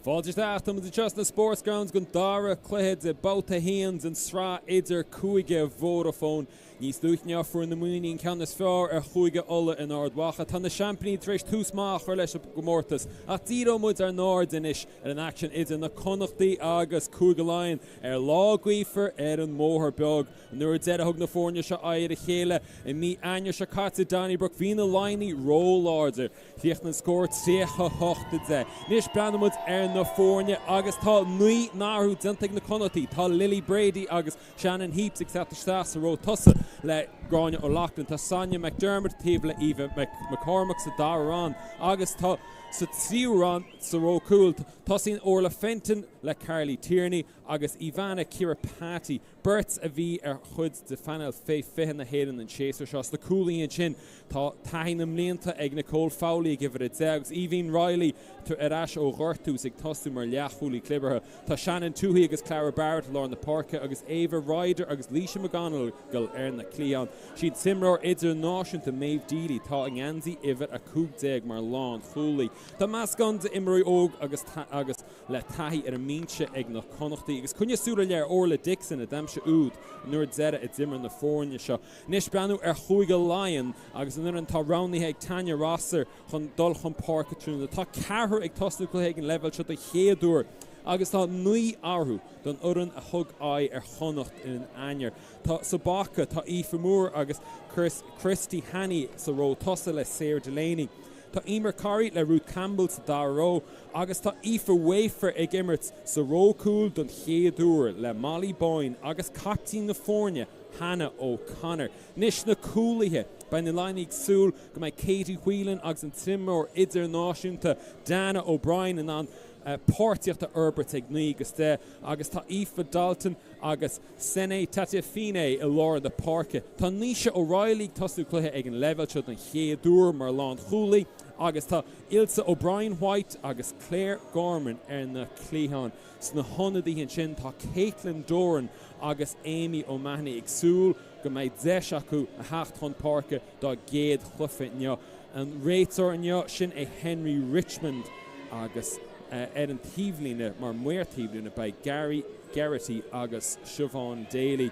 Fáilte isteach, tá muid anseo sna Sportsgrounds don dara cluiche de Babhta 1 den tSraith Idir-Cúige Vodafone. Níos luaithe inniu fuair na Muimhnigh an ceann is fearr ar Chúige Uladh in Ard Mhacha. Tá na seaimpíní tar éis tús maith a chur leis an gcomórtas ach díreoidh muid ár n-aird anois ar an aicsean idir na Connachtaí agus Cúige Laighean ar lá gaofar ar an mBóthar Beag. An uair deiridh a thug na foirne seo aghaidh ar a chéile i mí Eanáir seo caite, Donnybrook, bhí na Laighnigh ró-láidir. Chríochnaigh an scór 38-10. Anois breathnóidh muid ar na foirne agus tá 9 n-athrú déanta ag na Connachtaí. Tá Lily Brady agus Shannon Heaps ag teacht isteach sa ró tosaigh le Gráinne O'Loughlin. Tá Sonia McDermott taobh le Eva McCormack sa dara roinn agus tá sa tríú roinn sa ró cúil. Tosaíonn Orla Fenton le Carly Tierney agus Ivana Kiripati. Beirt a bhí ar chuid de phainéal fé 20 na hÉireann an séasúr seo. Sna cúlaithe ansin tá taithí na mblianta ag Nicole Fowley ag uimhir 10 agus Aoibhín Reilly ar ais ó ghortú is ag tosú mar leathchúlaí clibeartha. Tá Shannon Tuohy agus Clara Barrett i lár na páirce agus Ava Ryder agus Laoise McGonigle ar na cliatháin. Sí an t-imreoir idirnáisiúnta Méabh Deely atá i ngeansaí uimhir 15 mar lánchúlaí. Tá meascán d'imreoirí óg agus agus le taithí ar an mbinse ag na Connachtaí agus coinnigh súil ar leith ar Orla Dixon a d'aimsigh úd an uair deiridh a d'imir na foirne seo. Anois breathnú ar Chúige Laighean agus an fhoireann atá roghnaithe ag Tanya Rosser chun dul chun páirce tráthnóna. Tá ceathrar ag tosnú cluiche ag an leibhéal seo don chéad uair agus tá 9 athrú don fhoireann a thug aghaidh ar Chonnacht in Eanáir. Tá sa bpaca, tá Aoife Moore agus Christy Hanney sa ró tosaigh le Sarah Delaney. Tá Eimear Corry le Ruth Campbell sa dara ró agus tá Aoife Wafer ag imirt sa ró cúil don chéad uair le Molly Boyne agus caiptín na foirne, Hannah O'Connor. Anois na cúlaithe, beidh na Laighnigh ag súil go mbeidh Katie Whelan agus an t-imreoir idirnáisiúnta Dana O'Brien in ann páirtíocht a fhorbairt ag 9 agus 10 agus tá Aoife Dalton agus Sene Tatifine i lár na páirce. Tá Naoise O'Reilly ag tosú cluiche ag an leibhéal seo don chéad uair mar lánchúlaí agus tá Ilse O'Brien White agus Claire Gorman ar na cliatháin. Sna hionadaithe ansin tá Caitlin Doran agus Amy O'Mahony ag súil go mbeidh deis acu a theacht chun páirce dá gcéad chluiche inniu. An réiteoir inniu, sin é Henry Richmond agus ar an taobhlíne mar maor taobhlíne beidh Gary Geraghty agus Siobhán Daly.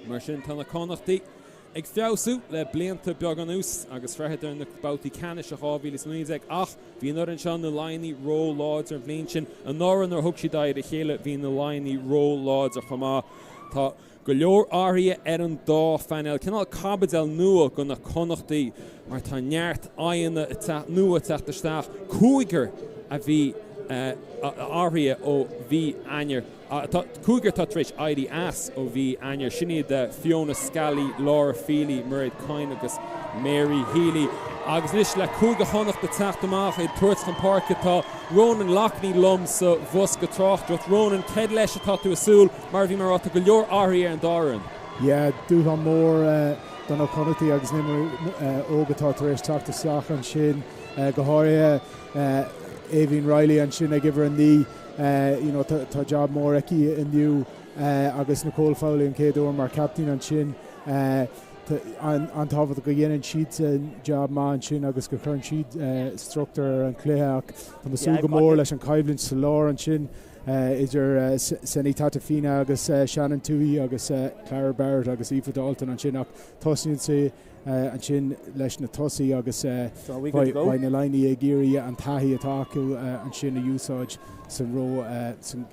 Mar sin tá na Connachtaigh ag feabhsú le blianta beaga anuas agus shroicheadar na babhtaí ceannais i 2019 ach bhí an fhoireann seo, na Laighnigh, ró-láidir an bhliain sin. Anuraidh nuair a thug siad aghaidh ar a chéile bhí na Laighnigh ró-láidir chomh maith. Tá. Go leor athruithe ar an dá phainéal, cineál caibideal nua do na Connachtaigh mar tá neart aghaidheanna nua ag teacht isteach, cúigear a bhí athraithe ó mhí Eanáir, cúigear atá tar éis éirí as ó mhí Eanáir, sin iad Fiona Scally, Laura Feely, Mairéad Coyne agus Mary Healy. Agus anois le Cúige Chonnacht ag teacht amach, ag tabhairt chun páirce, tá Ronan Loughney liom sa bhosca tráchtaireachta. Ronan, céard leis atá tú ag súil? Mar a bhí mé a rá, tá go leor athruithe ar an dá fhoireann. Yeah, dúshlán mór do na Connachtaigh agus na himreoirí óga atá tar éis teacht isteach ansin, go háirithe Aoibhín Reilly ansin ag uimhir 9. You know, tá jab mór aici inniu agus Nicole Fowley an chéad uair mar captaen ansin. An-tábhachtach go dhéanann siadsan jab maith ansin agus go chuireann siad struchtúr ar an chluiche ach tá mé ag súil go mór leis an choimhlint sa lár ansin. idir Sene Tatifina agus Shannon Tuohy agus Clara Barrett agus Aoife Dalton ansin ach tosnaíonn sé ansin leis na tosaí agus beidh na Laighnigh ag iarraidh an taithí atá acu ansin a úsáid san ró san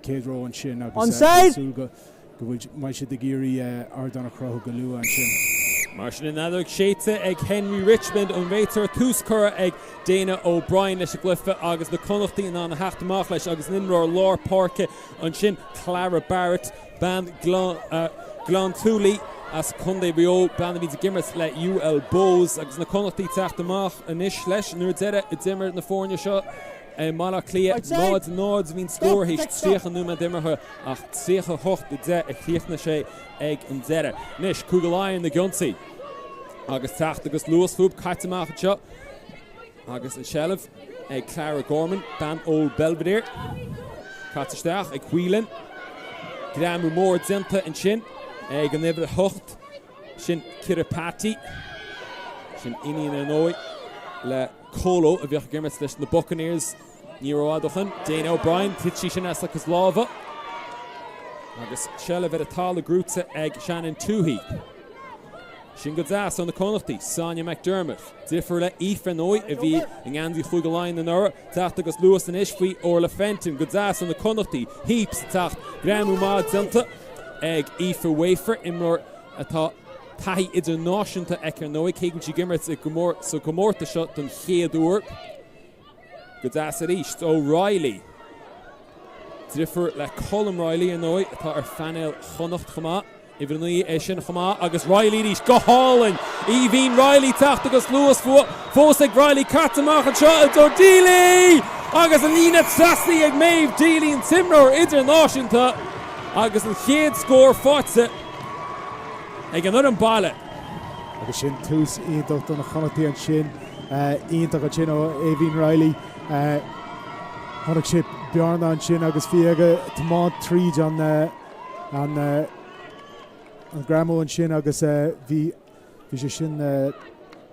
chéad ró ansin agus súil go go mbeidh siad ag iarraidh ardán a chruthú go luath ansin. Mar sin an fheadóg séidte ag Henry Richmond, an réiteoir, tús curtha ag Dana O'Brien leis an gcluiche agus na Connachtaigh in ann a theacht amach leis agus an imreoir lár páirce ansin Clara Barrett, bean Ghleann tSúilí as Contae Mhaigh Eo, bean a bhíonns ag imirt le UL Bohs agus na Connachtaigh ag teacht amach anois leis. An uair deiridh a d'imir na foirne seo i mBaile Átha Cliath, 0-0 a bhí an scór théis 30 nóiméad imeartha. Ach 38-10 a chríochnaigh sé ag an deireadh. Anois, Cúige Laighean ag ionsaí agus teacht agus luas fúthu caite amach anseo agus an tseilbh ag Clara Gorman, bean Old Belvedere. Caite isteach ag Whelan. Greamú mór déanta ansin ag an uimhir 8, sin Kiripati. Sin iníon ar ndóigh le Kolo a bhíodh ag imirt leis na Buccaneers. Ní rófhada ó shin, Dana O'Brien, thit sí sin as a cuid lámha agus seilbh ar an talamh gnóthaithe ag Shannon Tuohy. Sin go deas ó na Connachtaí, Sonia McDermott. Deirfiúr le Aoife, ar ndóigh, a bhí i ngeansaí Chúige Laighean anuraidh. Teacht agus luas anois faoi Orla Fenton. Go deas ó na Connachtaí. Heaps ag teacht. Greamú maith déanta ag Aoife Wafer, imreoir atá taithí idirnáisiúnta aici ar ndóigh, cé go bhfuil sí ag imirt sa gcomórtas seo don chéad uair. Go deas arís ó Reilly. Deirfiúr le Colm Reilly, ar ndóigh, atá ar phainéal Chonnacht chomh maith. Uimhir 9 é sin chomh maith agus Reilly arís. Go hálainn! Aoibhín Reilly teacht agus luas fós ag Reilly. Caite amach anseo i dtreo Deely! Agus an líne trasnaithe ag Maeve Deely, an t-imreoir idirnáisiúnta agus an chéad scór faighte ag an fhoireann baile. Agus sin tús iontach do na Connachtaigh ansin. Iontach ansin ó Aoibhín Reilly. Chonaic sé bearna ansin agus bhí aige tiomáint tríd an an greamú ansin agus bhí bhí sé sin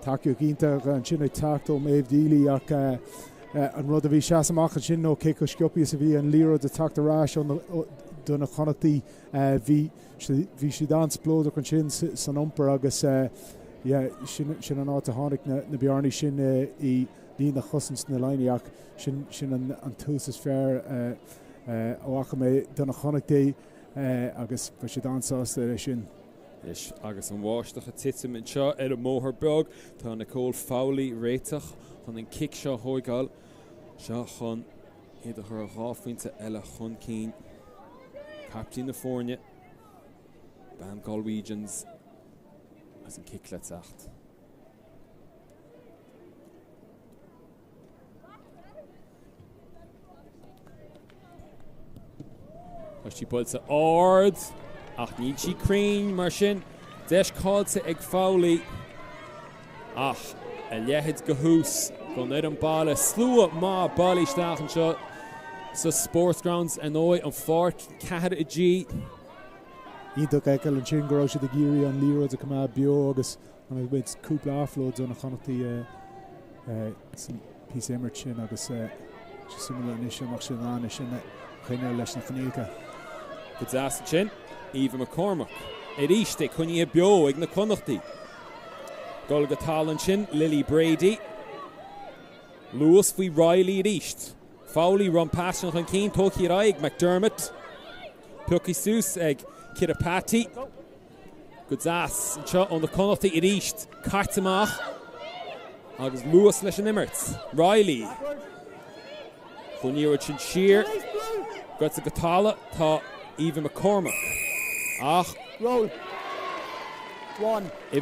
tacaíocht iontach ansin ag teacht ó Maeve Deely ach an rud a bhí seas amach ansin nó cé chomh sciobtha is a bhí an liathróid ag teacht ar ais do na Connachtaigh bhí Bhí siad an-spleodrach ansin san iompar agus yeah sin sin an áit a tháinig na na bearnaí sin i líne chosaint na Laighean ach sin sin an an tús is fearr a fhaca mé do na Connachtaigh agus bheadh siad an-sásta leis sin. Anois agus an bháisteach ag titim anseo ar an mBóthar Beag, tá Nicole Fowley réiteach chun an cic seo a thóigeáil. Seo chun iad a chur 2 phointe eile chun cinn. Caiptín na foirne, bean Galwegians, agus an cic le teacht. Tá sí buailte ard ach níl sí cruinn mar sin deis caillte ag Fowley ach a leithéid de thús don fhoireann baile. Slua maith bailithe isteach anseo sa Sportsgrounds ar ndóigh, an pháirc 4G. Iontach a fheiceáil ansin go raibh siad ag iarraidh an liathróid a choimeád beo agus Chonaic muid cúpla offload ó na Connachtaigh san píosa imirt sin agus sé suimiúil anois an mbeadh siad in ann é sin a choinneáil leis na coinníollacha. Go deas ansin, Aoibhe McCormack arís é coinnithe beo ag na Connachtaigh. Dul go talamh ansin, Lily Brady. Luas faoi Reilly arís. Fowley run pas sin chun cinn, tógtha ar aghaidh ag McDermott. Pioctha suas ag Kiripati. Go deas anseo ó na Connachtaigh arís. Caite amach agus luas leis an imirt. Reilly. Chuaigh an liathróid sin siar. Goite go talamh tá Aoibhe McCormack. Ach uimhir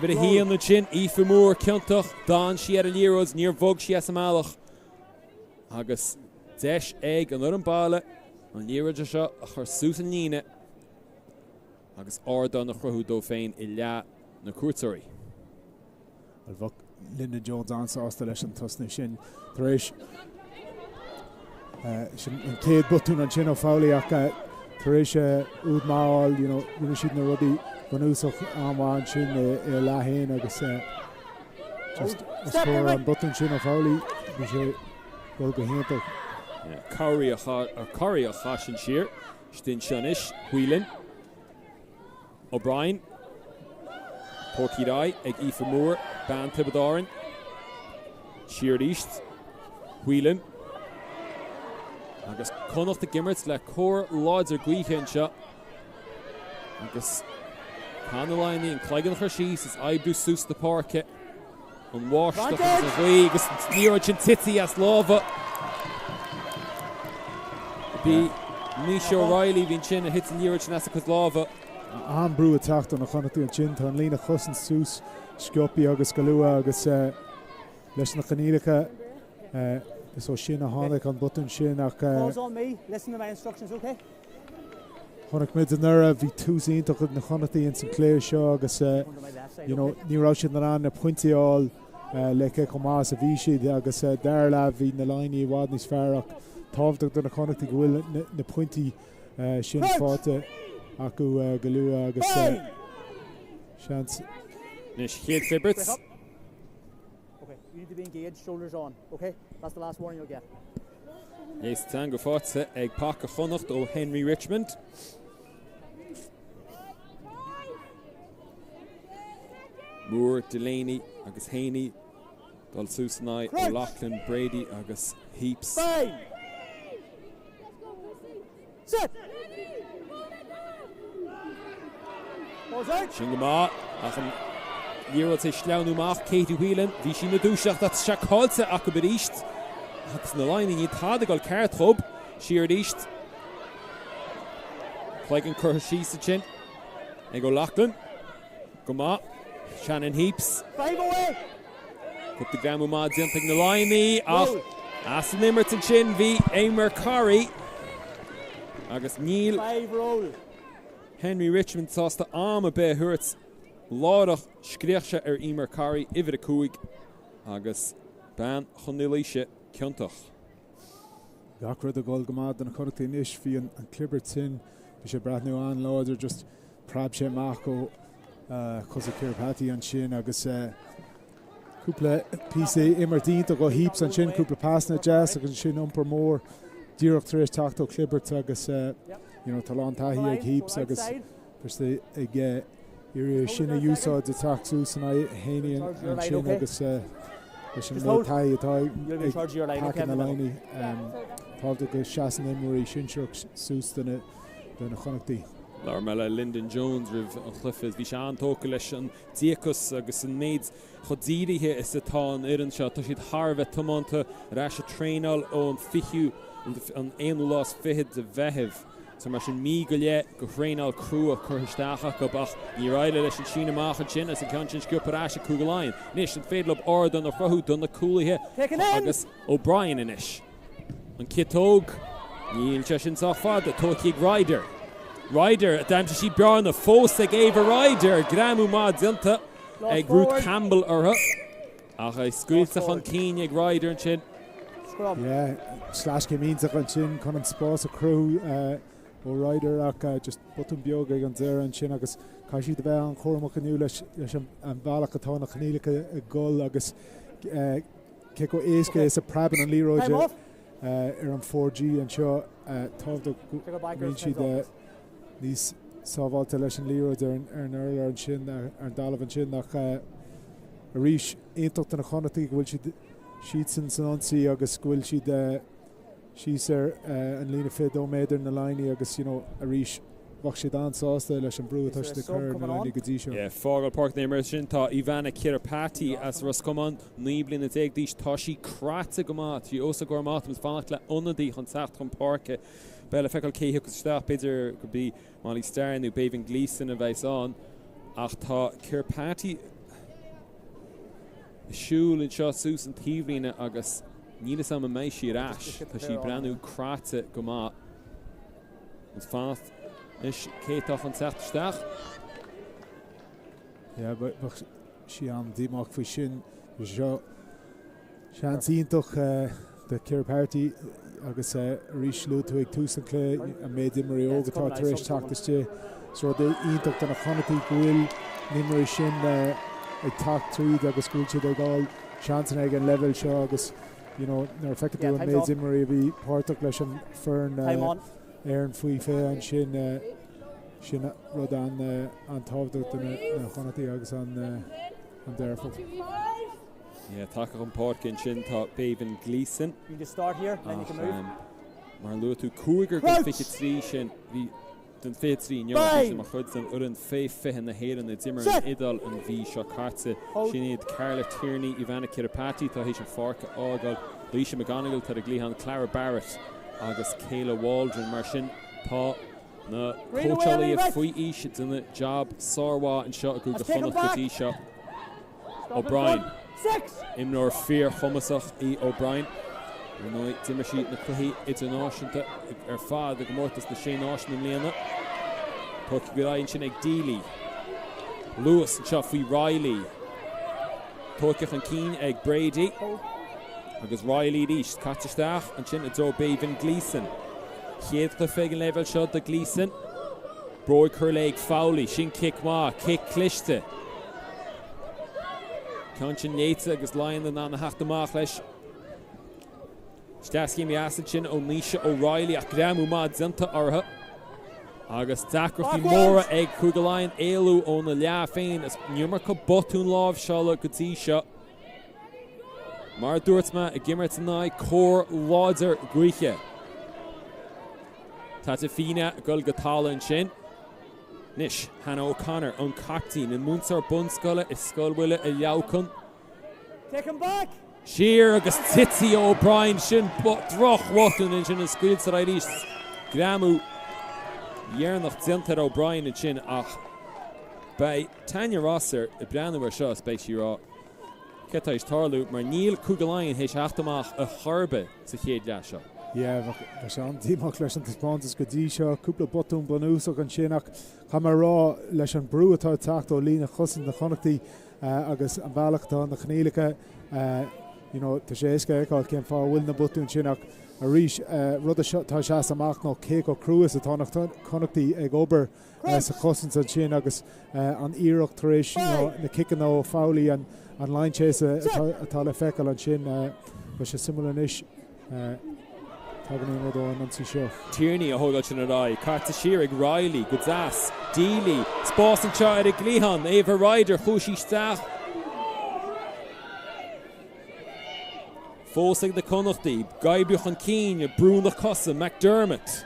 a haon ansin, Aoife Moore ciontach. D'fhan sí ar an liathróid, níor bhog sí as an mbealach. Agus deis ag an fhoireann baile an liathróid seo a chur suas an líne. agus ardán a chruthú dóibh féin i leath na cuairteoirí. Bhuel, bheadh Linda Jones an-sásta leis an tosnú sin tar éis sin an chéad botún ansin ó Fowley ach tar éis úd maith a fháil, you know, rinne siad na rudaí bunúsach an-mhaith ansin i leath a haon agus just os comhair an botún sin ó Fowley, bhí sé dul go hiontach. Curry a chaith sin siar. Istigh anseo anois, Whelan, O'Brien, tógtha ar aghaidh ag Aoife Moore, bean Tiobraid Árann. Siar arís, Whelan. Agus Connacht ag imirt le cóir láidir gaoithe anseo. Agus caithfidh na Laighnigh an cloigeann a chur síos is oibriú suas na páirce. An bháisteach agus an ghaoth agus an liathróid sin tite as lámha. Bhí Naoise O'Reilly, bhí ansin a thit an liathróid sin as a cuid lámha. An-brú ag teacht ó na Connachtaigh ansin. Tá an líne chosaint suas sciobtha agus go luath agus leis na coinníollacha is ó sin a tháinig an botún sin ach Chonaic muid anuraidh, bhí tús iontach ag na Connachtaigh ins an chluiche seo agus you know ní raibh siad in ann na pointí a fháil le cé chomh maith is a bhí siad agus dara leath bhí na Laighnigh i bhfad níos fearr ach tábhachtach do na Connachtaigh go bhfuil na pointí sin faighte acu go luath agus seans. Anois chéad phíobairt. Léasadh teanga faighte ag paca Chonnacht ó Henry Richmond. Moore, Delaney agus Haney dul suas in aghaidh O'Loughlin, Brady agus Heaps. Sin go maith ach an liathróid ag sleamhnú amach. Katie Whelan, bhí sí ina dúiseacht ach tá sé caillte acu arís agus na Laighnigh níl tada ag dul ceart dhób. Siar arís. Cloigeann curtha síos ansin ag O'Loughlin. Go maith. Shannon Heaps. Cúpla greamú maith déanta ag na Laighnigh ach as an imirt ansin bhí Eimear Corry agus níl Henry Richmond sásta am ar bith a thabhairt láithreach. Scréach sé ar Eimear Corry, uimhir 5, agus bean Chontae Laoise ciontach. Gach rud ag dul go maith do na Connachtaigh anois. Bhí an clibirt sin, bhí sé ag breathnú an-láidir, just preab sé amach ó chosa Cirapati ansin agus cúpla píosa imirt iontach ó Heaps ansin, cúpla pasanna deas agus ansin iompar mór díreach tar éis teacht ó chlibirt agus you know, tá a lán taithí ag Heaps agus Tá sé ag iarraidh é sin a úsáid ag teacht suas in aghaidh Haney ansin agus leis an méid taithí atá ag paca na Laighnigh, tábhachtach go seasann imreoirí sinsearach suas do na Connachtaigh. Labhair mé le Lyndon Jones roimh an chluiche is bhí sé an-tógtha leis an díocas agus an méid chomh dírithe is atá an fhoireann seo. Tá siad thar a bheith tiomanta ar ais ag traenáil ón 20ú, an aonú lá is fichead de Mheitheamh. So mar sin mí go leith de thraenáil crua curtha isteach acu ach níor éirigh leis an síneadh amach ansin agus an ceann sin sciobtha ar ais ag Cúige Laighean. Anois an féidir leo ardán a chruthú do na cúlaithe agus O'Brien anois. An ciotóg, níl sé sin sách fada, tógtha ag Ryder. Ryder, d'aimsigh sí bearna fós ag Ava Ryder, greamú maith déanta ag Ruth Campbell uirthi. Ach é scaoilte chun cinn ag Ryder ansin. Yeah, sleaschéim iontach ansin chun an spás a chruthú ó Ryder ach just botún beag ag an deireadh ansin agus caithfidh siad a bheith an-chúramach inniu leis an bhealach atá na coinníollacha ag dul agus cé chomh éasca is a preabann an liathróid ar an 4G anseo tábhachtach go mbíonn siad níos sábháilte leis an liathróid ar an urlár ansin, ar an dtalamh ansin ach arís, iontach do na Connachtaigh go bhfuil siad siadsan san ionsaí agus go bhfuil siad síos ar an líne 22 méadar na Laighnigh agus you know arís bheadh siad an-sásta leis an brú atá siad ag cur ar na Laighnigh go dtí seo. Yeah, fágáil páirc na himeartha sin tá Ivana Cirapati as Ros Comáin, 19 bliana d'aois. Tá sí craite go maith, tá sí os a gcomhair amach, tá muid ag fanacht le ionadaí chun teacht chun páirce. Beidh le feiceáil cé thiocfas isteach, b'fhéidir gurb í Molly Starr nó Béibhinn Gleeson a bheas ann ach tá Cirapati ag siúl anseo suas an taobhlíne agus níl fhios agam an mbeidh sí ar ais. Tá sí ag breathnú craite go maith. Ag fanacht anois cé atá chun teacht isteach. Yeah, bheadh sí an-díomách faoi sin. Seo seans iontach do Cirapati agus arís luaigh tú ag tús an chluiche an méid imreoirí óg atá tar éis teacht istigh. Is rud iontach do na Connachtaigh go bhfuil na himreoirí sin ag teacht tríd agus go bhfuil siad ag fháil seansanna ag an leibhéal seo agus you know, nuair a feiceann tú an méid imreoirí a bhí páirteach leis an foireann Éireann faoi 20 ansin, sin rud an-tábhachtach do na Connachtaigh agus an-dearfach. Yeah, tagtha chun páirce ansin tá Béibhinn Gleeson. Ach mar a luaigh tú, cúigear den 23 sin, bhí den 23 inniu, bhí siad mar chuid den fhoireann fé 20 na hÉireann a d'imir an Iodáil an mhí seo caite. Sin iad Carla Tierney, Ivana Cirapati atá théis an pháirc a fhágáil, Laoise McGonigle atá ar an gcliathán, Clara Barrett agus Kayla Waldron. Mar sin tá na cóitseálaithe faoi aois ag déanamh jab sármhaith anseo i gCúige Chonnacht go dtí seo. O'Brien. Imreoir fíorchumasach í O'Brien. Ar ndóigh, d'imir sí na cluichí idirnáisiúnta ar fad i gcomórtas na Sé Náisiún i mbliana. Tógtha ar aghaidh ansin ag Deely. Luas anseo faoi Reilly. Tógtha chun cinn ag Brady. Agus Reilly arís. Caite isteach ansin i dtreo Béibhinn Gleeson. Chéad chluiche ag an leibhéal seo do Gleeson. Bróig curtha léi ag Fowley. Sin cic maith. Cic cliste. Ceann sin léite agus Laighean in ann a theacht amach leis. Deaschéim dheas ansin ó Naoise O'Reilly ach greamú maith déanta orthu agus deacrachtaí móra ag Cúige Laighean éalú óna leath féin. Is an iomarca botún láimhseála go dtí seo. Mar a dúirt mé, ag imirt in aghaidh cóir láidir gaoithe. Taitafina ag dul go talamh ansin. Anois, Hannah O'Connor, an caiptín, an múinteoir bunscoile i Scoil Mhuire i Leamhcán. Take him back! Siar agus titfidh O'Brien. Sin drochbhotún ansin an scaoiltear arís. Greamú dheireanach déanta ar O'Brien ansin ach beidh Tanya Rosser ag breathnú ar seo is beidh sí ag rá céard tá théis tarlú mar níl Cúige Laighean théis theacht amach ar chor ar bith sa chéad leath seo. Yeah, bheadh sé an-díomách leis an taispeántas go dtí seo. Cúpla botún bunúsach ansin ach caithfidh mé a rá leis an brú atá ag teacht ó líne chosaint na Connachtaí, agus an bealach atá na coinníollacha, you know, tá sé éasca a fheiceáil cén fáth a bhfuil na botúin sin ach arís, rud atá ag seasamh amach ná cé chomh crua is atá na Connachtaí ag obair sa chosaint ansin agus an iarracht tar éis you know, na ciceanna ó Fowley, an line chase atá le feiceáil ansin, beidh sé suimiúil anois. Tagann aon rud ón ionsaí seo. Tierney a thógáil sin ar aghaidh. Caite siar ag Reilly go deas. Deely. Spás anseo ar an gcliathán. Ava Ryder, chuaigh sí isteach. Fós ag na Connachtaí. Ag oibriú chun cinn. Brú na cosa. McDermott.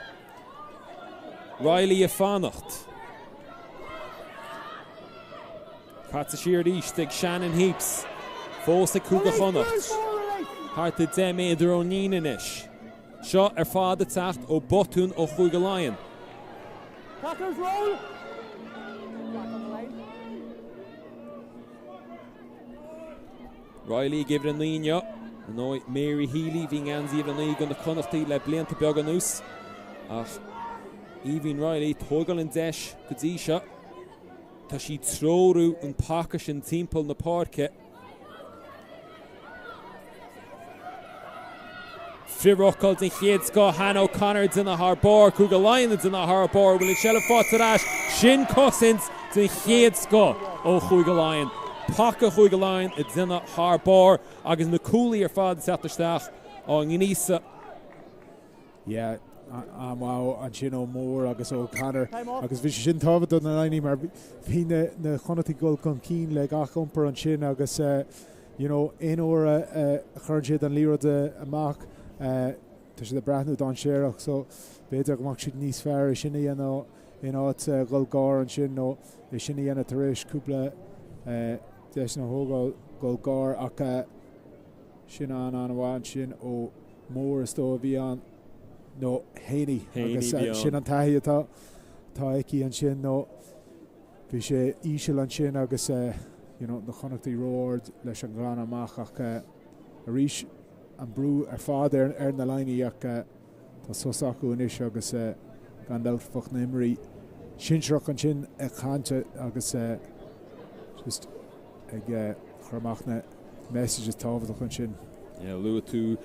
Reilly ag fanacht. Caite siar arís ag Shannon Heaps. Fós ag Cúige Chonnacht. Thart ar 10 méadar ón líne anois. Seo ar fad ag teacht ó botún ó Chúige Laighean. Tacklers roll! Reilly ag uimhir 9 inniu. Ar ndóigh, Mary Healy, bhí i ngeansaí uimhir 9 do na Connachtaí le blianta beaga anuas. Ach Aoibhín Reilly, tógáil an deis go dtí seo. Tá sí ag treorú an paca sin timpeall na páirce. Frith-rucáil den chéad scoth, Hannah O'Connor ag déanamh thar barr, Cúige Laighean ag déanamh thar barr, bhfuil an tseilbh faighte ar ais? Sin cosaint den chéad scoth ó Chúige Laighean. Paca Chúige Laighean ag déanamh thar barr agus na cúlaí ar fad ag teacht isteach á ngríosadh. Yeah, an-mhaith ansin ó Moore agus O'Connor agus bhí sé sin tábhachtach do na Laighnigh mar bhí na na Connachtaigh ag dul chun cinn le gach iompar ansin agus you know aon uair a chuireann siad an liathróid amach tá siad ag breathnú dainséarach so b'fhéidir go mbeadh siad níos fearr é sin a dhéanamh in áit dhul gar ansin nó é sin a dhéanamh tar éis cúpla deiseanna a thógáil dhul gar ach sin an-an-mhaith ansin ó Moore is dóigh a bhí ann, nó Haney, agus sin an taithí atá atá aici ansin, nó bhí sé íseal ansin agus you know, na Connachtaigh ró-ard leis an ghlanadh amach ach arís an brú ar fad ar, ar na Laighnigh ach tá sos acu anois agus gan dabht bheadh na himreoirí sinsearach ansin ag caint agus just ag cur amach na messages tábhachtach ansin. Luaigh tú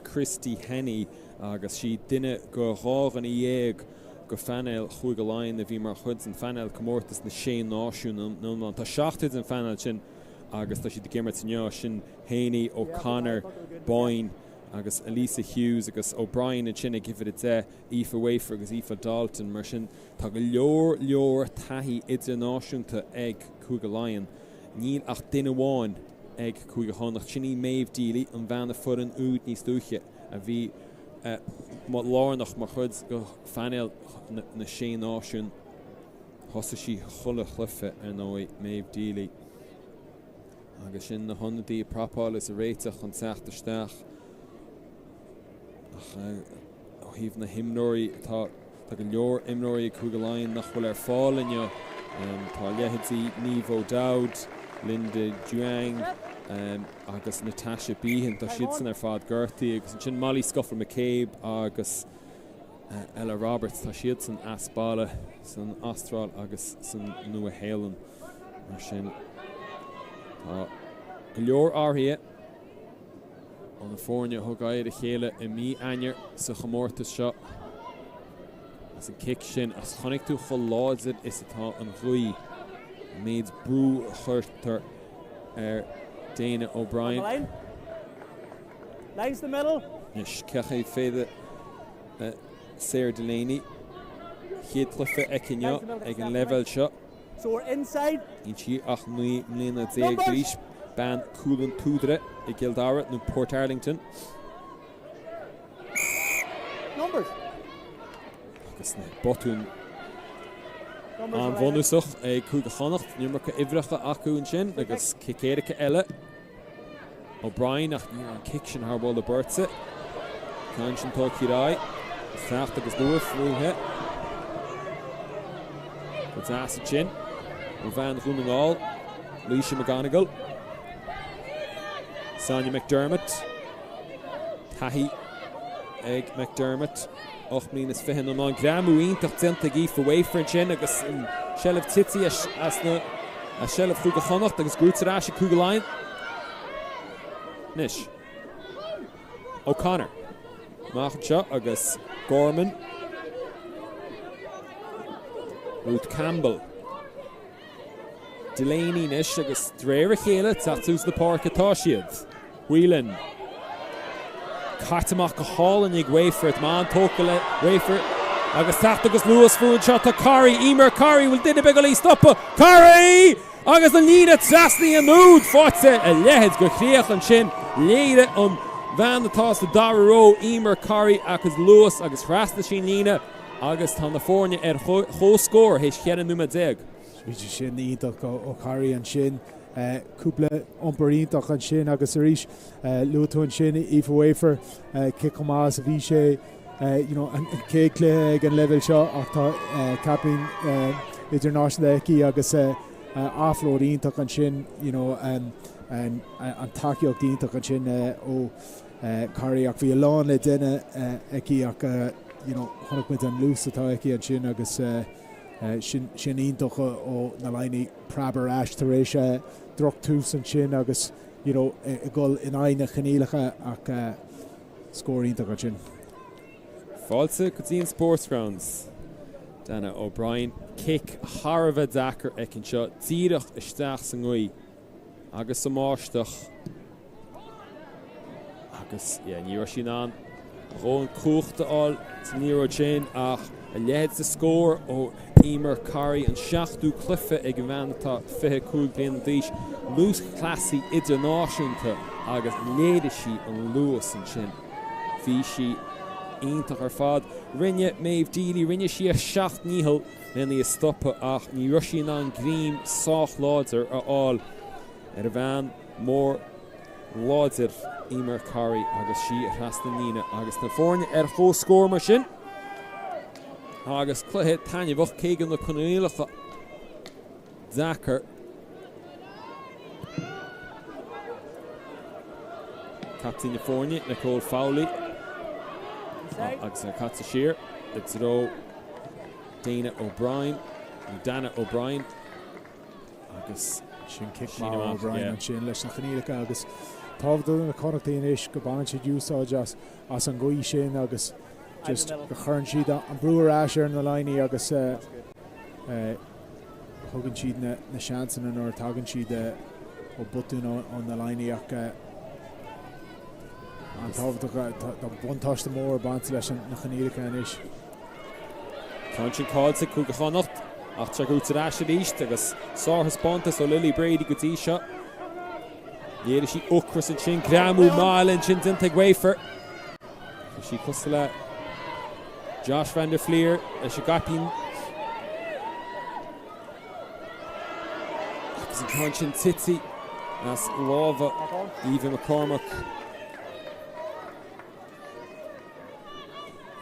Christy Henney agus sí duine de 12 dhuine de phainéal Chúige Laighean a bhí mar chuid den phainéal Comórtas na Sé Náisiún in iomlán. Tá seachtar den phainéal sin agus tá siad ag imirt inniu, sin Henney, O'Connor, Boyne agus Elisa Hughes agus O'Brien ansin ag uimhir 10, Aoife Wafer agus Aoife Dalton. Mar sin tá go leor leor taithí idirnáisiúnta ag Cúige Laighean. Níl ach duine amháin ag Cúige Chonnacht, sin í Méabh Deely, an bhean a foireann úd níos luaithe a bhí lárnach mar chuid de phainéal na Sé Náisiún. Thosaigh sí chuile chluiche, ar ndóigh, Méabh Deely. Agus sin na hionadaí ag prapáil is ag réiteach chun teacht isteach. Ach ó thaobh na himreoirí, tá tá go leor imreoirí ag Cúige Laighean nach bhfuil ar fáil inniu. Tá leithéidí Niamh O'Dowd, Linda Djougang agus Natasha Behan, tá siadsan ar fad gortaithe agus ansin Molly Scuffil McCabe agus Ella Roberts, tá siadsan as baile san Astráil agus san Nua-Shéalainn. Mar sin tá go leor athruithe. Ó na foirne a thug aghaidh ar a chéile i mí Eanáir sa chomórtas seo as an cic sin ach chonaic tú chomh láidir is atá an ghaoth, an méid brú a chuirtear ar Dana O'Brien. Lines the middle. Anois, cén chaoi féidir le Sarah Delaney chéad chluiche aici inniu ag an leibhéal seo. Níl sí ach 19 mbliana d'aois, bean Chúil an tSúdaire i gCill Dara nó Portarlington. Agus na botúin an-bhunúsach ag Cúige Chonnacht, an iomarca uimhreacha acu ansin agus cic éirice eile. O'Brien ach ní raibh an cic sin thar mholadh beirte. Ceann sin tógtha ar aghaidh. Teacht agus luas fúithi. Go deas ansin ó bhean Dhún na nGall, Laoise McGonigle. Sonia McDermott. Taithí ag McDermott. 8 mbliana is 20 ina iomlán. Greamú iontach déanta ag Aoife Wafer ansin agus an seilbh tite as na as seilbh Chúige Chonnacht agus gnóthaithe ar ais ag Cúige Laighean. Anois O'Connor amach anseo agus Gorman. Ruth Campbell. Delaney anois agus de réir a chéile teacht suas na páirce atá siad. Whelan. Caite amach go hálainn ag Wafer. Tá an-tógtha le Wafer agus teacht agus luas fúithi anseo. Tá Corry, Eimear Corry, bhfuil duine ar bith ag dul í a stopadh? Corry! Agus an líne trasnaithe an úd faighte a leithéid de chríoch ansin. Léirigh an bhean atá sa dara ró, Eimear Corry, agus luas agus thrasnaigh sí an líne agus tá na foirne ar chomhscór théis 14 nóiméad. Bhí sé sin iontach ó Corry ansin. Cúpla iompar iontach ansin agus arís luaigh tú ansin Aoife Wafer, cé chomh maith is a bhí sé you know, an chéad chluiche ag an leibhéal seo ach tá caipín idirnáisiúnta aici agus offload iontach ansin, you know, an tacaíocht iontach ansin ó Corry ach bhí a lán le déanamh aici ach you know, chonaic muid an luas atá aici ansin agus Sin iontach ó na Laighnigh preab ar ais tar éis droch-tús ansin agus you know ag dul in aghaidh na coinníollacha ach scór iontach ansin. Fáilte go dtí an Sportsgrounds. Dana O'Brien, cic thar a bheith deacair aici anseo, díreach isteach sa ngaoth agus sa mbáisteach. Agus yeah, ní raibh sí in ann a dhóthain cumhachta a fháil sa liathróid sin ach a leithéid de scór ó Eimear Corry, an seachtú cluiche ag an bhean atá 25 bliana d'aois, lúthchleasaí idirnáisiúnta agus léirigh sí an luas ansin. Bhí sí iontach ar fad. Rinne Maeve Deely, rinne sí a seacht ndícheall lena í a stopadh ach ní raibh sí in ann greim sách láidir a fháil ar an bhean. mór láidir Eimear Corry agus sí trasna an líne agus na foirne ar chomhscór mar sin agus cluiche taitneamhach cé go na coinníollacha deacair. Captaen na foirne Nicole Fowley agus é caite siar i dtreo Dana O'Brien nó Dana O'Brien. Agus sin cic maith ó O'Brien ansin leis na coinníollacha agus tábhachtach do na Connachtaigh anois go mbaineann siad úsáid as an ngaoth sin agus just go chuireann siad an brú ar ais ar na Laighnigh agus thugann siad na seansanna nuair a tagann siad ó botún ó na Laighnigh ach an-tábhachtach tá buntáiste mór bainte leis na coinníollacha anois. Ceann sin caillte ag Cúige Chonnacht ach tá gnóthaithe ar ais arís agus sárthaispeántas ó Lily Brady go dtí seo. Léirigh sí ocras ansin, greamú maith ansin déanta ag Wafer. Tá sí cosúil le Josh van der Flier leis an gcaipín. Agus an ceann sin tite as lámha Aoibhe McCormack.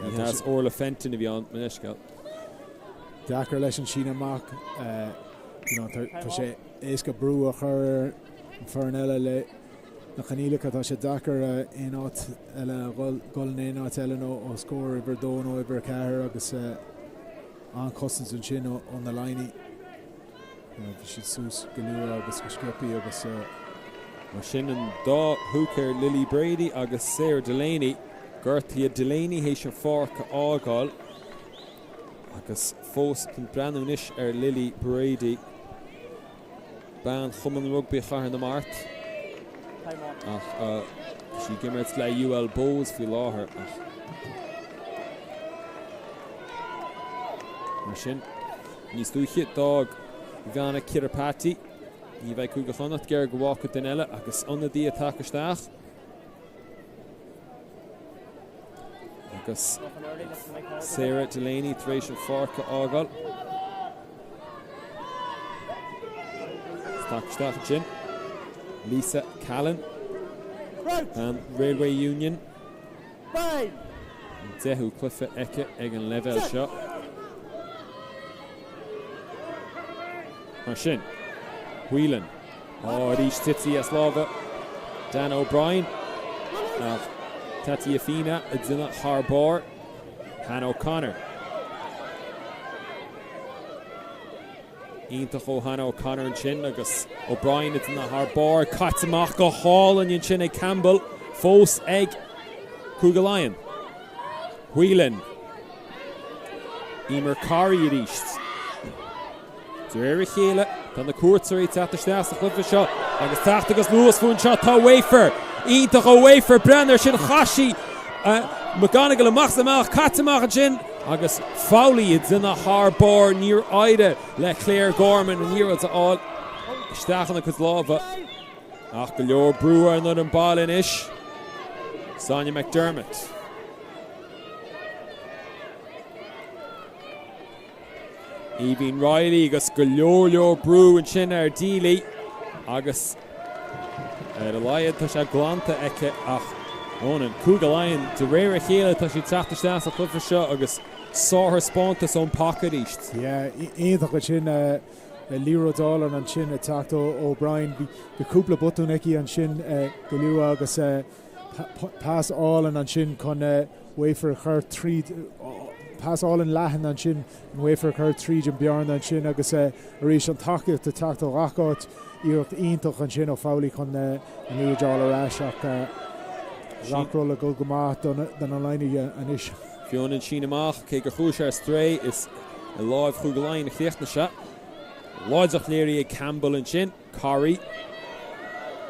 Ní hea, Orla Fenton a bhí ann, mo leithscéal. Deacair leis an síneadh amach. Tá sé éasca brú a chur ar an foireann eile le na coinníollacha. Tá sé deacair aon áit eile a dhul in aon áit eile nó ó scór uimhir a dó nó uimhir a ceathair agus an-chosaint ansin ó na Laighnigh. Bhí siad suas go luath agus go sciobtha agus. Mar sin an dá húicéir Lily Brady agus Sarah Delaney gortaithe. Delaney théis an pháirc a fhágáil agus fós chun breathnú anois ar Lily Brady, bean Chumann Rugbaí Chathair na Mart. Ach tá sí ag imirt le UL Bohs faoi láthair ach mar sin níos luaithe d'fhág Ivana Kiripati. Ní bheidh Cúige Chonnacht ag iarraidh go bhfágfadh duine eile agus ionadaí ag teacht isteach. Agus Sarah Delaney tar éis an pháirc a fhágáil. Teacht isteach ansin. Lisa Callan. An Railway Union. An deichiú cluiche aici ag an leibhéal seo. Mar sin, Whelan. Á, arís tite as lámha Dan O'Brien. Ach Tateafina ag déanamh thar barr. Hannah O'Connor. Iontach ó Hannah O'Connor ansin agus O'Brien ag déanamh thar barr. Caite amach go hálainn ansin ag Campbell. Fós ag Cúige Laighean. Whelan. Emer Corry arís. De réir a chéile, tá na cuairteoirí ag teacht isteach sa chluiche seo agus teacht agus luas fúthu anseo. Tá Wafer! Iontach ó Wafer! Breathnaigh air sin, chaith sí McGonigle amach is amach, caite amach ansin agus Fowley ag déanamh thar barr. Níor éirigh le Claire Gorman an liathróid a fháil isteach ina cuid lámha ach go leor brú ar an fhoireann baile anois. Sonia McDermott. Aoibhín Reilly agus go leor leor brú ansin ar Deely agus ar a laghad tá sé glanta aici ach Ronan, Cúige Laighean de réir a chéile tá siad teacht isteach sa chluiche seo agus sárthaispeántas ón bpaca arís. Yeah, iontach ansin liathróid álainn ansin ag teacht ó O'Brien. Bhí cúpla botún aici ansin go luath agus Pas álainn ansin chun Wafer a chur tríd, pas álainn leathan ansin chun Wafer a chur tríd an bearna ansin agus arís an tacaíocht ag teacht ó gach áit. Iarracht iontach ansin ó Fowley chun an liathróid a fháil ar ais ach gach rud ag dul go maith do na Laighnigh anois. Fionn ansin amach, cé gur chuaigh sé ar strae, is i láimh Chúige Laighean a chríochnaigh sé. Láidreacht léirithe ag Campbell ansin. Corry,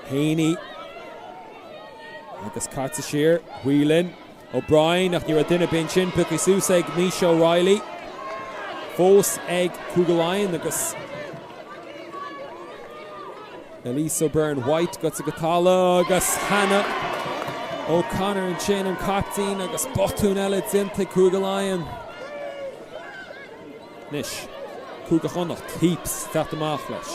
Haney agus caite siar, Whelan, O'Brien ach ní raibh duine ar bith ansin, pioctha suas ag Naoise O'Reilly, fós ag Cúige Laighean agus Elise O'Byrne White goite go talamh agus Hannah O'Connor ansin an caiptín agus botún eile déanta ag Cúige Laighean. Anois, Cúige Chonnacht, Heaps, teacht amach leis.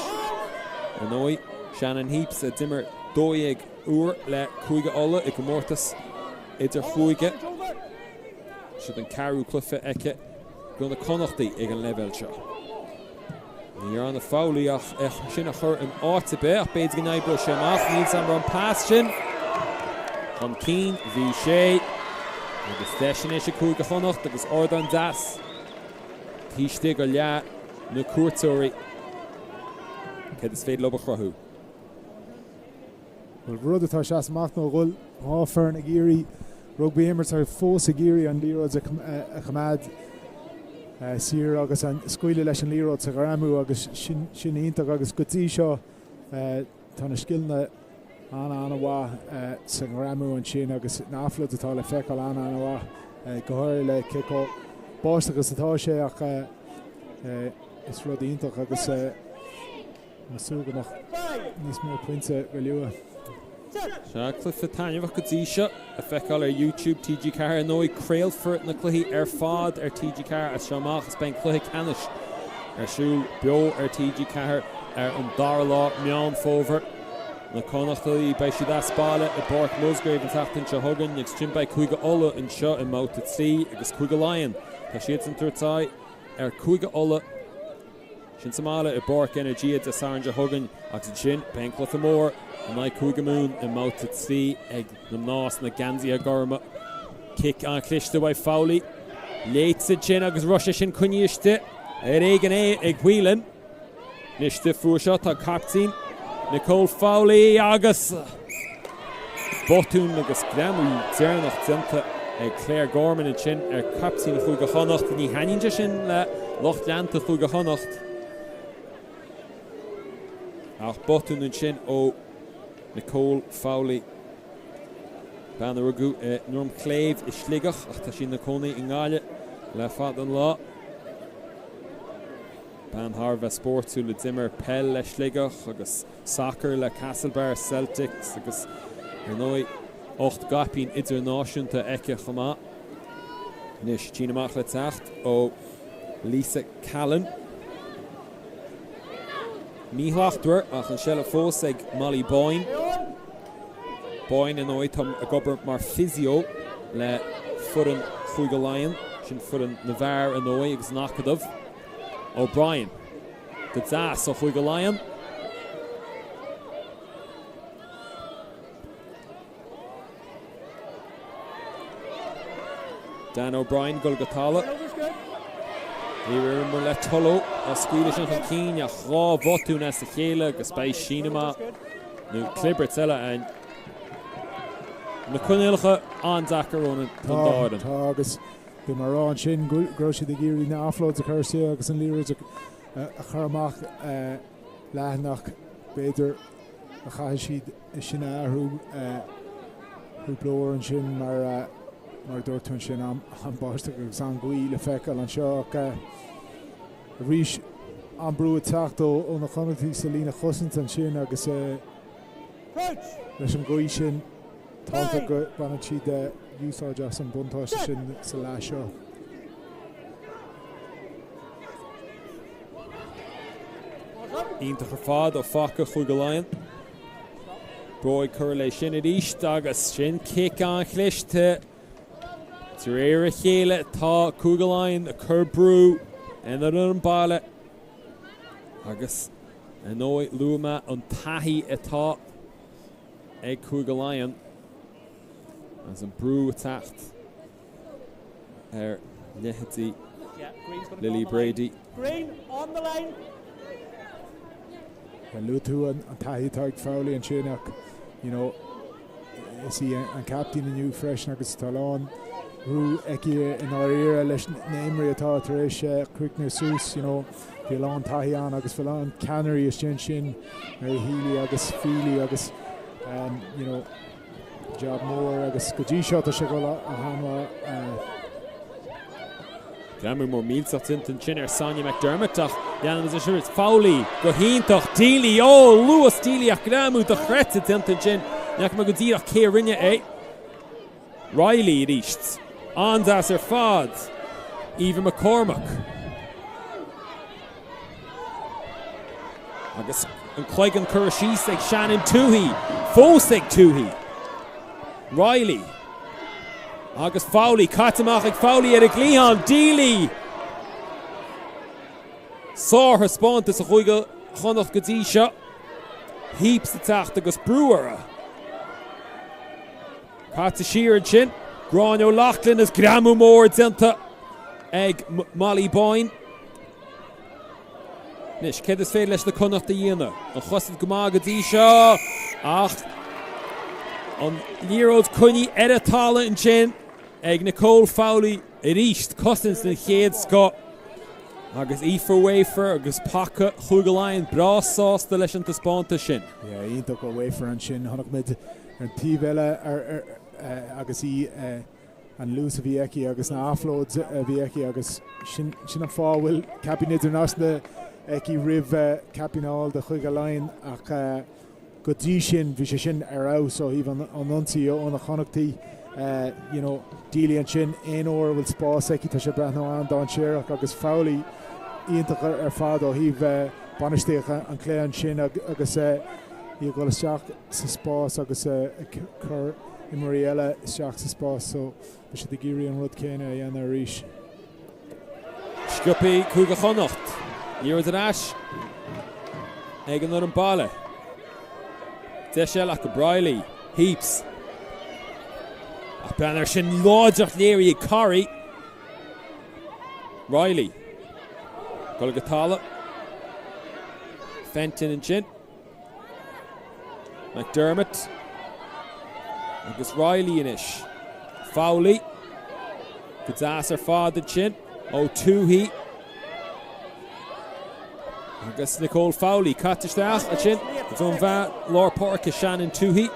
Ar ndóigh, Shannon Heaps a d'imir 12 uair le Cúige Uladh i gcomórtas idirchúige. Siod an ceathrú cluiche aici do na Connachtaigh ag an leibhéal seo. Ní dhearna Fowley ach é sin a chur in áit ar bith ach b'fhéidir go n-oibreoidh sé amach. Níl 's a'm raibh an pas sin chun cinn. Bhí sé. Agus deis anois ag Cúige Chonnacht agus ardán deas. Taobh istigh de leath na cuairteoirí, céard is féidir leo a chruthú? Bhuel, rud atá ag seasamh amach ná go bhfuil an dá foireann ag iarraidh rugbaí a imirt agus fós ag iarraidh an liathróid a choimeád saor agus scaoileadh leis an liathróid sa ghreamú agus sin iontach agus go dtí seo tá na scileanna an-an-mhaith sa ghreamú ansin agus na offloads atá le feiceáil an-an-mhaith, go háirithe le cé chomh báisteach is atá sé ach is rud iontach agus ag súil go mbeadh níos mó pointe go luath. Sea, cluiche taitneamhach go dtí seo le feiceáil ar YouTube TG4. Ar ndóigh, craolfar na cluichí ar fad ar TG4 as seo amach is beidh an cluiche ceannais ar siúl beo ar TG4 ar an dara lá Meán Fómhair. Na Connachtaigh, beidh siad as baile i bPáirc Musgrave an tseachtain seo chugainn agus ansin beidh Cúige Uladh anseo i mBabhta 3 agus Cúige Laighean, tá siadsan ag tabhairt aghaidh ar Chúige Uladh sin sa mbaile i bPáirc Energia Dé Sathairn seo chugainn agus ansin beidh an cluiche mór in aghaidh Cúige Mumhan i mBabhta 3 ag na mná sna geansaithe gorma. Cic an-chliste uaidh Fowley. Léite ansin agus raibh sé sin coinnithe istigh ar éigean é ag Whelan. Anois istigh fúthu seo tá caiptín Nicole Fowley agus botún agus greamú deireanach déanta ag Claire Gorman ansin ar caiptín Chúige Chonnacht. Ní thaitníonn sé sin le lucht leanta Chúige Chonnacht. Ach botún ansin ó. Nicole Fowley, bean a rugadh i nDroim Chléibh i Sligeach ach tá sí ina cónaí i nGaillimh le fada an lá. Bean thar a bheith spórtúil a d'imir peil le Sligeach agus sacar le Castlebar Celtics agus ar ndóigh 8 gcaipín idirnáisiúnta aici chomh maith. Anois síneadh amach le teacht ó Lisa Callan. Míshlachtmhar ach an seilbh fós ag Molly Boyne. Boyne, ar ndóigh, atá ag obair mar physio le foireann Chúige Laighean, sin foireann na bhfear ar ndóigh agus an Acadamh. O'Brien. Go deas ó Chúige Laighean. Dan O'Brien ag dul go talamh. Ní raibh le Tullow á scaoileadh sin chun cinn ach 2 bhotún as a chéile agus beidh síneadh amach nó clibirt eile ann. Na coinníollacha an-deacair Ronan don dá fhoireann. Tá, agus bhí mé a rá ansin go raibh siad ag iarraidh na offloads a chur isteach agus an liathróid a chur amach leathan ach b'fhéidir go gcaithfidh siad é sin a athrú cúpla uair ansin mar mar a dúirt tú ansin an báisteach agus an ghaoth le feiceáil anseo ach arís an brú ag teacht ó na Connachtaigh sa líne chosaint ansin agus leis an gcaoi sin tábhachtach go mbaineann siad úsáid as an buntáiste sin sa leath seo. Iontach ar fad ó phaca Chúige Laighean. Bróig curtha leis sin arís agus sin cic an-chliste. De réir a chéile tá Cúige Laighean ag cur brú ar an fhoireann baile agus ar ndóigh luaigh mé an taithí atá ag Cúige Laighean agus an brú ag teacht. ar leithéidí Lily Brady. Luaigh tú an taithí atá ag Fowley ansin ach you know is í an captaen inniu freisin agus tá a lán brú aici i ndáiríre leis na himreoirí atá tar éis críochnú suas you know bhí a lán taithí ann agus bhí a lán ceannairí istigh ansin Mary Healy agus Feely agus um, you know Jab mór agus go dtí seo tá sé ag dul an-mhaith. Greamú mór millteach déanta ansin ar Sonia McDermott ach leanann muid leis Fowley go hiontach. Deely, ó, luas Deely ach greamú dochreidte déanta ansin. Ní fhaca mé go díreach cé a rinne é. Reilly arís. An-deas ar fad. Eva McCormack. Agus an cloigeann curtha síos ag Shannon Tuohy. Fós ag Tuohy. Reilly. Agus Fowley caite amach ag Fowley ar an gcliathán. Deely! Sárthaispeántas ó Chúige Chonnacht go dtí seo. Heaps ag teacht agus brú orthu. Caite siar ansin. Gráinne O'Loughlin is greamú mór déanta ag Molly Boyne. Anois, céard is féidir leis na Connachtaigh a dhéanamh? An chosaint go maith go dtí seo ach an liathróid coinnithe ar an talamh ansin ag Nicole Fowley arís. Cosaint den chéad scoth agus Aoife Wafer agus paca Chúige Laighean breá sásta leis an taispeántas sin. Yeah, iontach ó Wafer ansin. Chonaic muid ar an taobh eile agus í an luas a bhí aici agus na offloads a bhí aici agus sin an fáth a bhfuil caipín idirnáisiúnta aici roimh caipín a fháil do Chúige Laighean ach go dtí sin bhí sé sin ar fheabhas ó thaobh an ionsaí ó na Connachtaigh. You know, Deely ansin aon uair a bhfuil spás aici tá sé ag breathnú an-dainséarach agus Fowley iontach ar fad ó thaobh bainistíocht an chluiche ansin agus í ag dul isteach sa spás agus ag cur imreoirí eile isteach sa spás so beidh siad ag iarraidh an rud céanna a dhéanamh arís. Sciobtha Cúige Chonnacht. Liathróid ar ais ag an fhoireann baile. Deis eile acu. Reilly. Heaps. Ach breathnaigh air sin láidreacht léirithe ag Corry. Reilly. Dul go talamh. Fenton ansin. McDermott agus Reilly anois. Fowley. Go deas ar fad ansin ó Tuohy. Agus Nicole Fowley caite isteach ansin. Don bhean lár páirce Shannon Tuohy.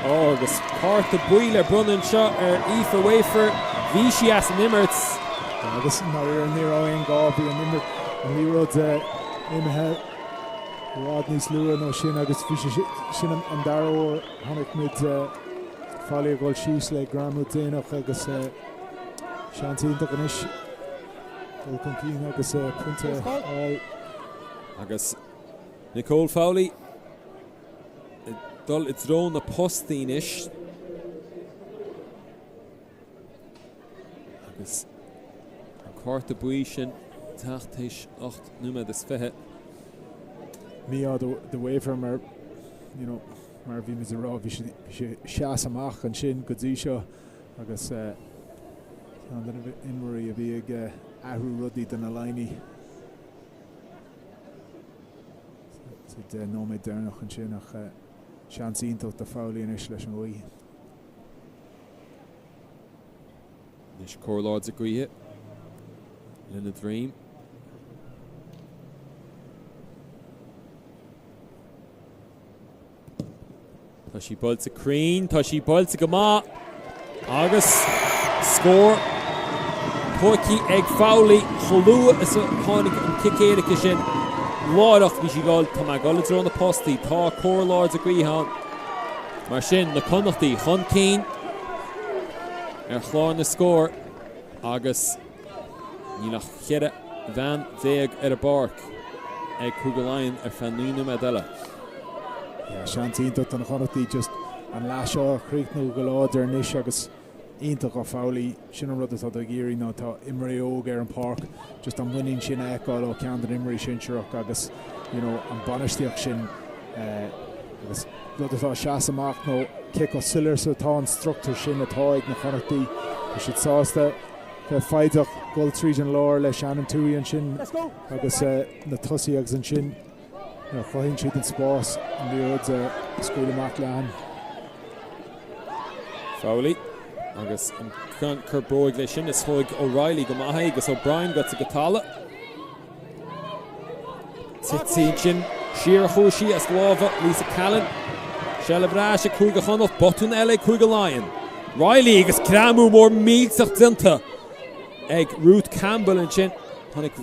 Agus cárta buí le bronnadh anseo ar Aoife Wafer. Bhí sí as an imirt. Agus ndáiríre ní raibh aon gá, bhí an imirt, an liathróid imithe i bhfad níos luaithe ná sin agus bhí sé sin an dara huair chonaic muid Fowley ag dul síos le greamú déanach agus seans iontach anois dul chun cinn agus pointe a fháil. Agus Nicole Fowley ag dul i dtreo na postaí anois. Agus an cárta buí sin ag teacht théis 8 nóiméad is 20. Mí-ádh do Wafer mar you know, mar a bhí muid ag rá bhí sé ag seasamh amach ansin go dtí seo agus ceann de na imreoirí a bhí ag athrú rudaí do na Laighnigh. Sa 10 nóiméad deireanach ansin ach seans iontach do Fowley anois leis an ghaoth. Anois cóir láidir gaoithe lena droim. Tá sí buailte cruinn, tá sí buailte go maith agus scór tógtha ag Fowley chomh luath is a tháinig an cic éirice sin láithreach bhí sí ag dul, tá mé ag dul i dtreo na postaí, tá cóir láidir gaoithe ann. Mar sin, na Connachtaí chun cinn ar chlár na scór agus Níl ach 14 bhean ar an bpáirc ag Cúige Laighean ar feadh 9 nóiméad eile. Yeah, seans iontach do na Connachtaí just an leath seo a chríochnú go láidir anois agus iontach ó Fowley. Sin an rud atá tú ag iarraidh ná tá imreoirí óg ar an pháirc, just an muinín sin a fheiceáil ó cheann de na imreoirí sinsearach agus you know, an bainistíocht sin agus rud atá ag seasamh amach nó cé chomh soiléir is atá an struchtúr sin atá ag na Connachtaí. Tá siad sásta bheith foighdeach, dul tríd an lár le Shannon Tuohy ansin agus na tosaithe agus ansin nuair a chruthaíonn siad an spás, an liathróid a scaoileadh amach leathan. Fowley agus an cor bróig leis sin is thóig O'Reilly go maith é agus O'Brien gaibhte go talamh. Tite ansin siar a chuaigh sí as lámha Lisa Callan. Seilbh ar ais ag Cúige Chonnacht, botún eile ag Cúige Laighean. Reilly agus greamú mór millteach déanta ag Ruth Campbell ansin. Tháinig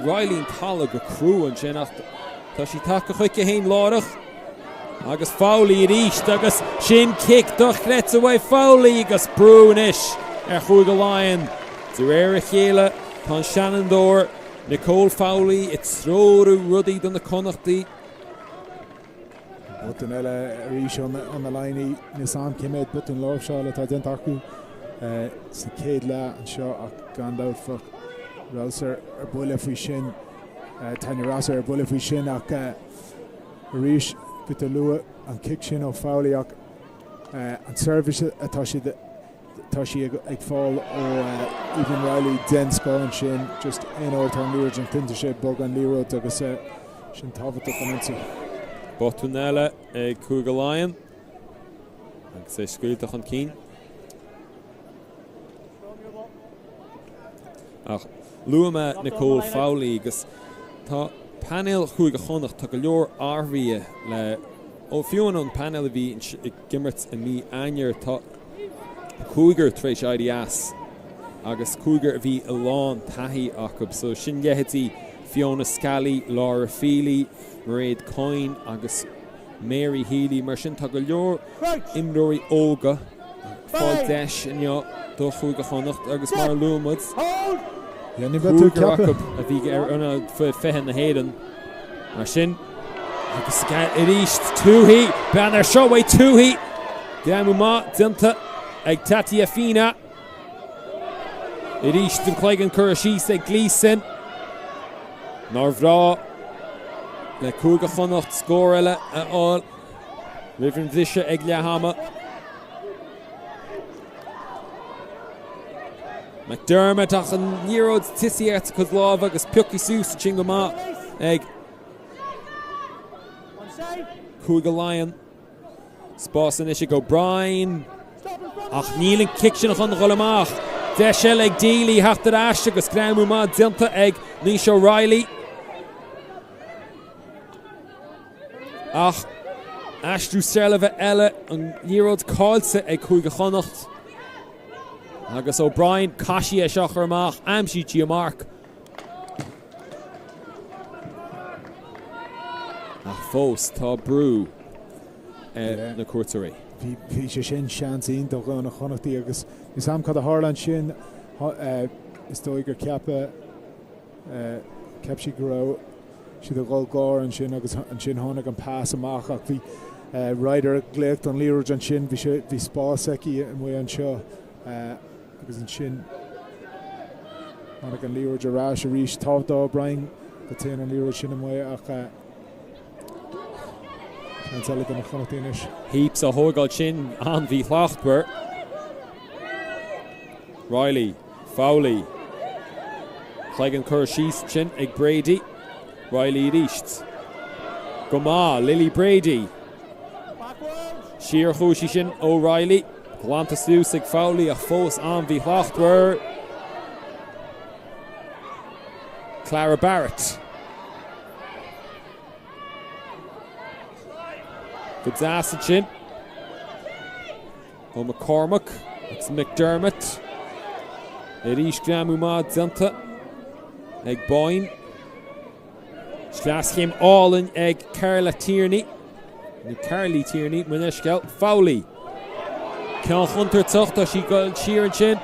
Reilly an talamh go crua ansin ach tá sí tagtha chuici féin láithreach. Agus Fowley arís agus sin cic dochreidte uaidh Fowley agus brú anois ar Chúige Laighean. De réir a chéile tá an seanfhondúir Nicole Fowley ag treorú rudaí do na Connachtaí. Botún eile arís ó na Laighnigh. Níl 's a'm cé mhéad botún láimhseála atá déanta acu sa chéad leath anseo ach gan dabht bheadh Rosser ar buile faoi sin, Tanya Rosser ar buile faoi sin ach arís bhí tú ag lua an cic sin ó Fowley ach an tseirbhís atá siad tá sí ag fáil ó Evelyn Reilly den scoth ansin, just aon uair atá an liathróid ann cluintear sé bog an liathróid agus sin tábhachtach don ionsaí. Botún eile ag Cúige Laighean agus é scaoilte chun cinn. Ach luaigh mé Nicole Fowley agus tá painéal Chúige Chonnacht, tá go leor athruithe le, ó fiú an painéal a bhí ag imirt i mí Eanáir, tá cúigear tar éis éirí as agus cúigear a bhí a lán taithí acu. So sin leithéidí Fiona Scally, Laura Feely, Mairéad Coyne agus Mary Healy. Mar sin tá go leor imreoirí óga ag fáil deis inniu do Chúige Chonnacht agus mar a luaigh muid, cúigear acu a bhí ar fhoireann faoi 20 na hÉireann. Mar sin, agus arís Tuohy, bean ar seo uaidh Tuohy, greamú maith déanta ag Tateafina. Arís an cloigeann curtha síos ag Gleeson. Nár bhreá le Cúige Chonnacht scór eile a fháil roimh an bhriseadh ag leath ama. McDermott ach an liathróid tite as a cuid lámha agus pioctha suas ansin go maith ag Cúige Laighean. Spás anois ag O'Brien ach níl an cic sin chun dhul amach. Deis eile ag Deely theacht ar ais agus greamú maith déanta ag Naoise O'Reilly. Ach aistriú seilbhe eile, an liathróid caillte ag Cúige Chonnacht. Agus O'Brien, caithfidh sí é seo a chur amach, aimsíonn sí a marc. Ach fós tá brú ar na cuairteoirí. Bhí sé sin seans iontach do na Connachtaigh agus níl 's a'm cad a tharla ansin. Is dóigh gur ceapadh, cheap siad go raibh siad ag dhul gar ansin agus ansin tháinig an pas amach ach bhí Ryder ag glaoch don liathróid ansin, bhí sé, bhí spás aici amuigh anseo. Agus ansin tháinig an liathróid ar ais arís. Tábhacht do O'Brien go dtéann an liathróid sin amuigh ach seans eile do na Connachtaigh anois. Heaps á thógáil sin an-mhíshlachtmhar. Reilly, Fowley. Cloigeann curtha síos ansin ag Brady. Reilly arís. Go maith, Lily Brady. Siar chuaigh sí sin ó Reilly. Glanta suas ag Fowley ach fós an-mhíshlachtmhar. Clara Barrett. Go deas ansin ó McCormack agus McDermott. Arís greamú maith déanta ag Boyne. Sleaschéim álainn ag Carla Tierney, nó Carly Tierney, mo leithscéal, Fowley. Ceann chontúirteach, tá sí ag dul siar ansin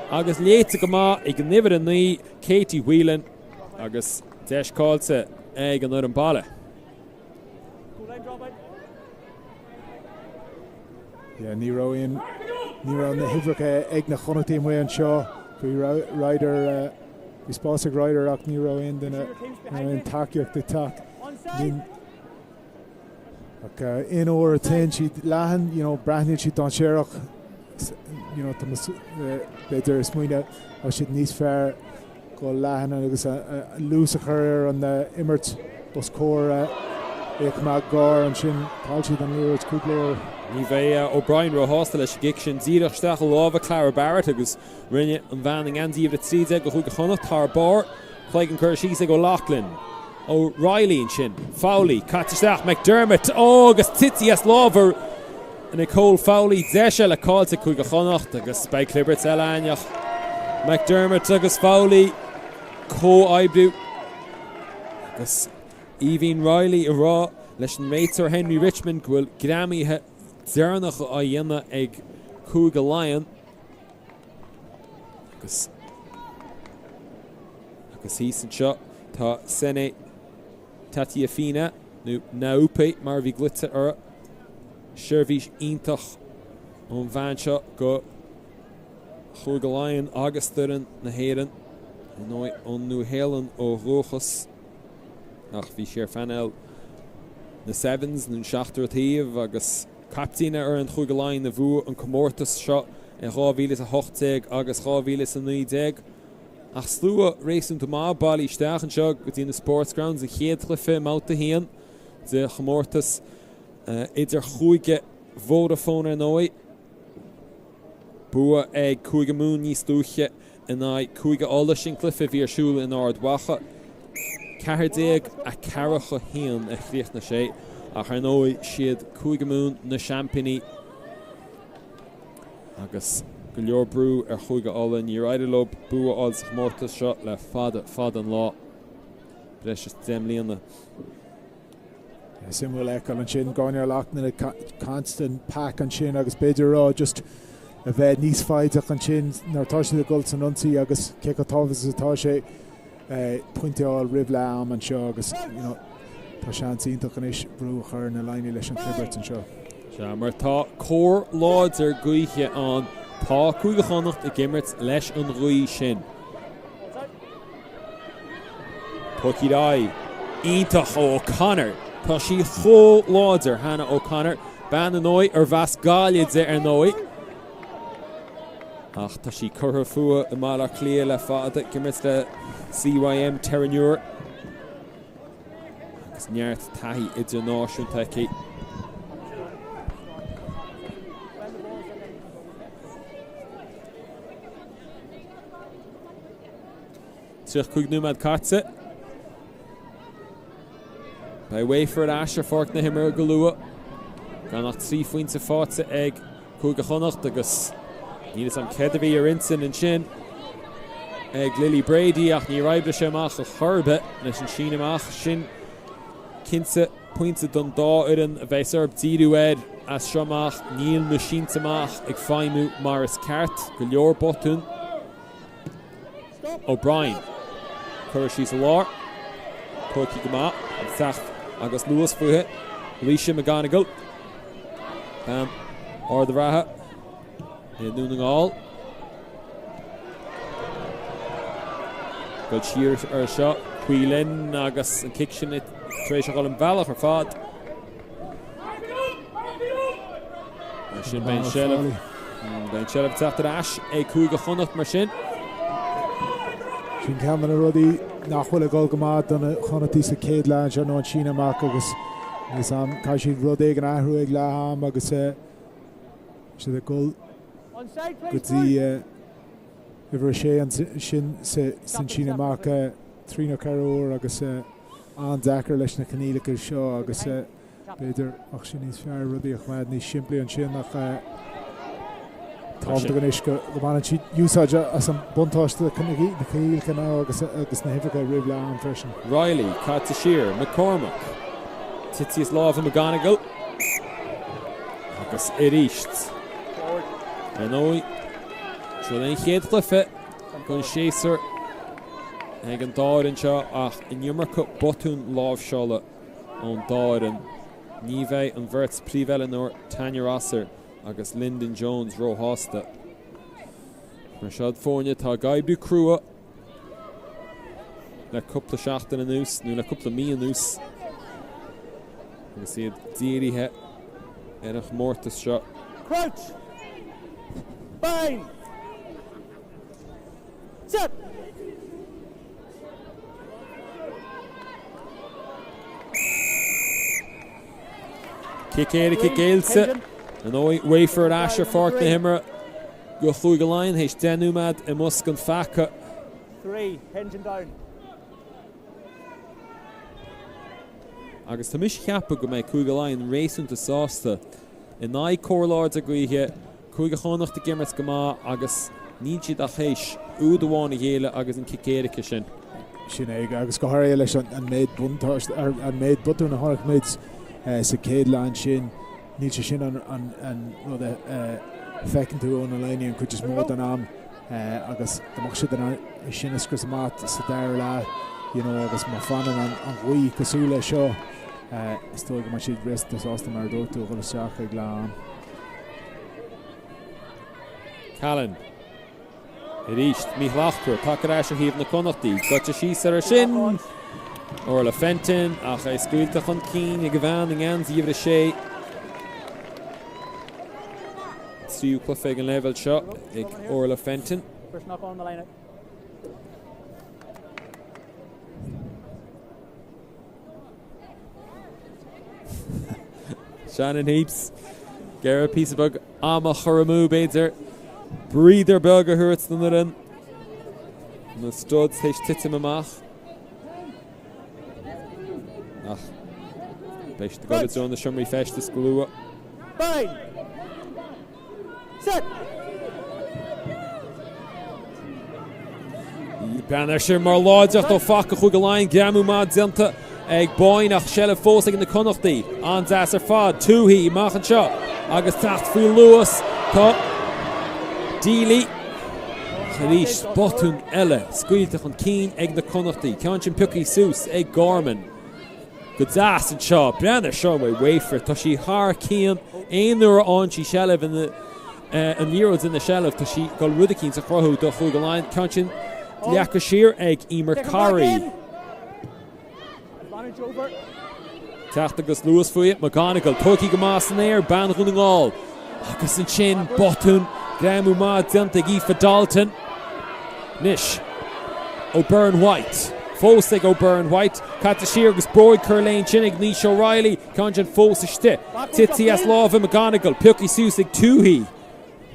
agus léite go maith ag an uimhir 9, Katie Whelan, agus deis caillte ag an fhoireann baile. Yeah, ní raibh aon, ní raibh na huimhreacha ag na Connachtaigh amuigh anseo. Bhí Ryder, bhí spás ag Ryder ach ní raibh aon duine, ní raibh aon tacaíocht ag teacht. Ach aon uair a téann siad leathan, you know, breathnaíonn siad dainséarach, you know, b'fhéidir ag smaoineamh, tá siad níos fearr. Go leathan agus luas a chur ar an imirt os comhair é a choimeád gar ansin. Chaill siad an liathróid cúpla uair. Ní bheidh O'Brien róshásta leis an gcic sin. Díreach isteach i lámha Clara Barrett agus rinne an bhean i ngeansaí uimhir 13 do Chúige Chonnacht thar barr. Cloigeann curtha síos ag O'Loughlin. O'Reilly ansin. Fowley caite isteach. McDermott. Ó agus tití as lámha Nicole Fowley. Deis eile caillte ag Cúige Chonnacht agus beidh clibirt eile againn ach McDermott agus Fowley comhoibriú agus Aoibhín Reilly ag rá leis an réiteoir Henry Richmond go bhfuil greamaithe deireanacha á dhéanamh ag Cúige Laighean agus agus thíos anseo tá Sene Tateafina, nó Naupe mar a bhí glaoite uirthi. Seirbhís iontach ón bhean seo go Chúige Laighean agus d'fhoireann na hÉireann, ar ndóigh ón Nua-Shéalainn ó dhúchas, ach bhí sí ar phainéal na Sevens, nó an seachtar taobh, agus caiptín ar fhoireann Chúige Laighean a bhuaigh an comórtas seo in 2018 agus 2019. Ach slua réasúnta maith bailithe isteach anseo go dtí na Sportsgrounds, an chéad chluiche i mbabhta a haon de chomórtas idir-chúige Vodafone ar ndóigh. Bua ag Cúige Mumhan níos luaithe in aghaidh Cúige Uladh, sin cluiche a bhí ar siúl in Ard Mhacha. 14, 4 1 a chríochnaigh sé ach ar ndóigh siad Cúige Mumhan na seaimpíní. Agus go leor brú ar Chúige Uladh, níor éirigh leo bua a fháil sa chomórtas seo le fada, fada an lá, breis is 10 mbliana. Suimiúil a fheiceáil ansin, Gráinne O'Loughlin ag caint den pack ansin agus b'fhéidir a rá just a bheith níos foighdeach ansin nuair atá siad ag dul san ionsaí agus cé chomh tábhachtach is atá sé. pointe a fháil roimh leath am anseo agus you know tá seans iontach anois brú a chur ar na Laighnigh leis an chlibirt anseo. Sea, mar tá cóir láidir gaoithe ann, tá Cúige Chonnacht ag imirt leis an ghaoth sin. Poc ar aghaidh iontach ó O'Connor. Tá sí chomh láidir, Hannah O'Connor, bean ar ndóigh arbh as Gaillimh di ar ndóigh. Ach tá sí curtha fúithi i mBaile Átha Cliath le fada, ag imirt le CYM Terenure agus neart taithí idirnáisiúnta aici. 35 nóiméad caite. Beidh Wafer ar ais ar pháirc na himeartha go luath. Gan ach 3 phointe faighte ag Cúige Chonnacht agus níl 'fhios a'm céard a bhí ar intinn ansin ag Lily Brady ach níor oibrigh sé amach ar chor ar bith leis an síneadh amach sin. Cinnte, pointe don dá fhoireann a bheas orthu díriú air as seo amach. Níl na sínte amach ag feidhmiú mar is ceart. Go leor botún. O'Brien. Curtha síos i lár. Tógtha go maith. Ag teacht agus luas fúithi. Laoise McGonigle. Bean Ard an Rátha i nDún na nGall. Dul siar ar seo. Quillen agus an cic sin tar éis a dhul an bealach ar fad. Mar sin beidh an seilbh beidh an seilbh ag teacht ar ais ag Cúige Chonnacht mar sin. Sin ceann de na rudaí nach bhfuil ag dul go maith do na Connachtaigh sa chéad leath anseo nó an síneadh amach agus níl 'fhios a'm caithfidh siad rud éigin a athrú ag leath am agus siad ag dul go dtí uimhir a sé ansin san síneadh amach trí nó ceithre uair agus an-deacair leis na coinníollacha seo agus B'fhéidir, ach sin níos fearr, rudaí a choimeád níos simplí ansin ach tábhachtach anois go mbaineann siad úsáid as an buntáiste na coinníollacha now agus agus na huimhreacha roimh leath am freisin. Reilly, caite siar, McCormack, tite as lámha McGonigle agus arís. Ar ndóigh, seo é an chéad chluiche den séasúr ag an dá fhoireann seo ach an iomarca botún láimhseála ón dá fhoireann. Ní bheidh an bheirt príomhoiliúnóir Tanya Rosser agus Lyndon Jones róshásta. Mar seo foirne atá ag oibriú crua le cúpla seachtain anuas nó le cúpla mí anuas agus iad dírithe ar an chomórtas seo. Crouch! Bind! Set! Cic éirice géillte. Ar ndóigh, Wafer ar ais ar pháirc na himeartha do Chúige Laighean théis 10 nóiméad i mbosca an pheaca. Agus tá mise ag ceapadh go mbeidh Cúige Laighean réasúnta sásta in aghaidh cóir láidir gaoithe. Cúige Chonnacht ag imirt go maith agus níl siad ach théis úd amháin a ghéilleadh agus an cic éirice sin. Sin é, agus go háirithe leis an méid buntáiste, an méid botún a chonaic muid sa chéad leath ansin, níl sé sin an rud a feiceann tú ó na Laighnigh an chuid is mó den am agus dá mbeadh siad in ann é sin a scrios amach sa dara leath, you know, agus má fanann an ghaoth cosúil leis seo, is dóigh go mbeidh siad réasúnta sásta mar a dúirt tú a dhul isteach ag leath am. Callan. Arís, míshlachtmhar. Tagtha ar ais ó thaobh na Connachtaí. Goite síos air sin. Orla Fenton, ach é scaoilte chun cinn ag a bhean i ngeansaí uimhir a sé. Tríú cluiche ag an leibhéal seo ag Orla Fenton. Shannon Heaps. Ag iarraidh píosa beag ama a chur amú, b'fhéidir. Breather beag a thabhairt don fhoireann. Na studs théis titim amach. Ach beidh siad ag dul i dtreo na seomraí feistis go luath. Bind. Set. Breathnaigh air sin mar láidreacht ó phaca Chúige Laighean, greamú maith déanta ag Boyne ach seilbh fós ag na Connachtaigh. An-deas ar fad. Tuohy amach anseo agus teacht faoi luas. Tá Deely ach arís botún eile scaoilte chun cinn ag na Connachtaigh. Ceann sin pioctha suas ag Gorman. Go deas anseo. Breathnaigh air seo uaidh Wafer. Tá sí thar cionn. Aon uair a fhaigheann sí seilbh ina an liathróid ina seilbh, tá sí ag dul rud eicínt a chruthú do Chúige Laighean. Ceann sin leagtha siar ag Emer Carey. Teacht agus luas fúithi. McGonigle tógtha go maith san aer. Bean Dhún na nGall. Agus ansin botún, greamú maith déanta ag Aoife Dalton. Anois O'Byrne White. Fós ag O'Byrne White. Caite siar agus bróig curtha léi ansin ag Naoise O'Reilly. Ceann sin fós istigh. Tite as lámha McGonigle. Pioctha suas ag Tuohy.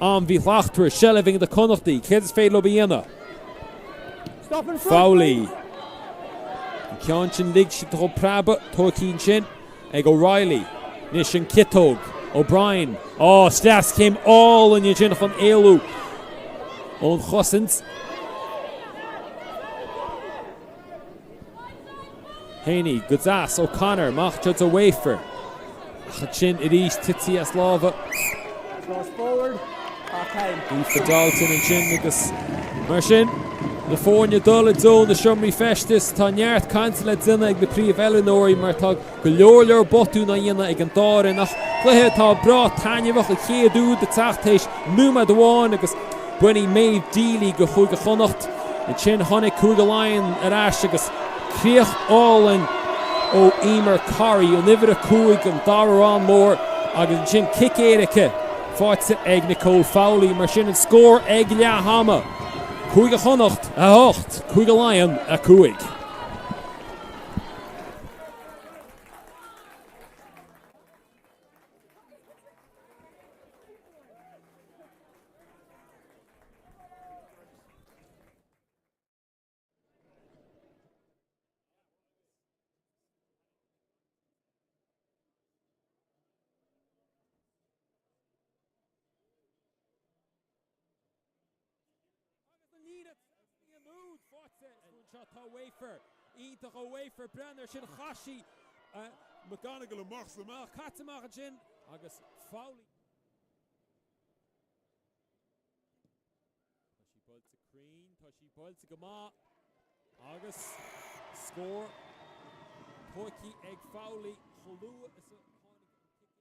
Am mhíshlachtmhar. Seilbh ag na Connachtaigh. Céard is féidir leo a dhéanamh? Fowley. An ceann sin lig sí dó preabadh, tógtha ansin ag O'Reilly. Anois an chiotóg. O'Brien. Á, sleaschéim álainn ansin chun éalú ón chosaint. Haney, go deas, O'Connor, amach anseo do Wafer. Ach ansin arís tití as lámha. Aoife Dalton ansin agus mar sin na foirne ag dul i dtreo na seomraí feistis. Tá neart cainte le déanamh ag na príomh-oiliúnóirí mar tá go leor leor botún á dhéanamh ag an dá fhoireann ach cluiche atá breá taitneamhach, an chéad úd ag teacht théis nóiméad amháin agus baineann Maeve Deely do Chúige Chonnacht. Ansin tháinig Cúige Laighean ar ais agus críoch álainn ó Eimear Corry, an uimhir 5, an dara rang mór, agus ansin cic éirice faighte ag Nicole Fowley. Mar sin an scór ag leath ama, Cúige Chonnacht 8, Cúige Laighean 5. Anseo tá Wafer, iontach ó Wafer, breathnaigh air sin, chaith sí McGonigle amach is amach, caite amach ansin agus Fowley. Tá sí buailte cruinn, tá sí buailte go maith agus scór tógtha ag Fowley chomh luath is a tháinig an cic.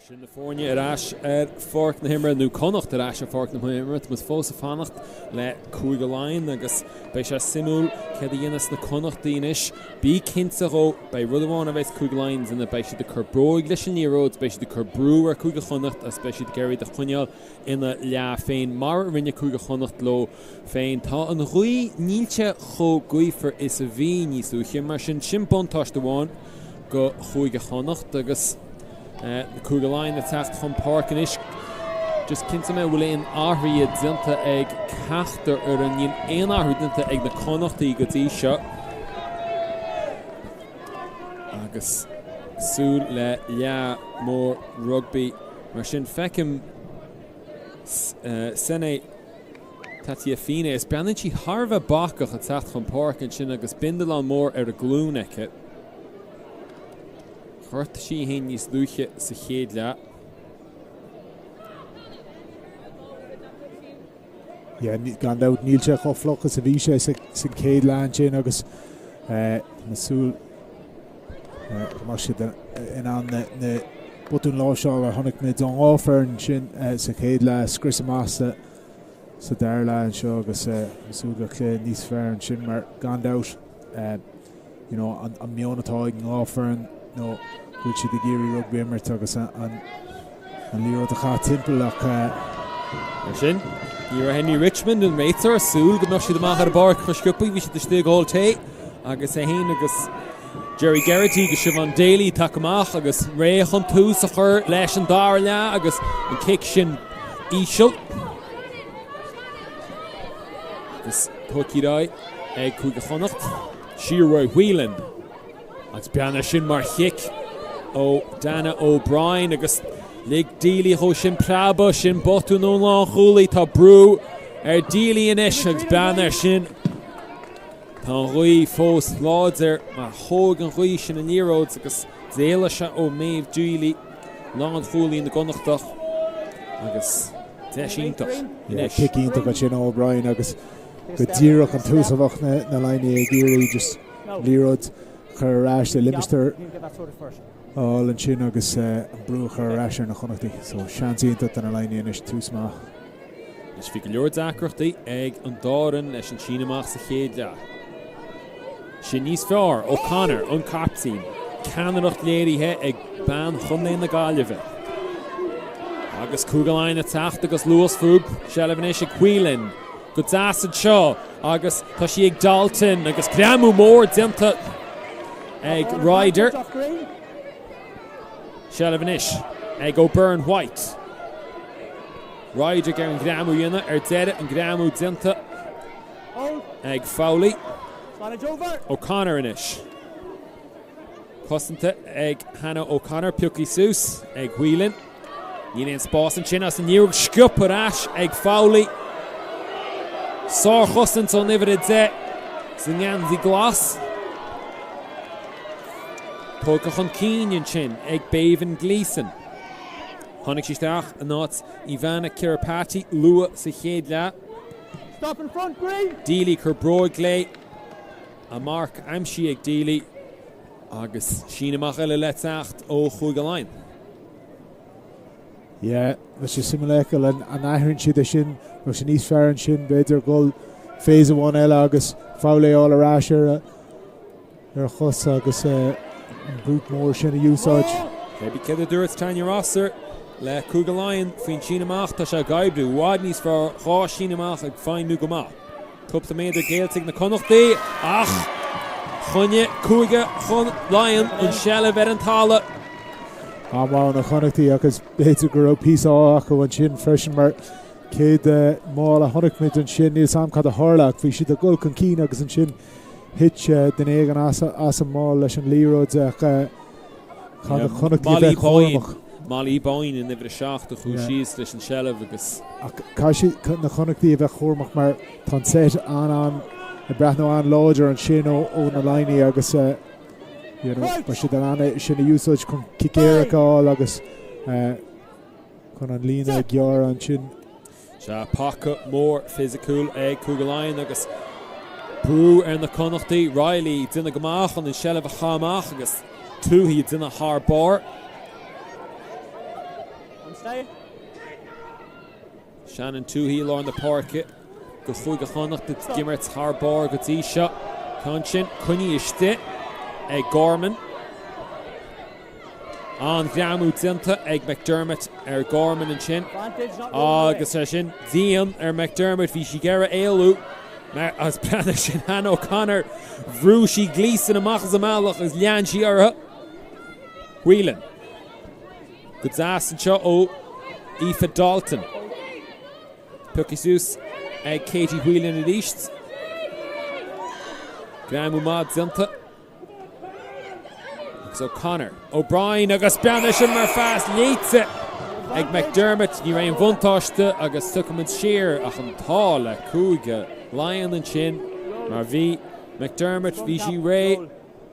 Sin na foirne ar ais ar pháirc na himeartha, nó Connacht ar ais ar pháirc na himeartha. Tá muid fós ag fanacht le Cúige Laighean agus beidh sé suimiúil céard a dhéanfas na Connachtaigh anois. Bí cinnte dhó, beidh rud amháin a bheas Cúige Laighean ag déanamh, beidh siad ag cur bróig leis an liathróid, beidh siad ag cur brú ar Chúige Chonnacht agus beidh siad ag iarraidh iad a choinneáil ina leath féin, mar a rinne Cúige Chonnacht leo féin. Tá an ghaoth, níl sé chomh gaofar is a bhí níos luaithe, mar sin, sin buntáiste amháin go Chúige Chonnacht agus Cúige Laighean ag teacht chun páirce anois. Just cinnteoidh mé an bhfuil aon athruithe déanta ag ceachtar fhoireann. Níl aon athrú déanta ag na Connachtaigh go dtí seo. Agus súil le leath mór rugbaí. Mar sin, feicim Sene Tateafine is breathnaíonn sí thar a bheith bacach ag teacht chun páirce ansin agus bindealán mór ar a glúin aici. Ghortaigh sí í féin níos luaithe sa chéad leath. Yeah, gan dabht níl sé chomh fliuch is a bhí sé sa chéad leath ansin agus tá mé ag súil go mbeidh siad in ann na botúin láimhseála a chonaic muid ón dhá foireann sin sa chéad leath a scrios amach sa dara leath anseo agus ag súil go cluiche níos fearr ansin mar gan dabht you know, an, an meon atá ag an dhá foireann nó go bhfuil siad ag iarraidh rugbaí a imirt agus an, an liathróid a chaitheamh timpeall ach Mar sin, ní raibh Henry Richmond an réiteoir ag súil go mbeadh siad amach ar an bpáirc chomh sciobtha, bhí siad istigh ag ól tae agus é féin agus Gerry Geraghty agus Siobhán Daly tagtha amach agus réidh chun tús a chur leis an dara leath agus an cic sin íseal. Agus tógtha ar aghaidh ag Cúige Chonnacht. Siar uaidh Whelan agus breathnaigh air sin mar chic ó Dannah O'Brien agus lig Deely dhó sin preabadh, sin botún ón lánchúlaí, tá brú ar Deely anois agus breathnaigh air sin. Tá an ghaoth fós láidir mar thóg an ghaoth sin an liathróid agus d'éalaigh sé ó Méabh Deely, lánchúlaí na gConnachtach agus deis iontach anois. Cic iontach ansin ó O'Brien agus go díreach an tús a bheadh na Laighnigh ag iarraidh just liathróid a chur ar ais i limistéar a fháil ansin agus an brú a chur ar ais ar na Connachtaigh. So seans iontach do na Laighnigh anois, tús maith. Anois bhí go leor deacrachtaí ag an dá fhoireann leis an síneadh amach sa chéad leath. Sin níos fearr, O'Connor, an captaen. Ceannaireacht léirithe ag bean chontae na Gaillimhe. Agus Cúige Laighean ag teacht agus luas fúthu. Seilbh anois ag Whelan. Go deas anseo agus tá sí ag Dalton agus greamú mór déanta ag Ryder. Seilbh anois ag O'Byrne White. Ryder ag iarraidh an greamú a dhéanamh ar deireadh an greamú déanta ag Fowley. O'Connor anois. Cosanta ag Hannah O'Connor, pioctha suas ag Whelan. Níl aon spás ansin as an liathróid sciobtha ar ais ag Fowley. Sárchosaint ón uimhir 10 sa ngeansaí glas. Tógtha chun cinn ansin ag Béibhinn Gleeson. Tháinig sí isteach in áit Ivana Kiripati luath sa chéad leath. Stop in front, Green! Deely cur bróig léi. A marc aimsithe ag Deely agus síneadh amach eile le teacht ó Chúige Laighean. Yeah, bheadh sé suimiúil a fheiceáil an athraíonn siad é sin, bheadh sé níos fearr ansin b'fhéidir dhul phase amháin eile agus Fowley a fháil ar ais ar a ar a chos agus an boot mór sin a úsáid. Cébí céard a dúirt Tanya Rosser le Cúige Laighean faoin síneadh amach, tá sé ag oibriú i bhfad níos fearr, 2 síneadh amach ag feidhmiú go maith. Cúpla méadar géillte ag na Connachtaigh ach choinnigh Cúige Laighean an tseilbh ar an talamh. An-mhaith ó na Connachtaigh agus b'fhéidir go raibh píosa ádh acu ansin freisin mar chéad maul a chonaic muid ansin, níl 's a'm cad a tharla ach bhí siad ag dul chun cinn agus ansin thit duine éigin as an maul leis an liathróid ach caithfidh na Connachtaigh a bheith cúramach. Molly Boyne in uimhir 7 a chuaigh síos leis an tseilbh agus. Ach caithfidh na Connachtaigh a bheith cúramach mar tá an set an-an ag breathnú an-láidir ansin ó na Laighnigh agus you know beidh siad in ann é sin a úsáid chun cic éirice a fháil agus chun an líne a ghearradh ansin. Sea, paca mór fisiciúil ag Cúige Laighean agus brú ar na Connachtaigh. Reilly ag déanamh go maith chun an tseilbh a chaitheamh amach agus Tuohy ag déanamh thar barr. Stay. Shannon Tuohy i lár na páirce do Chúige Chonnacht ag imirt thar barr go dtí seo. Ceann sin coinnithe istigh ag Gorman. An-ghreamú déanta ag McDermott ar Gorman ansin agus é sin dian ar McDermott. Bhí sí ag iarraidh éalú mar agus breathnaigh sin Hannah O'Connor. Bhrú sí Gleeson amach as an mbealach agus lean sí uirthi. Whelan. Go deas anseo ó Aoife Dalton. Pioctha suas ag Katie Whelan arís. Greamú maith déanta. Agus O'Connor, O'Brien agus breathnaigh sin mar phas léite ag McDermott. Ní raibh aon bhuntáiste agus tiocfaidh muid siar ach an t-ádh le Cúige Laighean ansin mar bhí McDermott, bhí sí réidh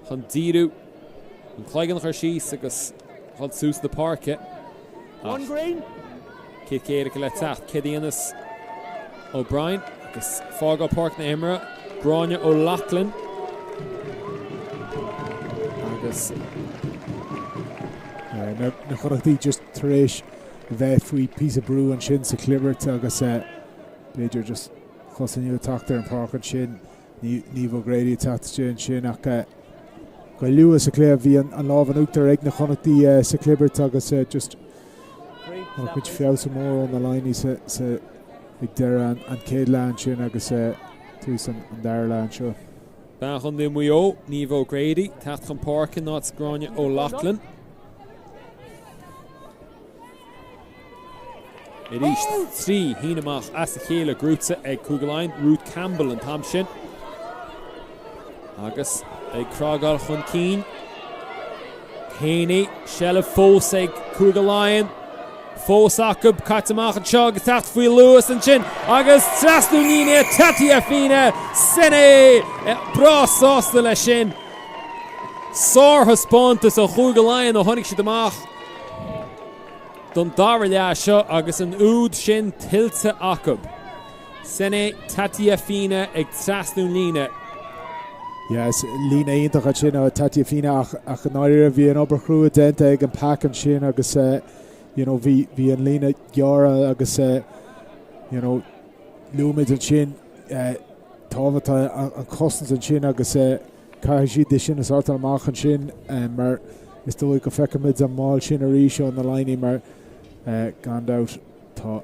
chun díriú an cloigeann a chur síos agus dhul suas na páirce. Ach cic éirice le teacht. Céard a dhéanfas O'Brien agus fágáil páirc na himeartha Gráinne O'Loughlin agus na Connachtaigh just tar éis bheith faoi píosa brú ansin sa chlibirt agus b'fhéidir just cosnú ag teacht ar an pháirc ansin. Niamh O'Grady ag teacht isteach ansin ach go luath sa chluiche bhí an lámh in uachtar ag na Connachtaigh sa chlibirt agus just chonaic muid feabhas mór ó na Laighnigh sa ag deireadh an chéad leath ansin agus tús an dara leath anseo. Bean Chontae Mhaigh Eo, Niamh O'Grady, teacht chun páirce in áit Gráinne O'Loughlin. Arís, 3 shíneadh amach as a chéile gnóthaithe ag Cúige Laighean, Ruth Campbell an t-am sin. Agus ag crágáil chun cinn. Haney, seilbh fós ag Cúige Laighean. Fós acu, caite amach anseo agus teacht faoi luas ansin agus trasnú líne Tateafina Sene breá sásta leis sin. Sárthaispeántas ó Chúige Laighean ó tháinig siad amach. don dara leath seo agus an úd sin tuillte acu. Sene Tateafina ag trasnú líne. Yes, líne iontach ansin ó Tateafina ach ach i ndáiríre bhí an obair chrua déanta ag an pack ansin agus you know bhí bhí an líne gearrtha agus you know luaigh muid ansin tábhacht an chosaint ansin agus Caithfidh siad é sin a shórtáil amach ansin mar is dóigh go bhfeicfimid an maul sin arís ó na Laighnigh mar gan dabht tá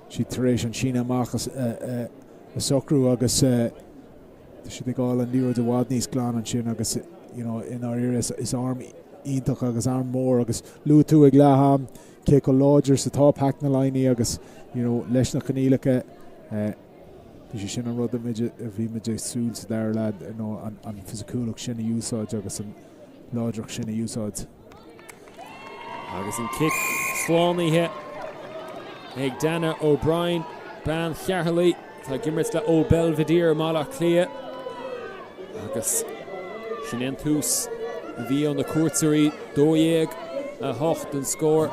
siad tar éis an síneadh amach a socrú agus tá siad ag fháil an liathróid i bhfad níos glan ansin agus you know i ndáiríre is arm iontach agus arm mór agus luaigh tú ag leath am cé chomh láidir is atá pack na Laighnigh agus you know leis na coinníollacha Bhí sé sin an rud a bhí muid ag súil sa dara leath, nó an fisiciúlacht sin a úsáid agus an láidreacht sin a úsáid. Agus an cic slánaithe ag Dana O'Brien, bean Cheatharlaigh atá ag imirt le Old Belvedere i mBaile Átha Cliath. Agus sin é an tús a bhí ó na cuairteoirí, 12, 8 an scór.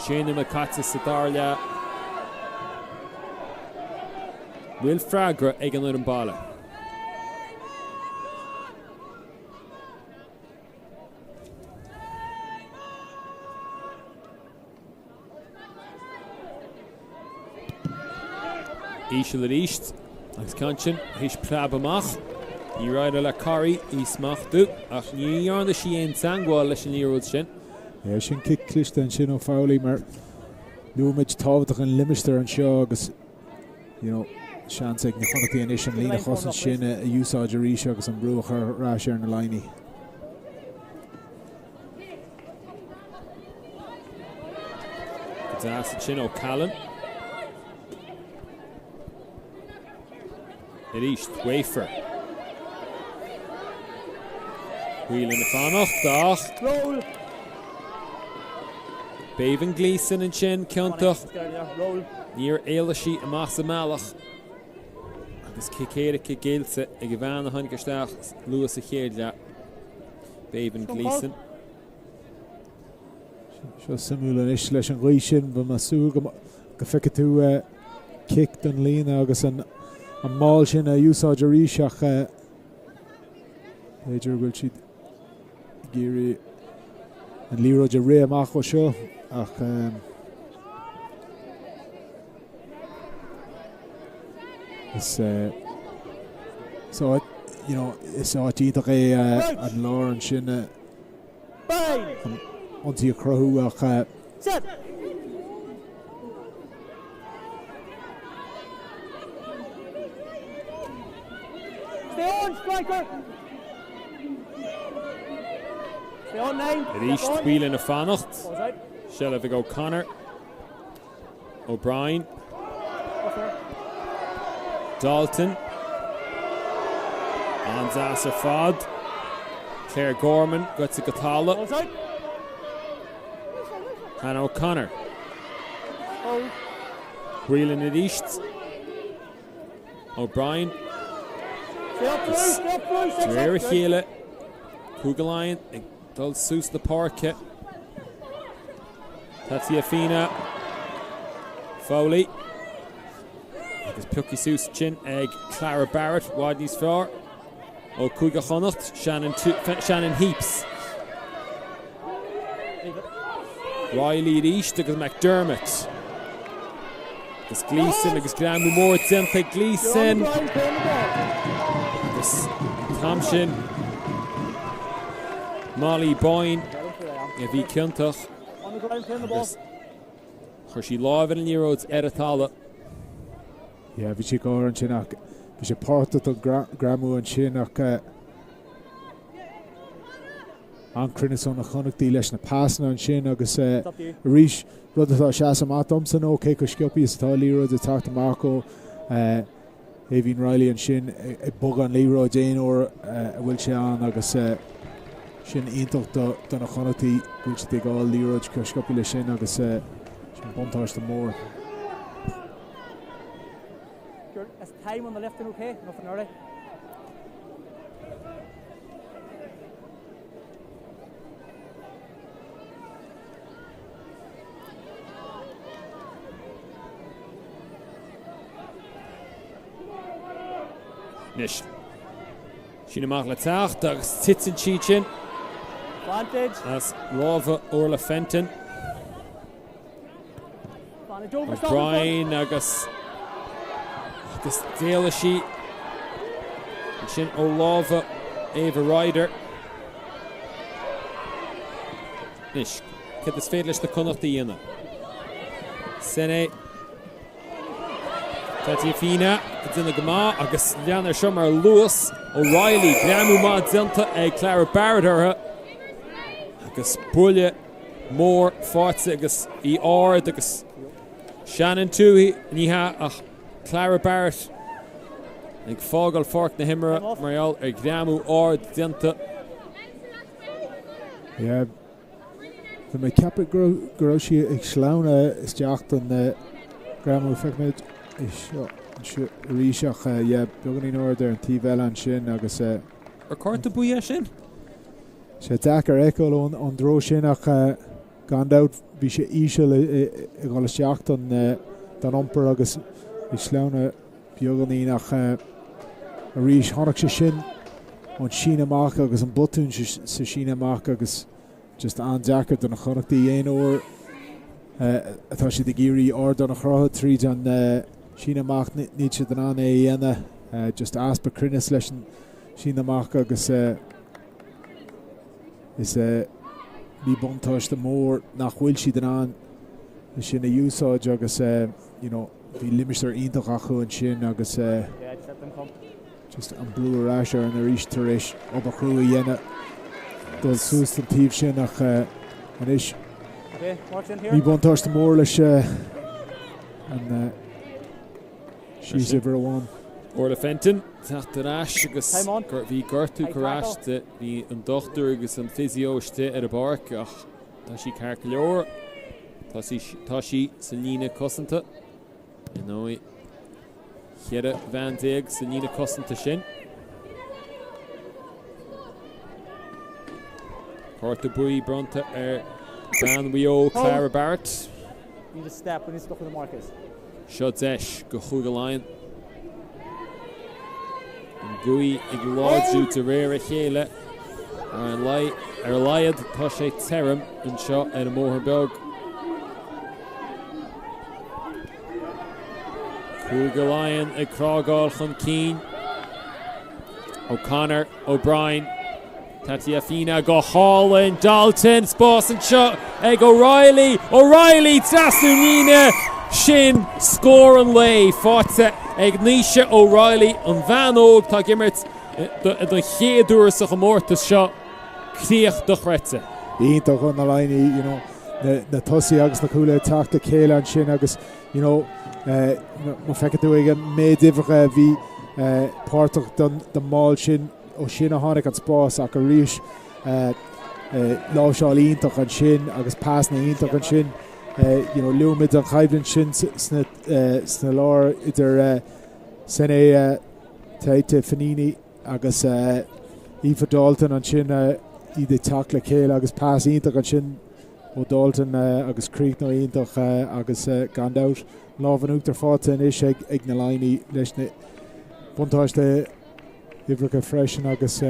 Sé nóiméad caite sa dara leath. Bhfuil freagra ag an fhoireann baile? Íseal arís agus ceann sin théis preab amach. Níor éirigh le Corry í smachtú ach ní dhearna sí aon teagmháil leis an liathróid sin. Yeah, sin cic cliste ansin ó Fowley mar luaigh muid tábhacht an limistéir anseo agus you know, seans ag na Connachtaigh anois an líne chosaint sin a úsáid arís agus an brú a chur ar ais ar na Laighnigh. Go deas ansin ó Callan. Arís, Wafer. Whelan ag fanacht ach Beibhinn Gleeson ansin ciontach. Níor éalaigh sí amach sa mbealach agus cic éirice géillte ag an bhean a tháinig isteach luath sa chéad leath, Beibhinn Gleeson. Seo suimiúil anois leis an ghaoth sin, bheadh mé ag súil go bhfeicfidh tú cic don líne agus an maul sin a úsáid arís ach b'fhéidir go bhfuil siad ag iarraidh an liathróid a rith amach ó seo. ach is is áit you know is áit iontach é an lár ansin chun ionsaí a chruthú ach Set. Stay on, striker. Stay on, nine. Arís Whelan ag fanacht. Seilbh ag O'Connor. O'Brien. Dalton. An-deas ar fad. Claire Gorman goite go talamh. Hannah O'Connor. Whelan arís. O'Brien. De réir a chéile, Cúige Laighean ag dul suas na páirce. Taofina Foley. Agus pioctha suas ansin ag Clara Barrett, i bhfad níos fearr ó Chúige Chonnacht, Shannon, Shannon Heaps. Reilly arís agus McDermott. Agus Gleeson agus greamú mór déanta ag Gleeson. Agus an t-am sin Molly Boyne a bhí ciontach agus chuir sí lámh ar an liathróid ar an talamh. Yeah, bhí sí gar ansin ach bhí sé páirteach don greamú ansin ach an-chruinneas ó na Connachtaigh leis na pasanna ansin agus arís rud atá ag seasamh amach domsa nó cé chomh sciobtha is atá an liathróid ag teacht amach ó Aoibhín Reilly ansin ag bogadh an liathróid aon uair a bhfuil sé ann agus sin iontach do na Connachtaigh go bhfuil siad ag fháil liathróid chomh sciobtha leis sin agus sin buntáiste mór. Time on the left and okay, nothing early. Anois, síneadh amach le teacht agus titeann siad sin as lámha Orla Fenton. O'Brien agus agus d'éalaigh sí ansin ó lámha Ava Ryder. Anois, céard is féidir leis na Connachtaigh a dhéanamh? Sene Taofina ag déanamh go maith agus lean ar seo mar luas O'Reilly. Greamú maith déanta ag Clara Barrett uirthi agus buille mór faighte agus í ard agus Shannon Tuohy, ní hea ach Clara Barrett ag fágáil pháirc na himeartha mar gheall ar ghreamú ard déanta. Yeah, bhí mé ag ceapadh go go raibh sí ag sleamhnú isteach don greamú. Feicfimid é seo anseo arís ach yeah, beagáinín ard ar an taobh eile ansin agus. Ar cárta buí é sin? Sé deacair a fheiceáil ón dtreo sin ach gan dabht bhí sé íseal ag dul isteach don iompar agus bhí sleamhnadh beagáinín ach arís tháinig sé sin ón síneadh amach agus an botún sa síneadh amach agus just an-deacair do na Connachtaigh aon uair atá siad ag iarraidh ardán a chruthú tríd an síneadh amach níl siad in ann é a dhéanamh just easpa cruinneas leis an síneadh amach agus Is míbhuntáiste mór nach bhfuil siad in ann sin a úsáid agus you know bhí limistéar iontach acu ansin agus just an brú ar ais orainn arís tar éis obair chrua a dhéanamh dul suas don taobh sin ach anois míbhuntáiste mór leis an Síos uimhir amháin. Orla Fenton teacht ar ais agus bhí gortú curtha ar ais di. Bhí an dochtúir agus an physio istigh ar an bpáirc ach tá sí ceart go leor. Tá sí tá sí sa líne cosanta. Ar ndóigh, 14 bhean sa líne cosanta sin. Cárta buí bronnta ar bhean Mhaigh Eo, Clara Barrett. Seo deis do Chúige Laighean. An ghaoth ag láidriú de réir a chéile. Ar a laghad tá sé tirim anseo ar an mBóthar Beag. Cúige Laighean ag crágáil chun cinn. O'Connor, O'Brien, Taofiféinge go hálainn, Dalton, spás anseo ag O'Reilly, O'Reilly trasna an líne, sin scór an lae faighte ag Naoise O'Reilly, an bhean óg atá ag imirt don chéad uair sa chomórtas seo, críoch dochreidte. Iontach ó na Laighnigh, you know, na tosaithe agus na cúlaithe ag teacht le chéile ansin agus you know, má feiceann tú ag an méid uimhreacha a bhí páirteach don mball sin, ó sin a tháinig an spás ach arís láimhseáil iontach ansin agus pasanna iontach ansin. You know, luaigh muid an choimhlint sin sna, sna lár idir Sene Taofiféinge agus Aoife Dalton ansin iad ag teacht le chéile agus pas iontach ansin ó Dalton agus críochnú iontach agus gan dabht lámh in uachtar faighte anois ag na Laighnigh leis na buntáiste uimhreacha freisin agus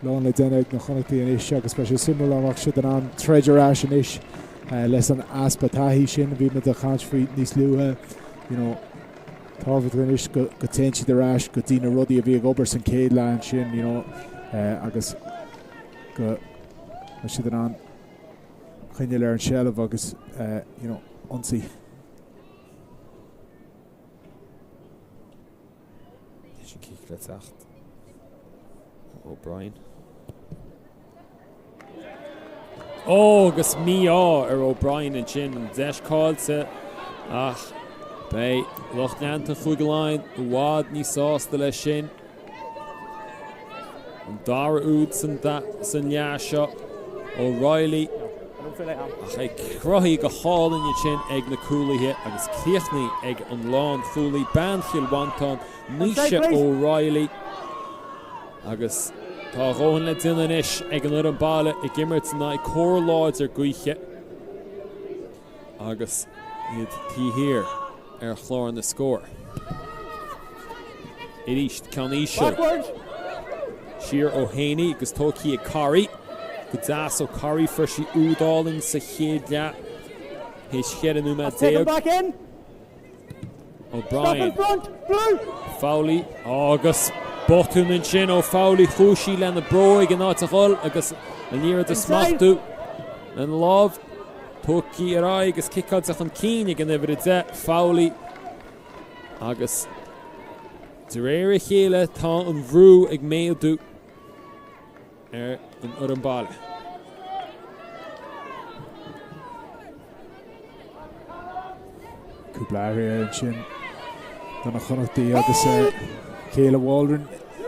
lán le déanamh ag na Connachtaigh anois agus beidh sé suimiúil an mbeadh siad in ann troid ar ais anois leis an easpa taithí sin a bhí muid ag caint faoi níos luaithe. You know, tábhachtach anois go dtéann siad ar ais go dtí na rudaí a bhí ag obair san chéad leath ansin you know, agus go mbeidh siad in ann coinneáil ar an seilbh agus you know, ionsaí. Anois an cic le teacht ó O'Brien. Ó agus mí-ádh ar O'Brien ansin, an deis caillte ach beidh lucht leanta Chúige Laighean i bhfad níos sásta leis sin. An dara úd san leath seo, O'Reilly ach é cruthaithe go hálainn ansin ag na cúlaithe agus críochnaithe ag an lánchúlaí, bean Chill Mhantáin, Naoise O'Reilly. Agus tá a dhóthain le déanamh anois ag an fhoireann baile ag imirt in aghaidh cóir láidir gaoithe agus iad taobh thiar ar chlár na scór. Arís ceann íseal siar ó Haney agus tógtha ag Corry. Go deas ó Corry, fuair sí úd álainn sa chéad leath théis 14 nóiméad. O'Brien. Fowley agus botún ansin ó Fowley. Chuaigh sí lena bróig in áit a dhul agus an liathróid a smachtú lena lámh. Tógtha ar aghaidh agus ciceáilte chun cinn ag an uimhir 10, Fowley. Agus de réir a chéile tá an bhrú ag méadú. ar an fhoireann baile. Cúpla athrú ansin do na Connachtaí agus Kayla Waldron,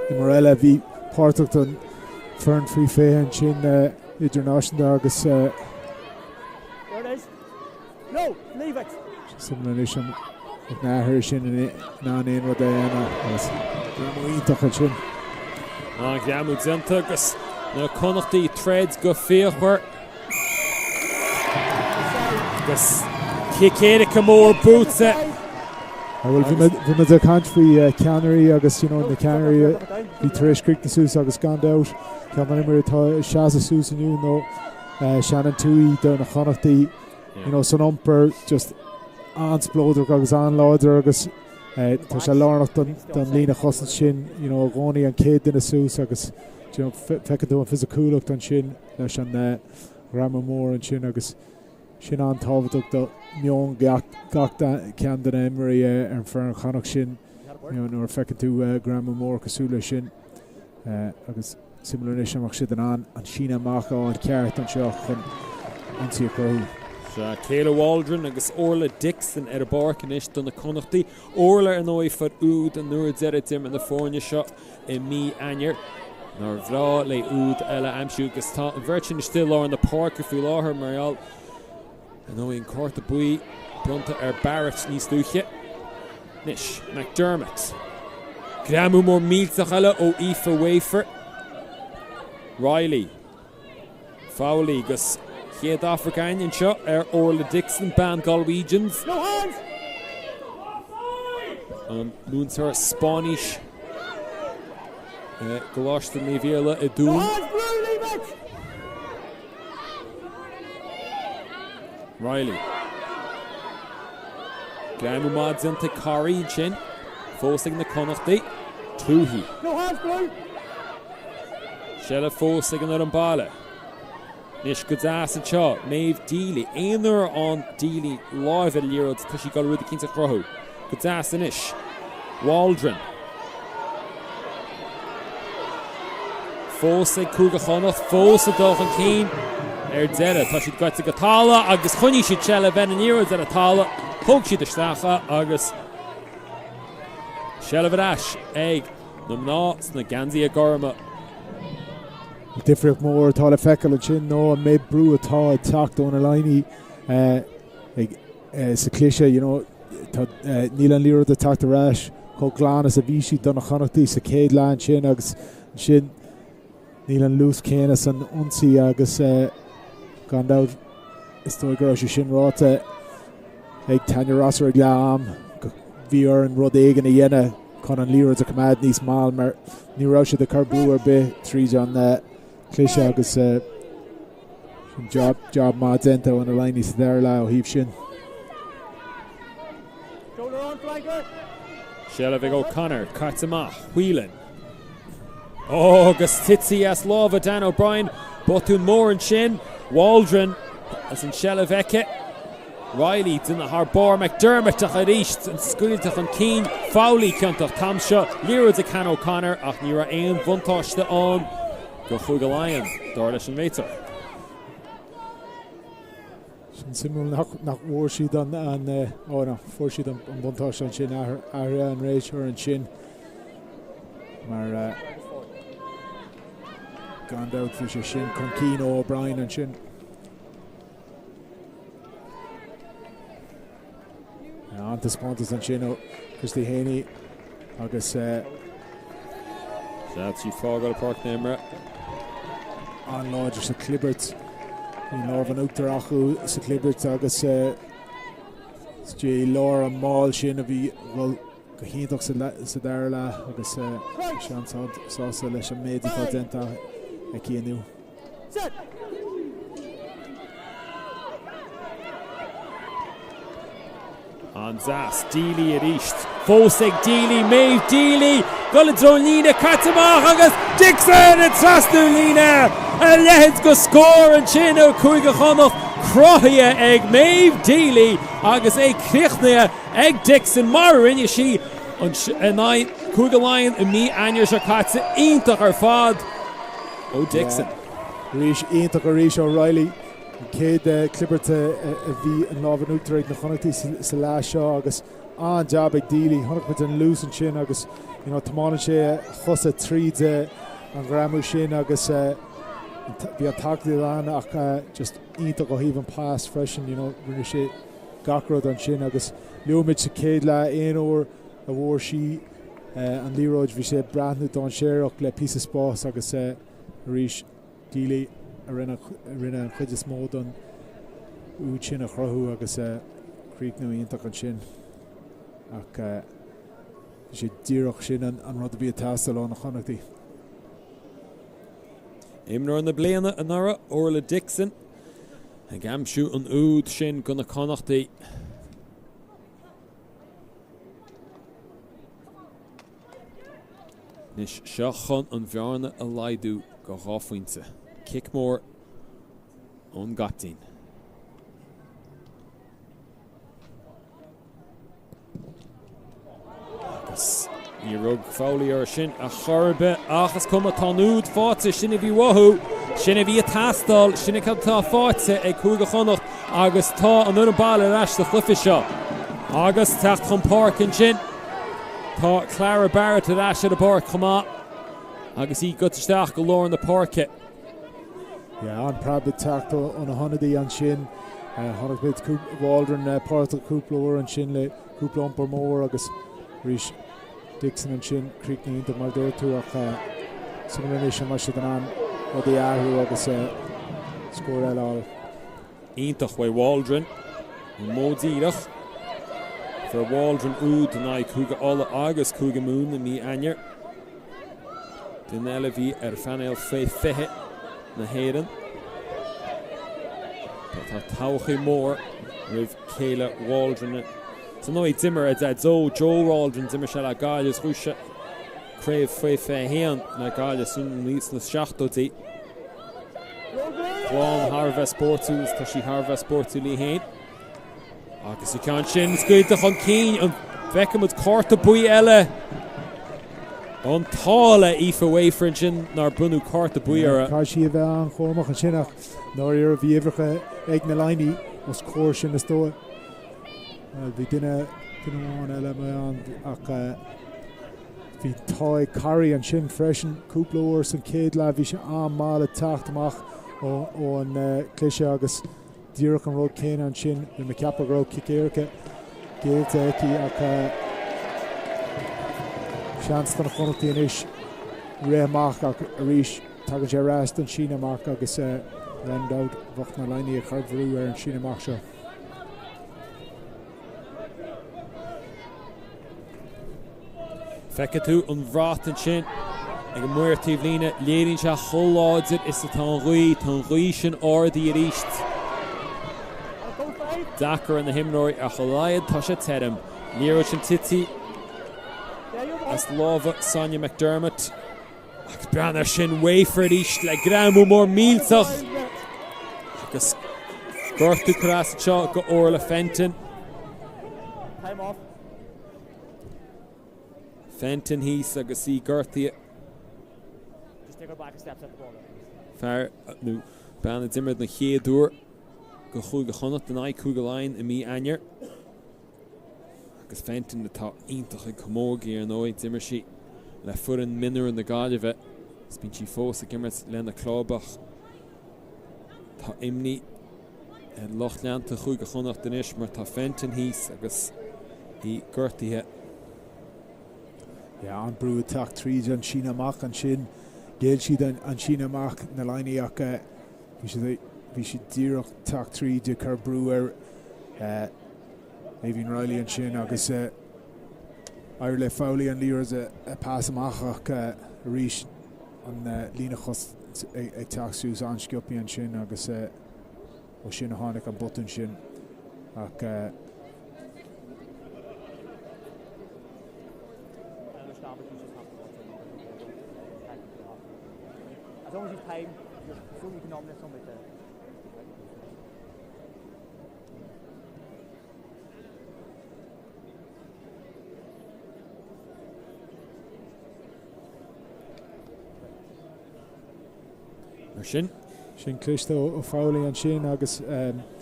imreoir eile a bhí páirteach don foireann faoi 20 ansin idirnáisiúnta agus No, leave it. Suimiúil anois an mbeidh na hathruithe sin in ann aon rud a dhéanamh agus greamú iontach ansin. An-ghreamú déanta agus na Connachtaí ag troid go fíochmhar. Agus cic éirice mór buaite. Bhuel, bhí muid ag caint faoi cheannairí agus you know, na ceannairí a bhí tar éis críochnú suas agus gan dabht ceann de na himreoirí atá ag seasamh suas inniu ná Shannon Tuohy do na Connachtaí. you know, san iompar just an-spleodrach agus an-láidir agus eh, tá sé lárnach don, don líne chosaint sin you know, i gcónaí an chéad duine suas agus you know, feiceann tú an fisiciúlacht ansin leis an eh, ghreamú mór ansin agus sin an-tábhachtach do meon gach, gach ceann de na himreoirí eh, ar an foireann Chonnacht sin you know, nuair a feiceann tú eh, greamú mór cosúil leis sin eh, agus Suimiúil anois an mbeadh siad in ann an síneadh amach a fháil ceart anseo chun ionsaí a chruthú. Sea, Kayla Waldron agus Orla Dixon ar an bpáirc anois do na Connachtaigh. Orla, ar ndóigh, fuair úd an uair deiridh d'imir na foirne seo i mí Eanáir. Nár bhreá léi úd eile a aimsiú agus tá an bheirt sin istigh i lár na páirce faoi láthair mar gheall Ar ndóigh, an cárta buí bronnta ar Barrett níos luaithe. Anois, McDermott. Greamú mór millteach eile ó Aoife Wafer. Reilly. Fowley agus chéad aifric againn anseo ar Orla Dixon, bean Galwegians. An múinteoir Spáinnis i gColáiste Naomh Iarla i dTuaim. Reilly. Greamú maith déanta ag Corry ansin. Fós ag na Connachtaigh. Tuohy. Seilbh fós ag an fhoireann baile. Anois go deas anseo, Méabh Deely. Aon uair a fhaigheann Deely láimh ar an liathróid tá sí ag dul rud eicínt a chruthú. Go deas anois. Waldron. Fós ag Cúige Chonnacht, fós ag dul chun cinn ar deireadh. Tá siad goite go talamh agus choinnigh siad seilbh ar an liathróid ar an talamh. Thóg siad isteach é agus seilbh ar ais ag na mná sna geansaithe gorma. An difríocht mór atá le feiceáil ansin ná an méid brú atá ag teacht ó na Laighnigh sa chliseadh. You know, tá, níl an liathróid ag teacht ar ais chomh glan is a bhí sí do na Connachtaigh sa chéad leath ansin agus ansin níl an luas céanna san ionsaí agus gan dabht is dóigh go raibh sé sin ráite ag Tanya Rosser ag leath am go bhí orainn rud éigin a dhéanamh chun an liathróid a choimeád níos mall mar ní raibh siad ag cur brú ar bith tríd an cliseadh agus Sin job, job maith déanta ó na Laighnigh sa dara leath ó thaobh sin. Seilbh ag O'Connor, caite amach, Whelan. Ó, agus tití as lámha Dan O'Brien, botún mór ansin, Waldron agus an seilbh aici. Reilly, duine thar barr, McDermott ach arís an scaoileadh chun cinn, Fowley ciontach an t-am seo, liathróid ag Hannah O'Connor ach ní raibh aon bhuntáiste ann do Chúige Laighean, dar leis an réiteoir. Sin suimiúil nach bhfuair siad an, ó no, fuair siad an buntáiste ansin, athraithe an réiteoir ansin mar gan dabht bhí sé sin chun cinn ó O'Brien ansin. An-taispeántas ansin ó Christy Haney agus. Sea, tá sí ag fágáil páirc na himeartha. An-láidir sa chlibirt. Bhí an lámh in uachtar acu sa chlibirt agus i lár an mall sin a bhí dul go hiontach sa dara leath agus sí an-sásta leis an méid atá déanta aici inniu. An-deas. Deely arís. Fós ag Deely. Méabh Deely. Dul i dtreo an líne. Caite amach agus Dixon ag trasnú líne! A leithéid de scór ansin ó Chúige Chonnacht. Cruthaithe ag Méabh Deely agus é críochnaithe ag Dixon mar a rinne sí in aghaidh Cúige Laighean i mí Eanáir seo caite. Iontach ar fad. Ó Dixon. Arís, iontach arís ó Reilly. An chéad clibirt a bhí an lámh in uachtar ag na Connachtaigh sa leath seo agus an-jab ag Deely. Chonaic muid an luas ansin agus you know tiomáineann sé a chosa tríd an ghreamú sin agus bhí an tacaíocht ann ach just iontach ó thaobh an pas freisin you know rinne sé gach rud ansin agus luaigh muid sa chéad leath aon uair a bhfuair sí an liathróid. Bhí sé ag breathnú dainséarach le píosa spáis agus arís Deely a rinne an chuid is mó don úd sin a chruthú agus críochnú iontach ansin. Ach bhí sé díreach sin an rud a bhí ag teastáil ó na Connachtaigh. Imreoir na bliana anuraidh, Orla Dixon, ag aimsiú an úd sin do na Connachtaigh. Anois seo chun an bhearna a laghdú go 2 phointe. Cic mór ón gcaiptín. Agus níor rug Fowley air sin ar chor ar bith ach is cuma, tá an úd faighte, sin a bhí uathu, sin a bhí ag teastáil, sin é cad atá faighte ag Cúige Chonnacht agus tá an fhoireann baile ar ais sa chluiche seo. Agus teacht chun páirce ansin, tá Clara Barrett ar ais ar an bpáirc chomh maith agus í goite isteach go lár na páirce. Yeah, an-preab ag teacht ó na hionadaí ansin. Chonaic muid Waldron páirteach cúpla uair ansin le cúpla iompar mór agus arís Dixon ansin, críochnú iontach mar a dúirt tú ach suimiúil anois an mbeidh siad in ann rudaí a athrú agus scór eile a fháil. Iontach uaidh Waldron, an modh díreach. Fuair Waldron úd in aghaidh Cúige Uladh agus Cúige Mumhan i mí Eanáir. Duine eile a bhí ar phainéal faoi 20 na hÉireann. Tá todhchaí mór roimh Kayla Waldron. Dar ndóigh, d'imir a dhaideo, Joe Waldron, d'imir sé le Gaillimh is bhuaigh sé craobh faoi 21 le Gaillimh sna seachtóidí. Clann thar a bheith spórtúil is tá sí thar a bheith spórtúil í féin. Agus an ceann sin scaoilte chun cinn, an bhfeicfimid cárta buí eile? An t-ádh le Aoife Wafer ansin nár bronnadh cárta buí uirthi. Caithfidh sí a bheith an-chúramach ansin ach dáiríre bhí uimhreacha ag na Laighnigh os comhair sin is dóigh. Bhuel bhí duine, duine amháin eile amuigh ann ach bhí an t-ádh ag Corry ansin freisin cúpla uair san chéad leath bhí sé an-mhall ag teacht amach ón cliseadh agus Díreach an rud céanna ansin, bhí mé ag ceapadh go raibh cic éirice géillte aici ach seans do na Connachtaigh anois rith amach ach arís tagann sé ar ais don síneadh amach agus gan dabht bheadh na Laighnigh ag cur brú ar an síneadh amach seo. Feicfidh tú an bhrat ansin ag an maor taobhlíne. Léiríonn sé chomh láidir is atá an ghaoth. Tá an ghaoth sin ardaithe arís. Deacair ar na himreoirí ach a laghad tá sé tirim. Liathróid sin tite as lámha Sonia McDermott. Agus breathnaigh air sin, Wafer arís le greamú mór millteach agus gortú curtha as anseo go Orla Fenton. Fenton thíos agus í gortaithe. Fear nó bean a d'imir den chéad uair go Chúige Chonnacht in aghaidh Cúige Laighean i mí Eanáir. Agus Fenton atá iontach ag camogie ar ndóigh, d'imir sí le foireann mionúir na Gaillimhe is bíonn sí fós ag imirt lena club ach tá imní ar lucht leanta Chúige Chonnacht anois mar tá Fenton thíos agus í gortaithe. Yeah, an brú ag teacht tríd an síneadh amach ansin. Ghéill siad an síneadh amach na Laighnigh ach bhí siad bhí siad díreach teacht tríd ag cur brú ar Aoibhín Reilly ansin agus éirigh le Fowley an liathróid a pas amach ach arís an líne chosaint ag teacht suas an-sciobtha ansin agus ó sin a tháinig an botún sin ach Mar sin. Sin cliste ó Fowley ansin agus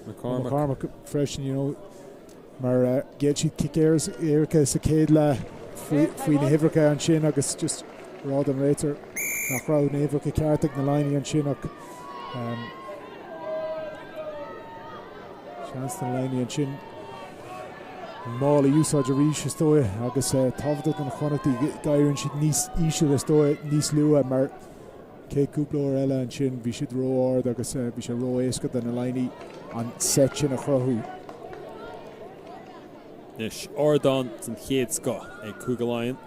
McCormack freisin, you know, mar ghéill siad cic éirice sa chéad leath faoi na huimhreacha ansin agus just rá don réiteoir nach raibh na huimhreacha ceart ag na Laighnigh ansin ach Seans do na Laighnigh ansin an maul a úsáid arís is dóigh agus tábhachtach do na Connachtaigh go n-éiríonn siad níos íseal is dóigh níos luaithe mar chéad cúpla uair eile ansin bhí siad ró-ard agus bhí sé ró-éasca do na Laighnigh an set sin a chruthú. Anois ardán den chéad scoth ag Cúige Laighean.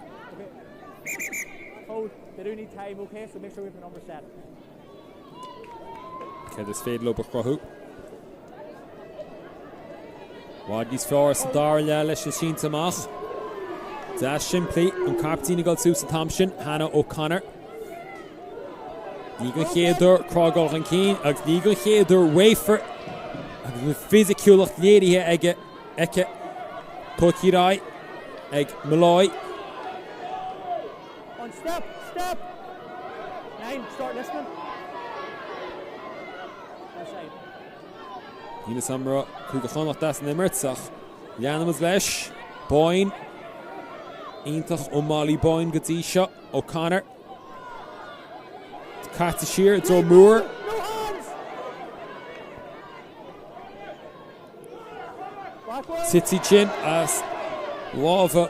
Céard is féidir leo a chruthú? I bhfad níos fearr sa dara leath leis na sínte amach. Deas simplí, an caiptín ag dul suas an t-am sin, Hannah O'Connor. Ní den chéad uair crá chun cinn agus ní den chéad uair Wafer agus an fisiciúlacht léirithe aige aici. Tógtha ar aghaidh ag Molloy. On step, step! Nine, start listening. Outside. Níl a fhios agam an raibh Cúige Chonnacht as an imirt ach leanfaimid leis. Boyne. Iontach ó Molly Boyne go dtí seo. O'Connor. Caite siar i dtreo Moore. No hands! Titfidh sin as lámha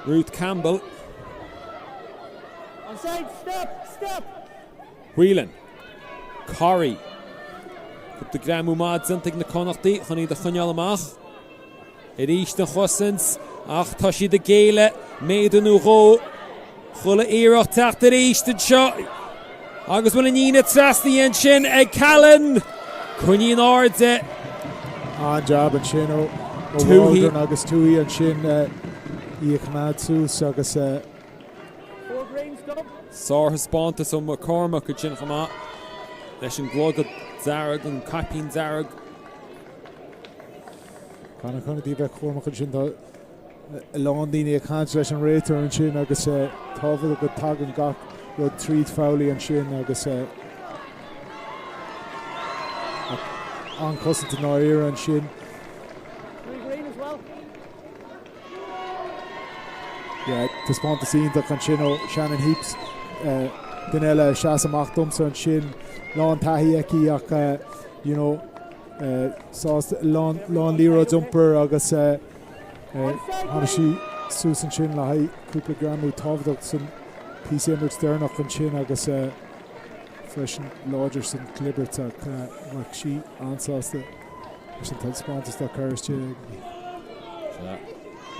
Ruth Campbell. Whelan. Corry. Cúpla greamú maith déanta ag na Connachtaigh chun iad a choinneáil amach. Arís an chosaint ach tá siad ag géilleadh méadar nó dhó. Chuile iarracht teacht arís anseo agus bhfuil an líne trasnaithe ansin ag Callan. Coinnithe in airde. An-jab ansin ó Ó Waldron agus Tuohy ansin í a choimeád suas agus. Sárthaispeántas ó McCormack ansin chomh maith leis an gclogad dearg, an caipín dearg. Caithfidh na Connachtaigh a bheith cúramach ansin. Tá a lán daoine ag caint leis an réiteoir ansin agus tábhachtach go dtagann gach rud tríd Fowley ansin agus an-chosaint i ndáiríre ansin. Yeah, taispeántas iontach ansin ó Shannon Heaps. Duine eile a sheas amach domsa ansin, lán taithí aici ach you know, sásta, lán, lán liathróid iompair agus tháinig sí suas ansin le haghaidh cúpla greamú tábhachtach san píosa imirt deireanach ansin agus freisin láidir san chlibirt ach bheadh sí an-sásta leis an taispeántas atá curtha istigh aici. Sea,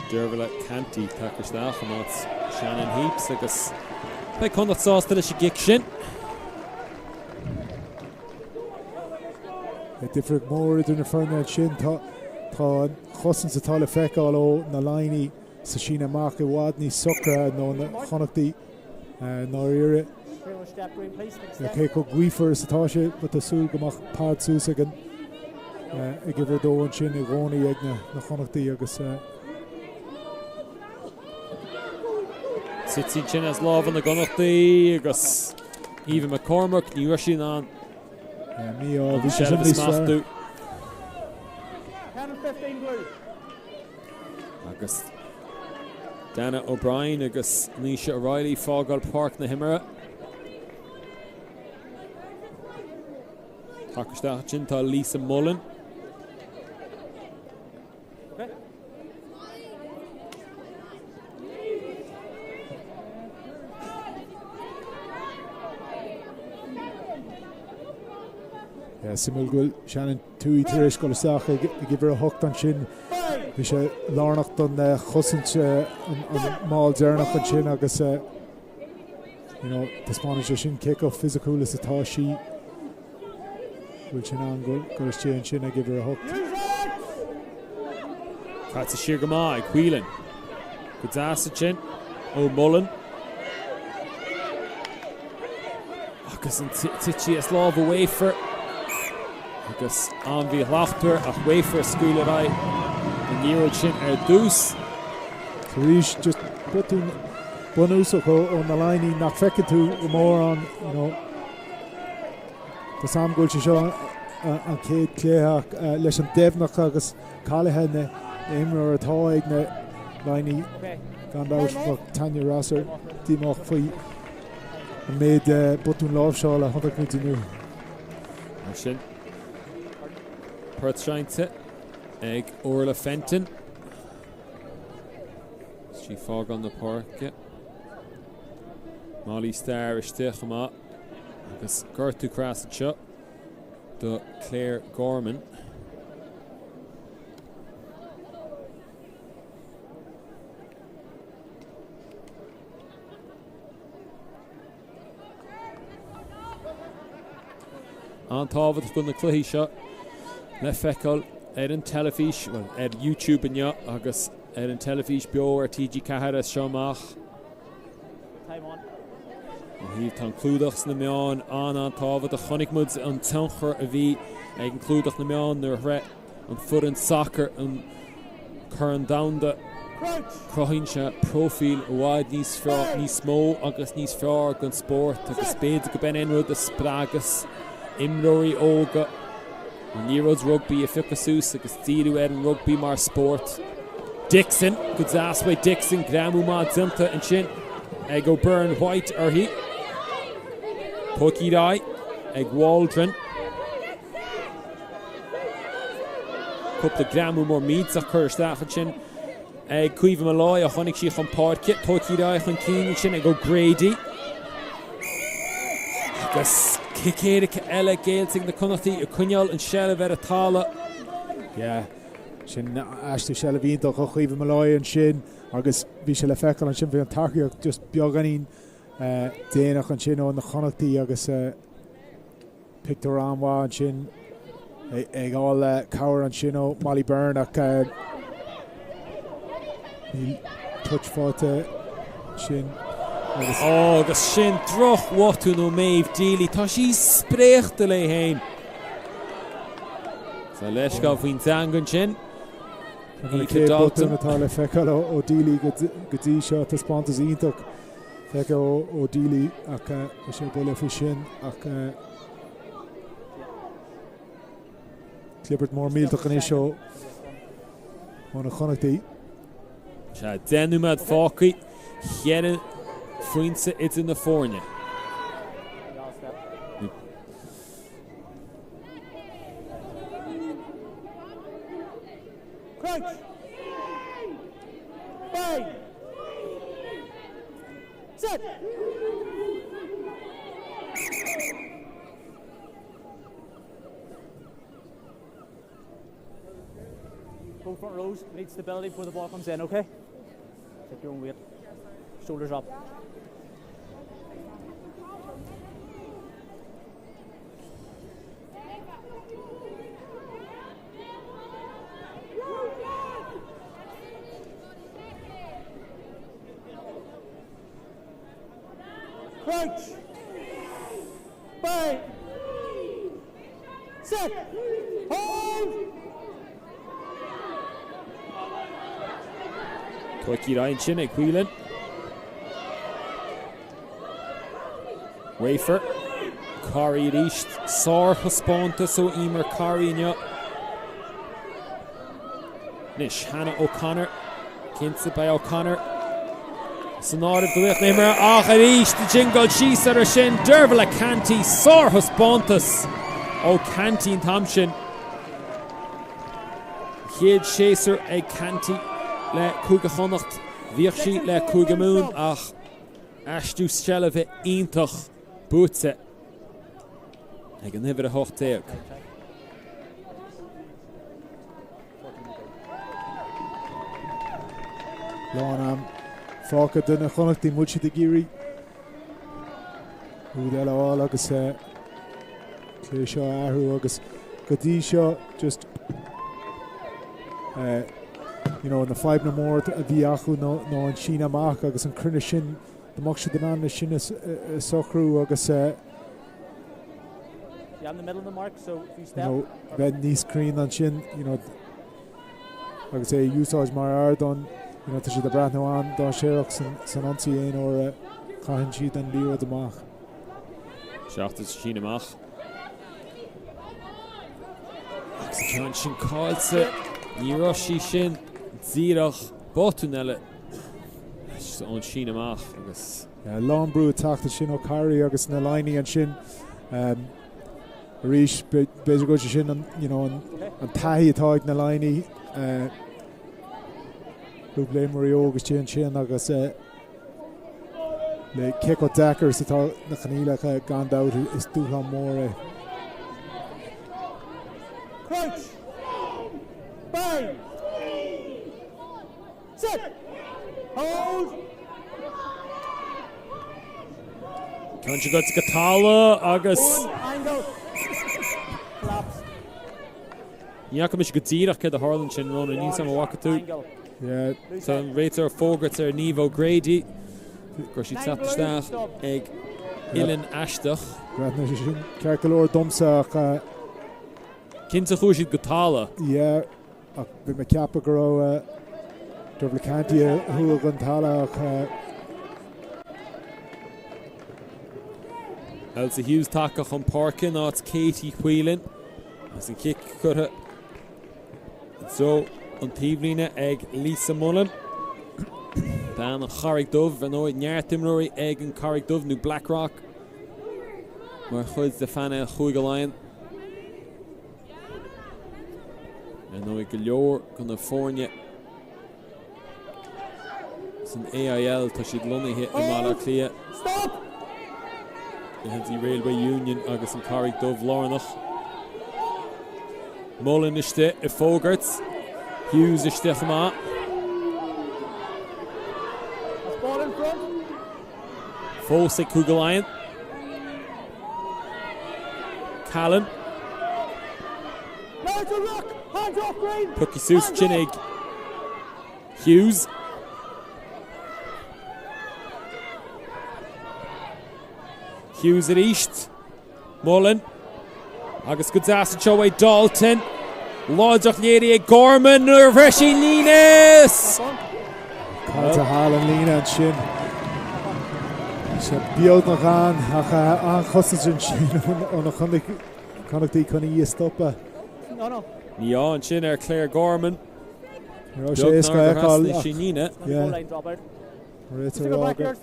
Dervla Canty tagtha isteach in áit Shannon Heaps agus beidh Connacht sásta leis an gcic sin. Difríocht mhór idir na foirne ansin. Tá an chosaint atá le feiceáil ó na Laighnigh sa síneadh amach i bhfad níos socra ná na Connachtaigh i ndáiríre. Cé chomh gaofar is atá sé, but tá súil go mbeadh pad suas ag an ag uimhir a dó ansin i gcónaí ag na Connachtaigh agus. Titfidh ansin as lámha na gConnachtaí agus Aoibhe McCormack, ní raibh sí in ann an tseilbh a smachtú. Agus Dana O'Brien agus Naoise O'Reilly ag fágáil páirc na himeartha. Tagtha isteach ansin tá Lisa Mullen. Suimiúil go bhfuil Shannon Tuohy tar éis dul isteach ag uimhir a hocht ansin. Bhí sé lárnach don chosaint an mall deireanach ansin agus you know, taispeánann sé sin cé chomh fisiciúil is atá sí. Bhfuil sí in ann dul istigh ansin ag uimhir 8. Caite siar go maith ag Whelan. Go deas ansin ó Mullen. Agus an tití as lámha Wafer. Agus an-mhíshlachtmhar ach Wafer ag scaoileadh ar aghaidh an liathróid sin ar dtús. Tar éis just botún bunúsach ó na Laighnigh nach bhfeiceann tú go mórán, you know. Tá 's a'm go bhfuil sé seo an chéad chluiche ach leis an doimhneacht agus cáilithe na n-imreoir atá ag na Laighnigh gan dabht bheadh Tanya Rosser díomách faoi an méid botún láimhseála a chonaic muid inniu. Mar sin, port seinnte ag Orla Fenton. Is í ag fágáil na páirce. Molly Starr istigh chomh maith. Agus gortú cras anseo do Claire Gorman. An-tábhachtach go bhfuil na cluichí seo le feiceáil ar an teilifís, bhuel, ar YouTube inniu agus ar an teilifís beo ar TG4 as seo amach. Ó thaobh tá an clúdach sna meáin an-an-tábhachtach. Chonaic muid an tionchar a bhí ag an clúdach na meán nuair a shroich an foireann sacair an Corn Domhanda. Cruthaíonn sé próifíl i bhfad níos níos mó agus níos fearr don spórt agus b'fhéidir go b'in é an rud a spreagas imreoirí óga an liathróid rugbaí a phiocadh suas agus díriú ar an rugbaí mar spórt. Dixon, go deas uaidh Dixon, greamú maith déanta ansin ag O'Byrne White uirthi. Tógtha ar aghaidh ag Waldron. Cúpla greamú mór millteach curtha isteach ansin ag Caoimhe Molloy ó tháinig sí chun páirce. Tógtha ar aghaidh chun cinn ansin ag O'Grady. Agus cic éirice eile géillte ag na Connachtaigh ag coinneáil an seilbh ar an talamh. Yeah. Sin aistriú seilbh iontach ó Chaoimhe Molloy ansin agus bhí sé le feiceáil ansin, bhí an tacaíocht just beagáinín déanach ansin ó na Connachtaigh agus pictiúr an-mhaith ansin ag fháil cabhair ansin ó Molly Byrne ach. Níl touch faighte sin agus. Ó agus sin drochbhotún ó Méabh Deely. Tá sí spréachta léi féin. Tá leithscéal faoin teanga ansin. Ceann de na chéad botúin atá le feiceáil ó Deely go dtí seo. Taispeántas iontach feicthe ó Deely ach tá sé buille faoi sin ach clibirt mór millteach anois ó na Connachtaigh. Sea, 10 nóiméad fágtha, cheithre phointe idir na foirne. Crouch! Bind! Set! Both front rows need stability before the ball comes in, okay? Take your own weight. Shoulders up. Crouch! Bind! Set! Hold! Tógtha ar aghaidh ansin ag Whelan. Wafer. Corry arís. Sárthaispeántas ó Emer Corry inniu. Anois Hannah O'Connor. Cinnte beidh O'Connor san áireamh do laoch na himeartha ach arís ag dingleáil síos air sin Dervla Canty sárthaispeántas ó Canty an t-am sin. Chéad séasúr ag Canty le Cúige Chonnacht. Bhíodh sí le Cúige Mumhan ach aistriú seilbhe iontach buaite ag an uimhir 18. Lán am fágtha do na Connachtaigh, an bhfuil siad ag iarraidh úd eile a fháil agus cluiche seo a athrú agus go dtí seo just you know, na fadhbanna mór a bhí acu ná an síneadh amach agus an cruinneas sin dá mbeadh siad in ann sin a socrú agus you know, bheith níos cruinne ansin you know, agus é a úsáid mar ardán you know, tá siad ag breathnú an-dainséarach san, san ionsaí aon uair a chaitheann siad an liathróid amach. Seachtas síneadh amach. Agus an ceann sin caillte, ní raibh sí sin díreach botún eile ón síneadh amach agus. Lán brú ag teacht ansin ó Carey agus na Laighnigh ansin. Arís, b'fhéidir go bhfuil sé sin an, you know, an taithí atá ag na Laighnigh. Cúpla imreoir óg istigh ansin agus le cé chomh deacair is atá na coinníollacha gan dabht is dúshlán mór é. Crouch! Bind! Set! Hold! Ceann seo goite go talamh agus. Angle. Collapse. Ní fhaca mise go díreach céard a tharla ansin, Ronan, níl 's agam an bhfaca tú. Yeah. Tá an réiteoir ag fógairt ar Niamh O'Grady go raibh sí ag teacht isteach ag uillinn aisteach. Bhreathnaigh sé sin ceart go leor domsa ach. Cinnte chuaigh siad go talamh. Yeah. Ach bhí mé ag ceapadh go raibh Dervla Canty a chuaigh chun talamh ach. Elsa Hughes tagtha chun páirce in áit Katie Whelan agus an cic curtha i dtreo an taobhlíne ag Lisa Mullen. Bean an Charraig Dubh, ar ndóigh, neart imreoirí ag an Carraig Dubh nó Blackrock mar chuid de phainéal Chúige Laighean. Ar ndóigh go leor de na foirne san AIL tá siad lonnaithe i mBaile Átha Cliath. Leithéidí Railway Union agus an Carraig Dubh lárnach. Mullen istigh ag fógairt. Hughes istigh chomh maith. Fós ag Cúige Laighean. Callan. Pioctha suas ansin ag Hughes. Hughes arís. Mullen. Agus go deas anseo uaidh Dalton. Láidreacht léirithe ag Gorman nuair a bhris sí an líne. Caite thall an líne ansin. Bhí sé beagnach ann ach an-chosaint ansin ó na Connachtaigh chun í a stopadh. Mí-ádh ansin ar Claire Gorman. Ní raibh sé éasca a Beagnach gur fheiceáil thrasnaigh sí an líne. Réiteoir a rá gur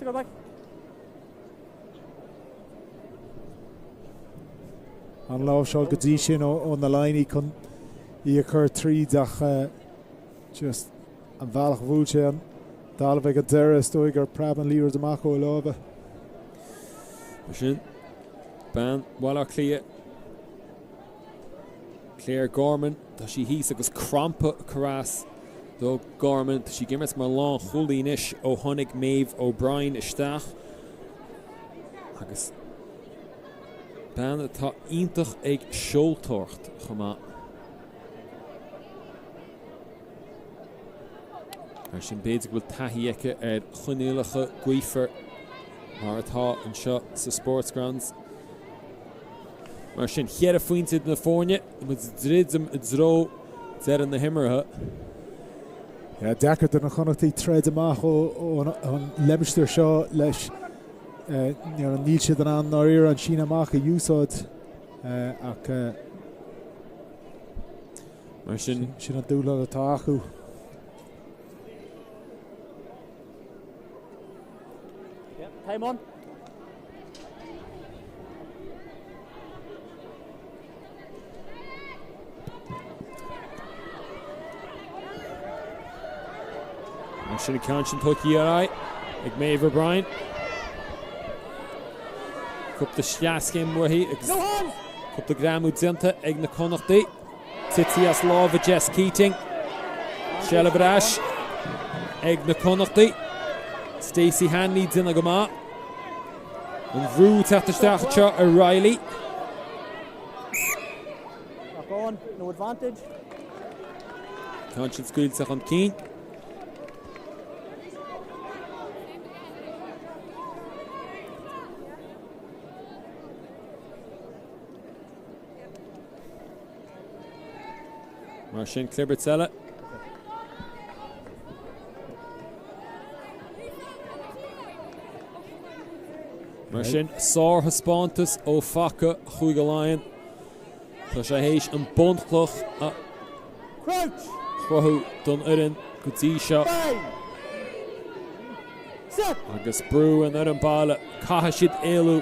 An láimhseáil go dtí sin ó na Laighnigh chun í a chur tríd ach just an bhealach a bhuail sé an talamh ag an deireadh is dóigh gur preab an liathróid amach ó a lámha. Mar sin, bean Bhaile Átha Cliath, Claire Gorman, tá sí thíos agus crampa ag cur as do Gorman. Tá sí ag imirt mar lánchúlaí anois ó tháinig Maeve O'Brien isteach. Agus bean atá iontach ag seoltóireacht chomh maith. Mar sin b'fhéidir go bhfuil taithí aici ar choinníollacha gaofar mar atá anseo sa Sportsgrounds. Mar sin, cheithre phointe idir na foirne, muid ag druidim i dtreo deireadh na himeartha. Yeah, deacair do na Connachtaigh troid amach ón limistéar seo leis. Níl siad in ann dáiríre an síneadh amach a úsáid ach mar sin sin an dúshlán atá acu. Time on. Mar sin an ceann sin tugtha ar aghaidh ag Maeve O'Brien. Cúpla sleaschéim uaithi agus cúpla greamú déanta ag na Connachtaigh. Tití as lámha Jess Keating. Seilbh ar ais ag na Connachtaigh. Stacey Hanley déanamh go maith. An bhrú teacht isteach anseo ar Reilly. No advantage. Tá sin scaoilte chun cinn. Mar sin clibirt eile. Mar sin sárthaispeántas ó phaca Chúige Laighean. Tá sé théis an bunchloch a chruthú don fhoireann go dtí seo. Agus brú an fhoireann baile, caithfidh siad éalú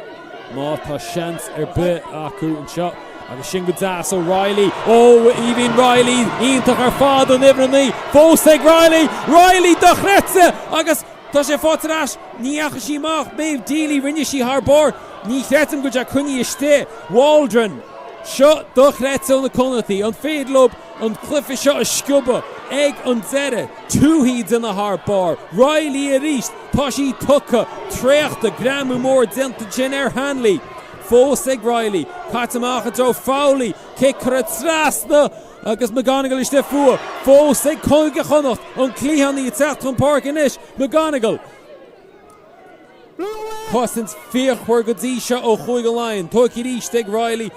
má tá seans ar bith acu anseo. Agus sin go deas ó Reilly. Ó, Aoibhín Reilly, iontach ar fad an uimhir 9. Fós ag Reilly! Reilly dochreidte! Agus tá sé faighte ar ais. Ní dheachaigh sí amach. Maeve Deely, rinne sí thar barr. Ní chreidim go bhfuil sé coinnithe istigh. Waldron. Seo dochreidte ó na Connachtaigh. An féidir leo an cluiche seo a sciobadh ag an deireadh? Tuohy déanamh thar barr. Reilly arís. Tá sí tugtha, traochta, greamú mór déanta ansin ar Hanley. Fós ag Reilly. Caite amach i dtreo Fowley. Cic curtha trasna agus McGonigle istigh fúithi. Fós ag Cúige Chonnacht. An cliathánaí ag teacht chun páirce anois. McGonigle. Cosaint fíochmhar go dtí seo ó Chúige Laighean. Tógtha arís ag Reilly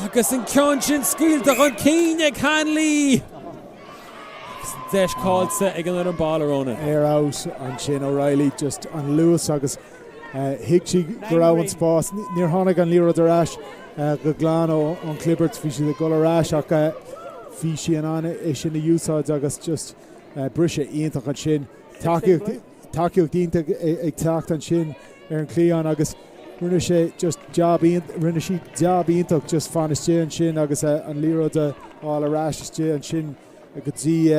agus an ceann sin scaoilte chun cinn ag Hanley. Agus an deis caillte ag an fhoireann baile, Ronan. Ar fheabhas ansin ó Reilly, just an luas agus thuig sí go raibh an spás. Níor tháinig an liathróid ar ais go glan ón chlibirt, bhí siad ag dul ar ais ach bhí sí in ann é sin a úsáid agus just briseadh iontach ansin. Tacaíocht. Tacaíocht iontach ag teacht ansin ar an chliathán agus rinne sé just jab rinne sí jab iontach just fan istigh ansin agus an liathróid a fháil ar ais istigh ansin go dtí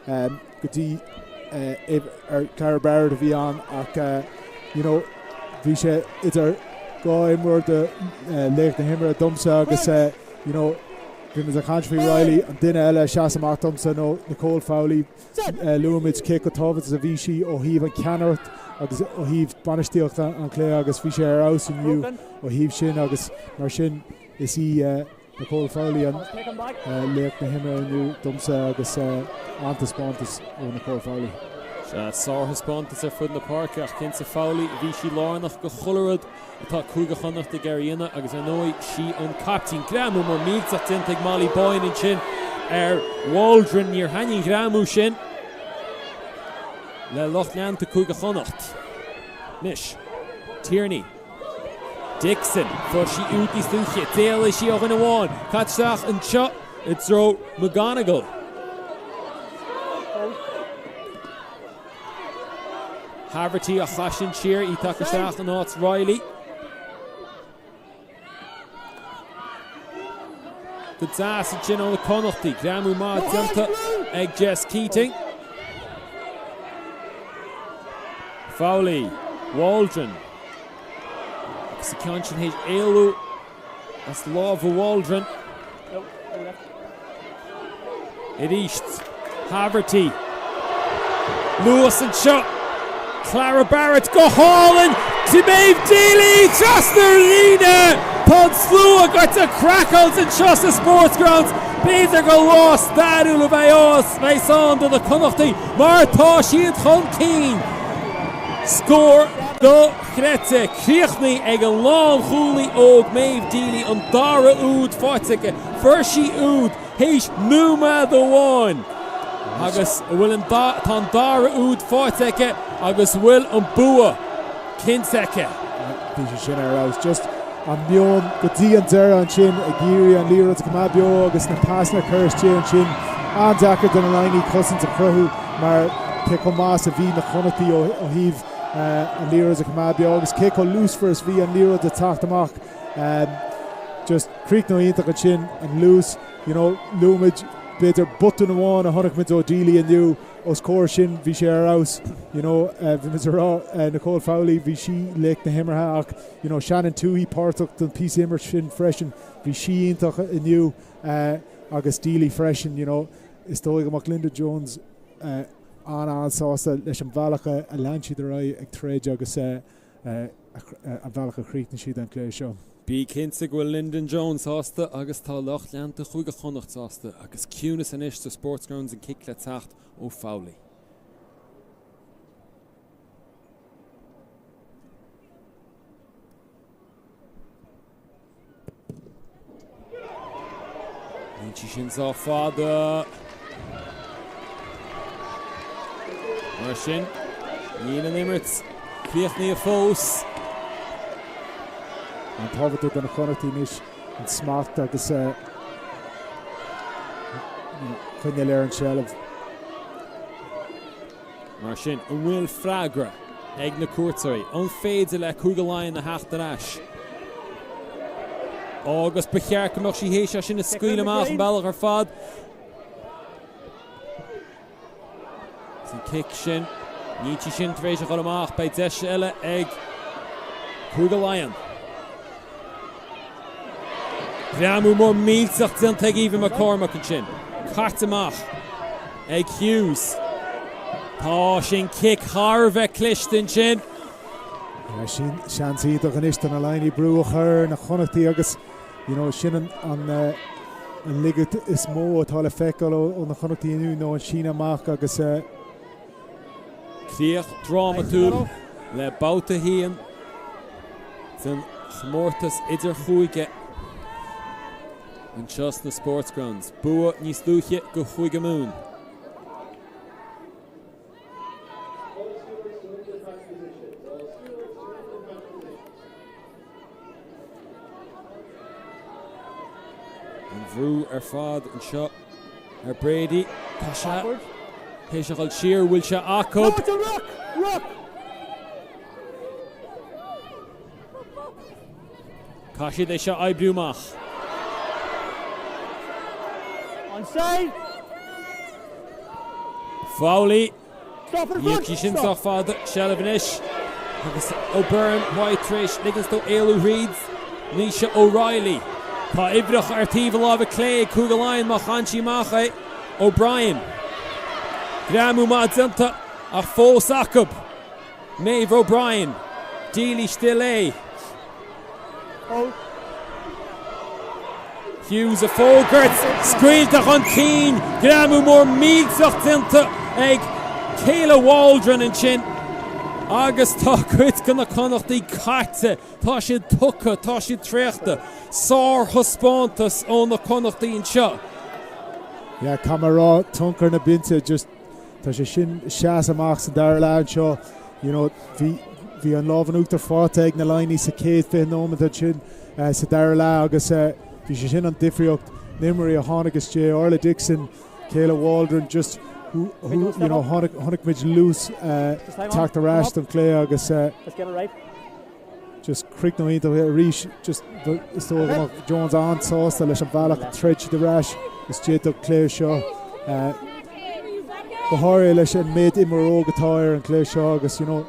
go dtí ar Clara Barrett a bhí ann ach you know bhí sé idir dhá imreoir do laoch na himeartha domsa agus you know bhí muid ag caint faoi Reilly an duine eile a sheas amach domsa nó Nicole Fowley Luaigh muid cé chomh tábhachtach is a bhí sí ó thaobh an cheannaireacht agus ó thaobh bainistíocht an chluiche agus bhí sé ar fheabhas inniu ó thaobh sin agus mar sin is í Nicole Fowley an laoch na himeartha inniu domsa agus an-taispeántas ó Nicole Fowley. Sea, sárthaispeántas ar fud na páirce ach cinnte Fowley, bhí sí lárnach go chuile rud atá Cúige Chonnacht ag iarraidh a dhéanamh agus ar ndóigh sí an caiptín. Greamú mór millteach déanta ag Molly Boyne ansin ar Waldron. Níor thaitnigh an greamú sin le lucht leanta Cúige Chonnacht. Anois, Tierney. Dixon, fuair sí úd níos luaithe, d'éalaigh sí ó dhuine amháin, caite isteach anseo i dtreo McGonigle. Haverty a chaith sin siar, í tagtha isteach in áit Reilly. Go deas ansin ó na Connachtaigh, greamú maith déanta ag Jess Keating. Fowley, Waldron. Agus an ceann sin théis éalú as lámha Waldron. Arís, Haverty. Luas anseo. Clara Barrett go hálainn to Méabh Deely trasna an líne! Tá an slua goite craiceáilte anseo sa Sportsgrounds. B'fhéidir gur lá stairiúil a bheas ann do na Connachtaigh mar tá siad chun cinn. Scór dochreidte críochnaithe ag an lánchúlaí óg Méabh Deely, an dara úd faighte aici. Fuair sí úd théis nóiméad amháin agus bhfuil an tá an dara úd faighte aici agus bhfuil an bua cinnte aici. Bhí sé sin ar fheabhas. Just an meon go dtí an deireadh ansin ag iarraidh an liathróid a choimeád beo agus na pasanna a chur istigh ansin. An-deacair do na Laighnigh cosaint a chruthú mar cé chomh maith is a bhí na Connachtaigh ó thaobh an liathróid a choimeád beo agus cé chomh luasmhar is bhí an liathróid ag teacht amach. Just críochnú iontach ansin, an luas, you know, luaigh muid b'fhéidir botún amháin a chonaic muid ó Deely inniu, os comhair sin bhí sé ar fheabhas, you know, bhí muid ag rá Nicole Fowley, bhí sí laoch na himeartha ach, you know, Shannon Tuohy páirteach don píosa imirt sin freisin, bhí sí iontach inniu agus Deely freisin, you know, is dóigh go mbeadh Lyndon Jones an-an-sásta leis an bhealach a lean siad ar aghaidh ag troid agus an bealach a chríochnaigh siad an cluiche seo. Bí cinnte go bhfuil Lyndon Jones sásta agus tá lucht leanta Chúige Chonnacht sásta agus ciúnas anois sa Sportsgrounds an cic le teacht ó Fowley. Níl sí sin sách fada. Mar sin, níl an imirt críochnaithe fós. An-tábhachtach do na Connachtaigh anois an smacht agus coinneáil ar an tseilbh. Mar sin, an bhfuil freagra ag na cuairteoirí? An féidir le Cúige Laighean a theacht ar ais? Agus ba cheart go mbeadh sí théis é sin a scaoileadh amach an bealach ar fad. Is an cic sin, níl sí sin tar éis a dhul amach, beidh deis eile ag Cúige Laighean. Greamú mór millteach déanta ag Aoibhinn McCormack ansin. Caite amach ag Hughes. Tá sin cic thar a bheith cliste ansin. Sin seans iontach anois do na Laighnigh brú a chur ar na Connachtaigh agus you know, sin an, an, an laigeacht is mó atá le feiceáil ó na Connachtaigh inniu nó an síneadh amach agus uh, Críoch drámatúil le babhta 1 den chomórtas idirchúige anseo sna Sportsgrounds. Bua níos luaithe go Chúige Mumhan. An bhrú ar fad anseo ar Brady. Tá sé théis a dhul siar, bhfuil sé acu. Caithfidh siad é seo a oibriú amach. Fowley. Níl sí sin sách fada. Seilbh anois agus O'Byrne White tar éis ligint dó éalú thríd. Naoise O'Reilly. Tá uimhreacha ar taobh a láimhe clé ag Cúige Laighean má chaitheann sí amach é. O'Brien. Greamú maith déanta ach fós acu. Maeve O'Brien, Deely istigh léi. Hughes ag fógairt, scaoilte chun cinn, greamú mór millteach déanta ag. Kayla Waldron ansin agus tá cuid de na Connachtaigh caite. Tá siad tugtha, tá siad traochta. Sárthaispeántas ó na Connachtaigh anseo. Yeah, caithfidh mé a rá, tionchar na binse, just tá sé sin sheas amach sa dara leath anseo. You know, bhí, bhí an lámh in uachtar faighte ag na Laighnigh sa chéad 20 nóiméad ansin sa dara leath agus bhí sé sin an difríocht. Na himreoirí a tháinig isteach, Orla Dixon, Kayla Waldron, just who, who, you know, chonaic, chonaic muid luas teacht ar ais don chluiche agus Just críochnú iontach arís. Just is dóigh go mbeadh Jones an-sásta leis an bhealach a throid siad ar ais istigh don chluiche seo. Go háirithe leis an méid imreoir óg atá ar an chluiche seo agus you know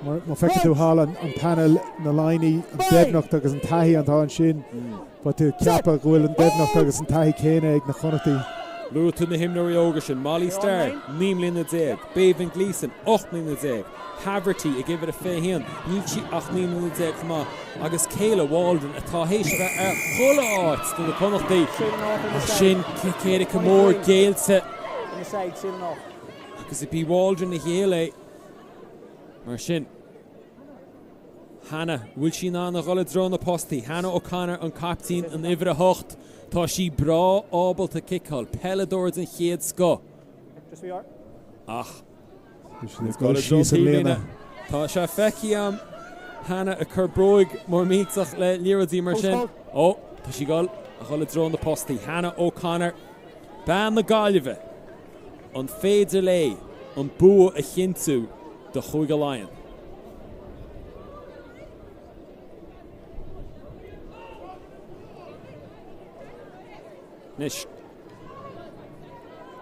má feiceann tú thall an panel na Laighnigh, an doimhneacht agus an taithí atá ansin. Beidh tú ag ceapadh go bhfuil an doimhneacht agus an taithí céanna ag na Connachtaigh. Luaigh tú na himreoirí óga sin, Molly Starr, 19 mbliana, Béibhinn Gleeson, 18 mbliana, Haverty ag uimhir a 21, níl sí ach 19 mbliana chomh maith, agus Kayla Waldron atá théis a bheith ar chuile áit do na Connachtaigh. Ach sin cic éirice mór géillte agus ab í Waldron a ghéill é. Mar sin. Hannah, bhfuil sí in ann a dhul i dtreo na postaí? Hannah O'Connor, an caiptín, an uimhir 8. Tá sí breá ábalta ciceáil, peileadóir den chéad scoth. Ach ag dul i dtreo an taobhlíne. Tá sé feicthe agam Hannah ag cur bróig mór millteach le liathróidí mar sin. Ó, tá sí ag dul a dhul i dtreo na postaí. Hannah O'Connor, bean na Gaillimhe. An féidir léi an bua a chinntiú do Chúige Laighean? Anois,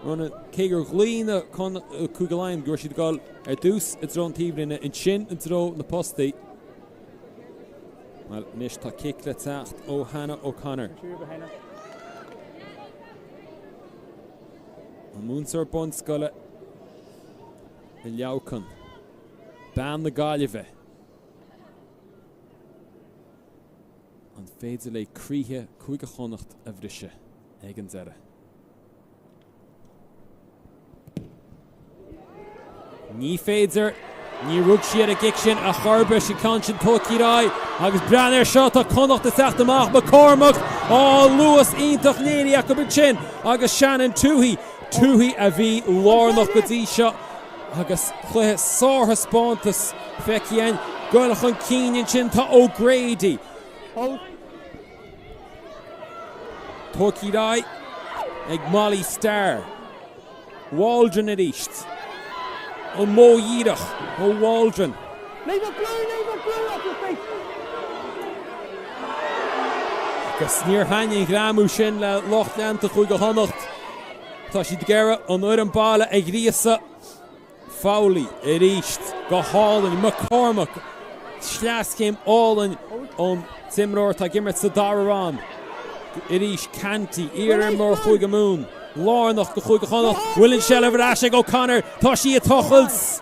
Ronan, cé gur ghlaoigh na Cúige Laighean go raibh siad ag dul ar dtús i dtreo an taobhlíne, ansin i dtreo na postaí, bhuel, anois tá cic le teacht ó Hannah O'Connor. An múinteoir bunscoile i Leamhcán, bean na Gaillimhe. An féidir léi croíthe Cúige Chonnacht a bhriseadh ag an deireadh? Ní féidir. Níor rug sí ar an gcic sin ar chor ar bith, an ceann sin tógtha ar aghaidh agus breathnaigh air seo, tá Connacht ag teacht amach, McCormack, á, luas iontach léirithe acu ansin agus Shannon Tuohy, Tuohy a bhí lárnach go dtí seo agus cluiche sárthaispeántas feicthe againn. Dul chun cinn ansin tá O'Grady. Tógtha ar aghaidh ag Molly Starr. Waldron arís. An modh dhíreach ó Waldron. Agus níor thaitnigh an greamú sin le lucht leanta Chúige Chonnacht. Tá siad ag iarraidh an fhoireann baile a ghríosadh. Fowley arís go hálainn. McCormack, sleaschéim álainn ón t-imreoir atá ag imirt sa dara rang. Arís Canty, iar-imreoir Chúige Mumhan, lárnach do Chúige Chonnacht. Bhfuil an seilbh ar ais ag O'Connor? Tá sí ag tochailt.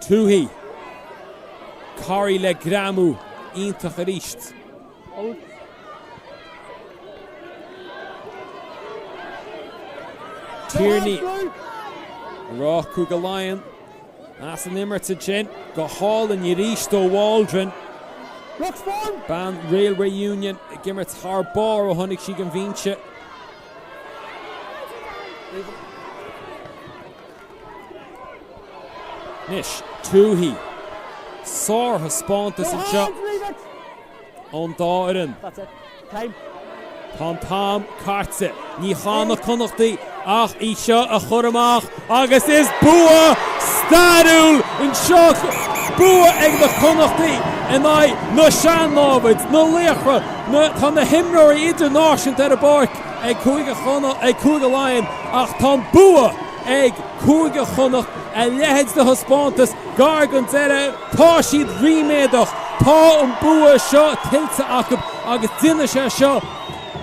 Tuohy. Corry le greamú iontach arís. Tierney. Rá Cúige Laighean as an imirt ansin. Go hálainn arís ó Waldron. Bean Railway Union ag imirt thar barr ó tháinig sí den bhinse. Anois, Tuohy. Sárthaispeántas anseo ón dá fhoireann. Tá an t-am caite. Ní chaithfidh na Connachtaigh ach í seo a chur amach agus is bua stairiúil anseo! Bua ag na Connachtaigh in aghaidh na sean-námhaid, na laochra, na, tá na himreoirí idirnáisiúnta ar an bpáirc ag Cúige Chonnacht, ag Cúige Laighean ach tá an bua ag Cúige Chonnacht, a leithéid de thaispeántas gar don deireadh, tá siad ríméadach, tá an bua seo tuillte acu agus déanfaidh sé seo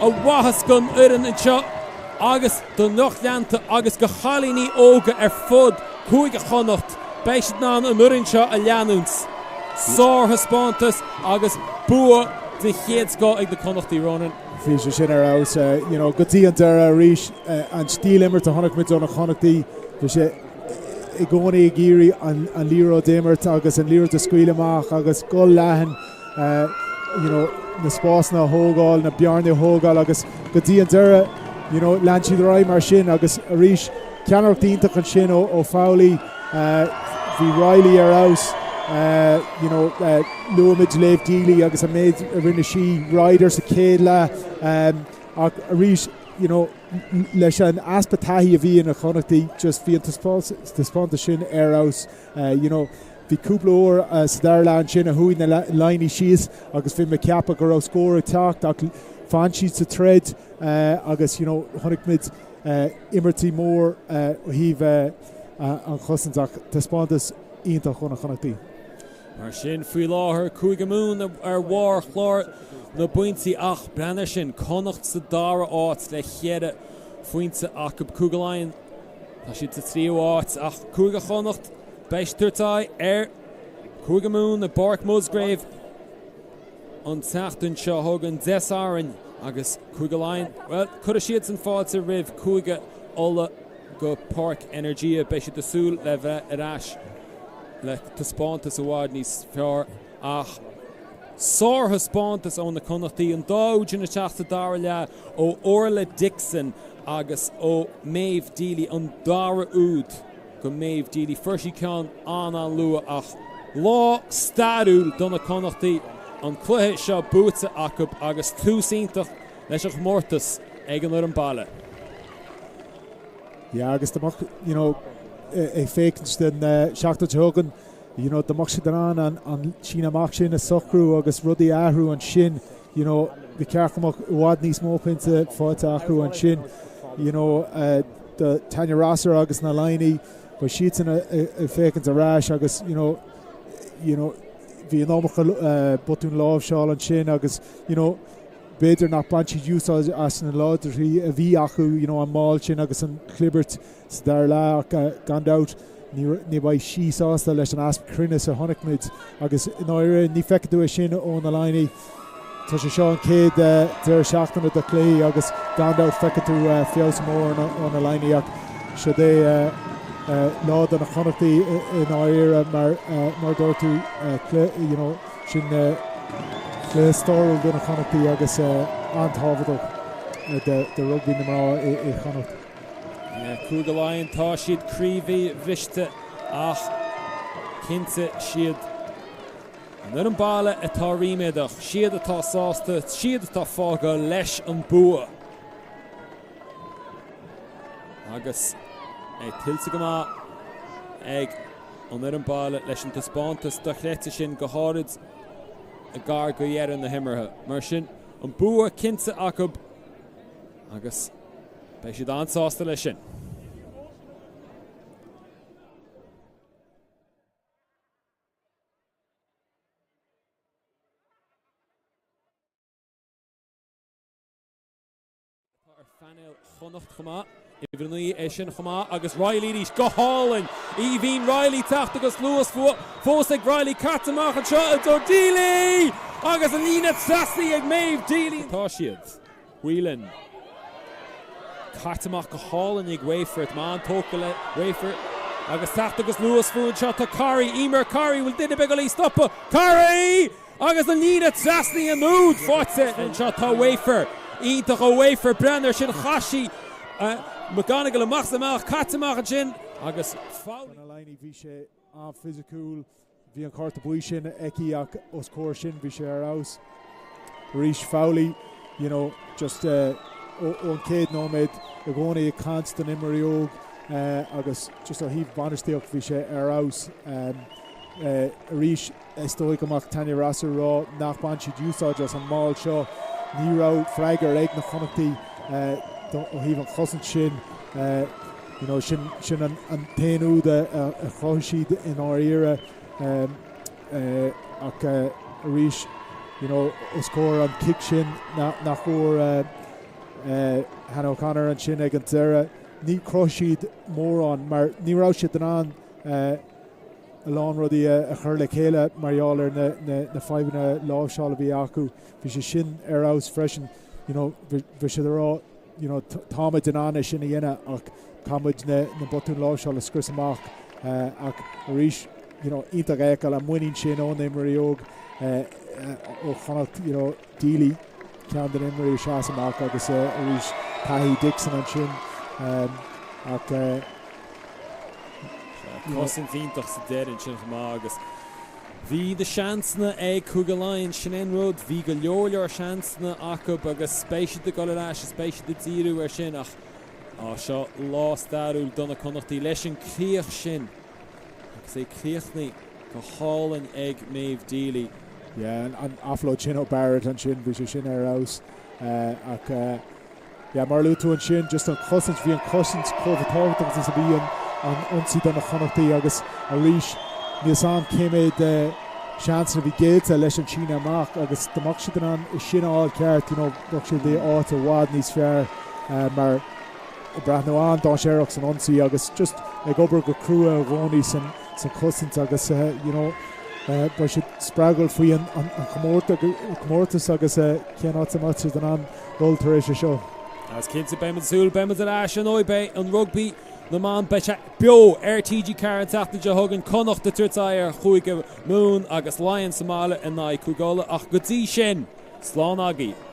maitheas don fhoireann anseo agus don lucht leanta agus do chailíní óga ar fud Cúige Chonnacht, beidh siad in ann an fhoireann seo a leanúint. Sárthaispeántas agus bua den chéad scoth ag na Connachtaigh, Ronan. Bhí sé sin ar fheabhas, you know, go dtí an deireadh arís. An stíl imirt a chonaic muid ó na Connachtaí, bhí sé i gcónaí ag iarraidh an liathróid a imirt agus an liathróid a scaoileadh amach agus dul leathan, you know, na spásanna a thógáil, na bearnaí a thógáil agus go dtí an deireadh, you know, lean siad ar aghaidh mar sin agus arís ceannaireacht iontach ansin ó Fowley. Bhí Reilly ar fheabhas, you know, luaigh muid Léamh Deely agus an méid a rinne sí, Ryder sa chéad leath ach arís, you know, leis an easpa taithí a bhí ag na Connachtaí, just bhí an taispeántas sin ar fheabhas, you know. Bhí cúpla uair sa dara leath ansin a chuaigh na Laighnigh síos agus bhí mé ag ceapadh go raibh scór ag teacht ach d'fhan siad sa troid agus, you know, chonaic muid imirtí mór ó thaobh an chosaint ach taispeántas iontach ó na Connachtaí. Mar sin, faoi láthair, Cúige Mumhan ar bharr chlár na bpointí ach breathnaigh air sin, Connacht sa dara háit le cheithre phointe acu. Cúige Laighean, tá siad sa tríú háit ach Cúige Chonnacht, beidh siad ag tabhairt aghaidh ar Chúige Mumhan i bPáirc Musgrave an tseachtain seo chugainn, Dé Sathairn, agus Cúige Laighean, bhuel, cuirfidh siadsan fáilte roimh Chúige Uladh go Páirc Energia. Beidh siad ag súil le bheith ar ais le taispeántas i bhfad níos fearr ach sárthaispeántas ó na Connachtaí, an dá úd sin isteach sa dara leath ó Orla Dixon agus ó Méabh Deely, an dara úd do Méabh Deely. Fuair sí ceann an-an-luath ach lá stairiúil do na Connachtaí, an cluiche seo buaite acu agus tús iontach leis an chomórtas ag an fhoireann baile. Yeah agus dá mbeadh, you know, ag féachaint don seachtain seo chugainn, you know, dá mbeadh siad in ann an, an síneadh amach sin a socrú agus rudaí a athrú ansin, you know, ba cheart go mbeadh i bhfad níos mó pointe faighte acu ansin, you know, do Tanya Rosser agus na Laighnigh, beidh siadsan ag féachaint ar ais agus, you know, you know, bhí an iomarca botún láimhseáil ansin agus, you know, B'fhéidir nach bain siad úsáid as na láidreachtaí a bhí acu, you know, an maul sin agus an chlibirt sa dara leath ach gan dabht ní bheidh sí sásta leis an easpa cruinnis a chonaic muid agus i ndáiríre ní feicfidh tú é sin ó na Laighnigh. Tá sé seo an chéad deireadh seachtaine de chluichí agus gan dabht feicfidh tú feabhas mór ó na Laighnigh ach siod é lá do na Connachtaí i ndáiríre mar mar dúirt tú you know, Sin cluiche stairiúil do na Connachtaí agus an-tábhachtach do rugbaí na mná i Chonnacht. Cúige Laighean, tá siad croíbhriste ach cinnte siad an fhoireann baile atá ríméadach, siad atá sásta, siad atá fágáil leis an bua. Agus é tuillte go maith ag an fhoireann baile leis an taispeántas dochreidte sin, go háirid gar do dheireadh na himeartha. Mar sin, an bua cinnte acu agus beidh siad an-sásta leis sin. Atá ar phainéal Chonnacht chomh maith. Uimhir 9 é sin chomh maith agus Reilly arís. Go hálainn! Aoibhín Reilly teacht agus luas fós ag Reilly. Caite amach anseo i dtreo Deely! Agus an líne trasnaithe ag Méabh Deely. Tá siad. Whelan. Caite amach go hálainn ag Wayford. Maith an-tógtha le Wayford. Agus teacht agus luas fúthu anseo. Tá Carey. Eimear Carey. Bhfuil duine ar bith ag dul í stopadh? Carey! Agus an líne trasnaithe an úd faighte anseo tá Wafer. Iontach ó Wafer. Breathnaigh air sin, chaith sí McGonigle amach is amach, caite amach ansin agus Fowley. Do na Laighnigh bhí sé an-fhisiciúil. Bhí an cárta buí sin aici ach os comhair sin bhí sé ar fheabhas. Arís Fowley, you know, just ón chéad nóiméad i gcónaí ag caint don imreoirí óg agus just ó thaobh bainistíocht bhí sé ar fheabhas. Arís. Is dóigh go mbeadh Tanya Rosser ag rá nach bain siad úsáid as an maul seo. Ní raibh freagra ag na Connachtaí ó thaobh an chosaint sin. You know, sin, sin an, an t-aon úd a, a chruthaigh siad i ndáiríre. Ach arís, you know, os comhair an cic sin nach, nach bhfuair Hannah O'Connor ansin ag an deireadh, ní chruthaigh siad mórán mar ní raibh siad in ann a lán rudaí a chur le chéile mar gheall ar na fadhbanna láimhseála a bhí acu. Bhí sé sin ar fheabhas freisin. you know, bhí siad ag rá, you know, táimid in ann é sin a dhéanamh ach caithfidh muid na, na botúin láimhseála a scrios amach ach arís, you know, iontach a fheiceáil an muinín sin ó na himreoirí óg ó Chonnacht, you know, Deely, ceann de na himreoirí a sheas amach agus arís taithí Dixon ansin ach Cosaint iontach sa deireadh ansin chomh maith agus bhí na seansanna ag Cúige Laighean, sin é an rud, bhí go leor leor seansanna acu agus beidh siad ag dul ar ais is beidh siad ag díriú air sin ach á seo lá stairiúil do na Connachtaigh leis an críoch sin. Agus é críochnaithe go hálainn ag Méabh Deely. Yeah, an offload sin ó Barrett ansin, bhí sé sin ar fheabhas. Ach yeah, mar a luaigh tú ansin, just an chosaint, bhí an chosaint chomh tábhachtach is a bhí an ionsaí do na Connachtaigh agus arís, níl 's a'm cé mhéad seansanna a bhí géillte leis an síneadh amach agus dá mbeadh siad in ann é sin a fháil ceart, you know, bheadh siad i áit i bhfad níos fearr mar ag breathnú an-dainséarach san ionsaí agus just ag obair go crua i gcónaí san chosaint agus you know beidh siad spreagúil faoi an chomórtas agus cén áit a mbeidh siad in ann dul tar éis é seo. Agus cinnte beidh muid ag súil, beidh muid ar ais ar ndóigh, beidh an rugbaí na mban, beidh sé beo ar TG4 an tseachtain seo chugainn, Connacht ag tabhairt aghaidh ar Chúige Mumhan agus Laighean sa mbaile in aghaidh Cúige Uladh ach go dtí sin, slán agaibh!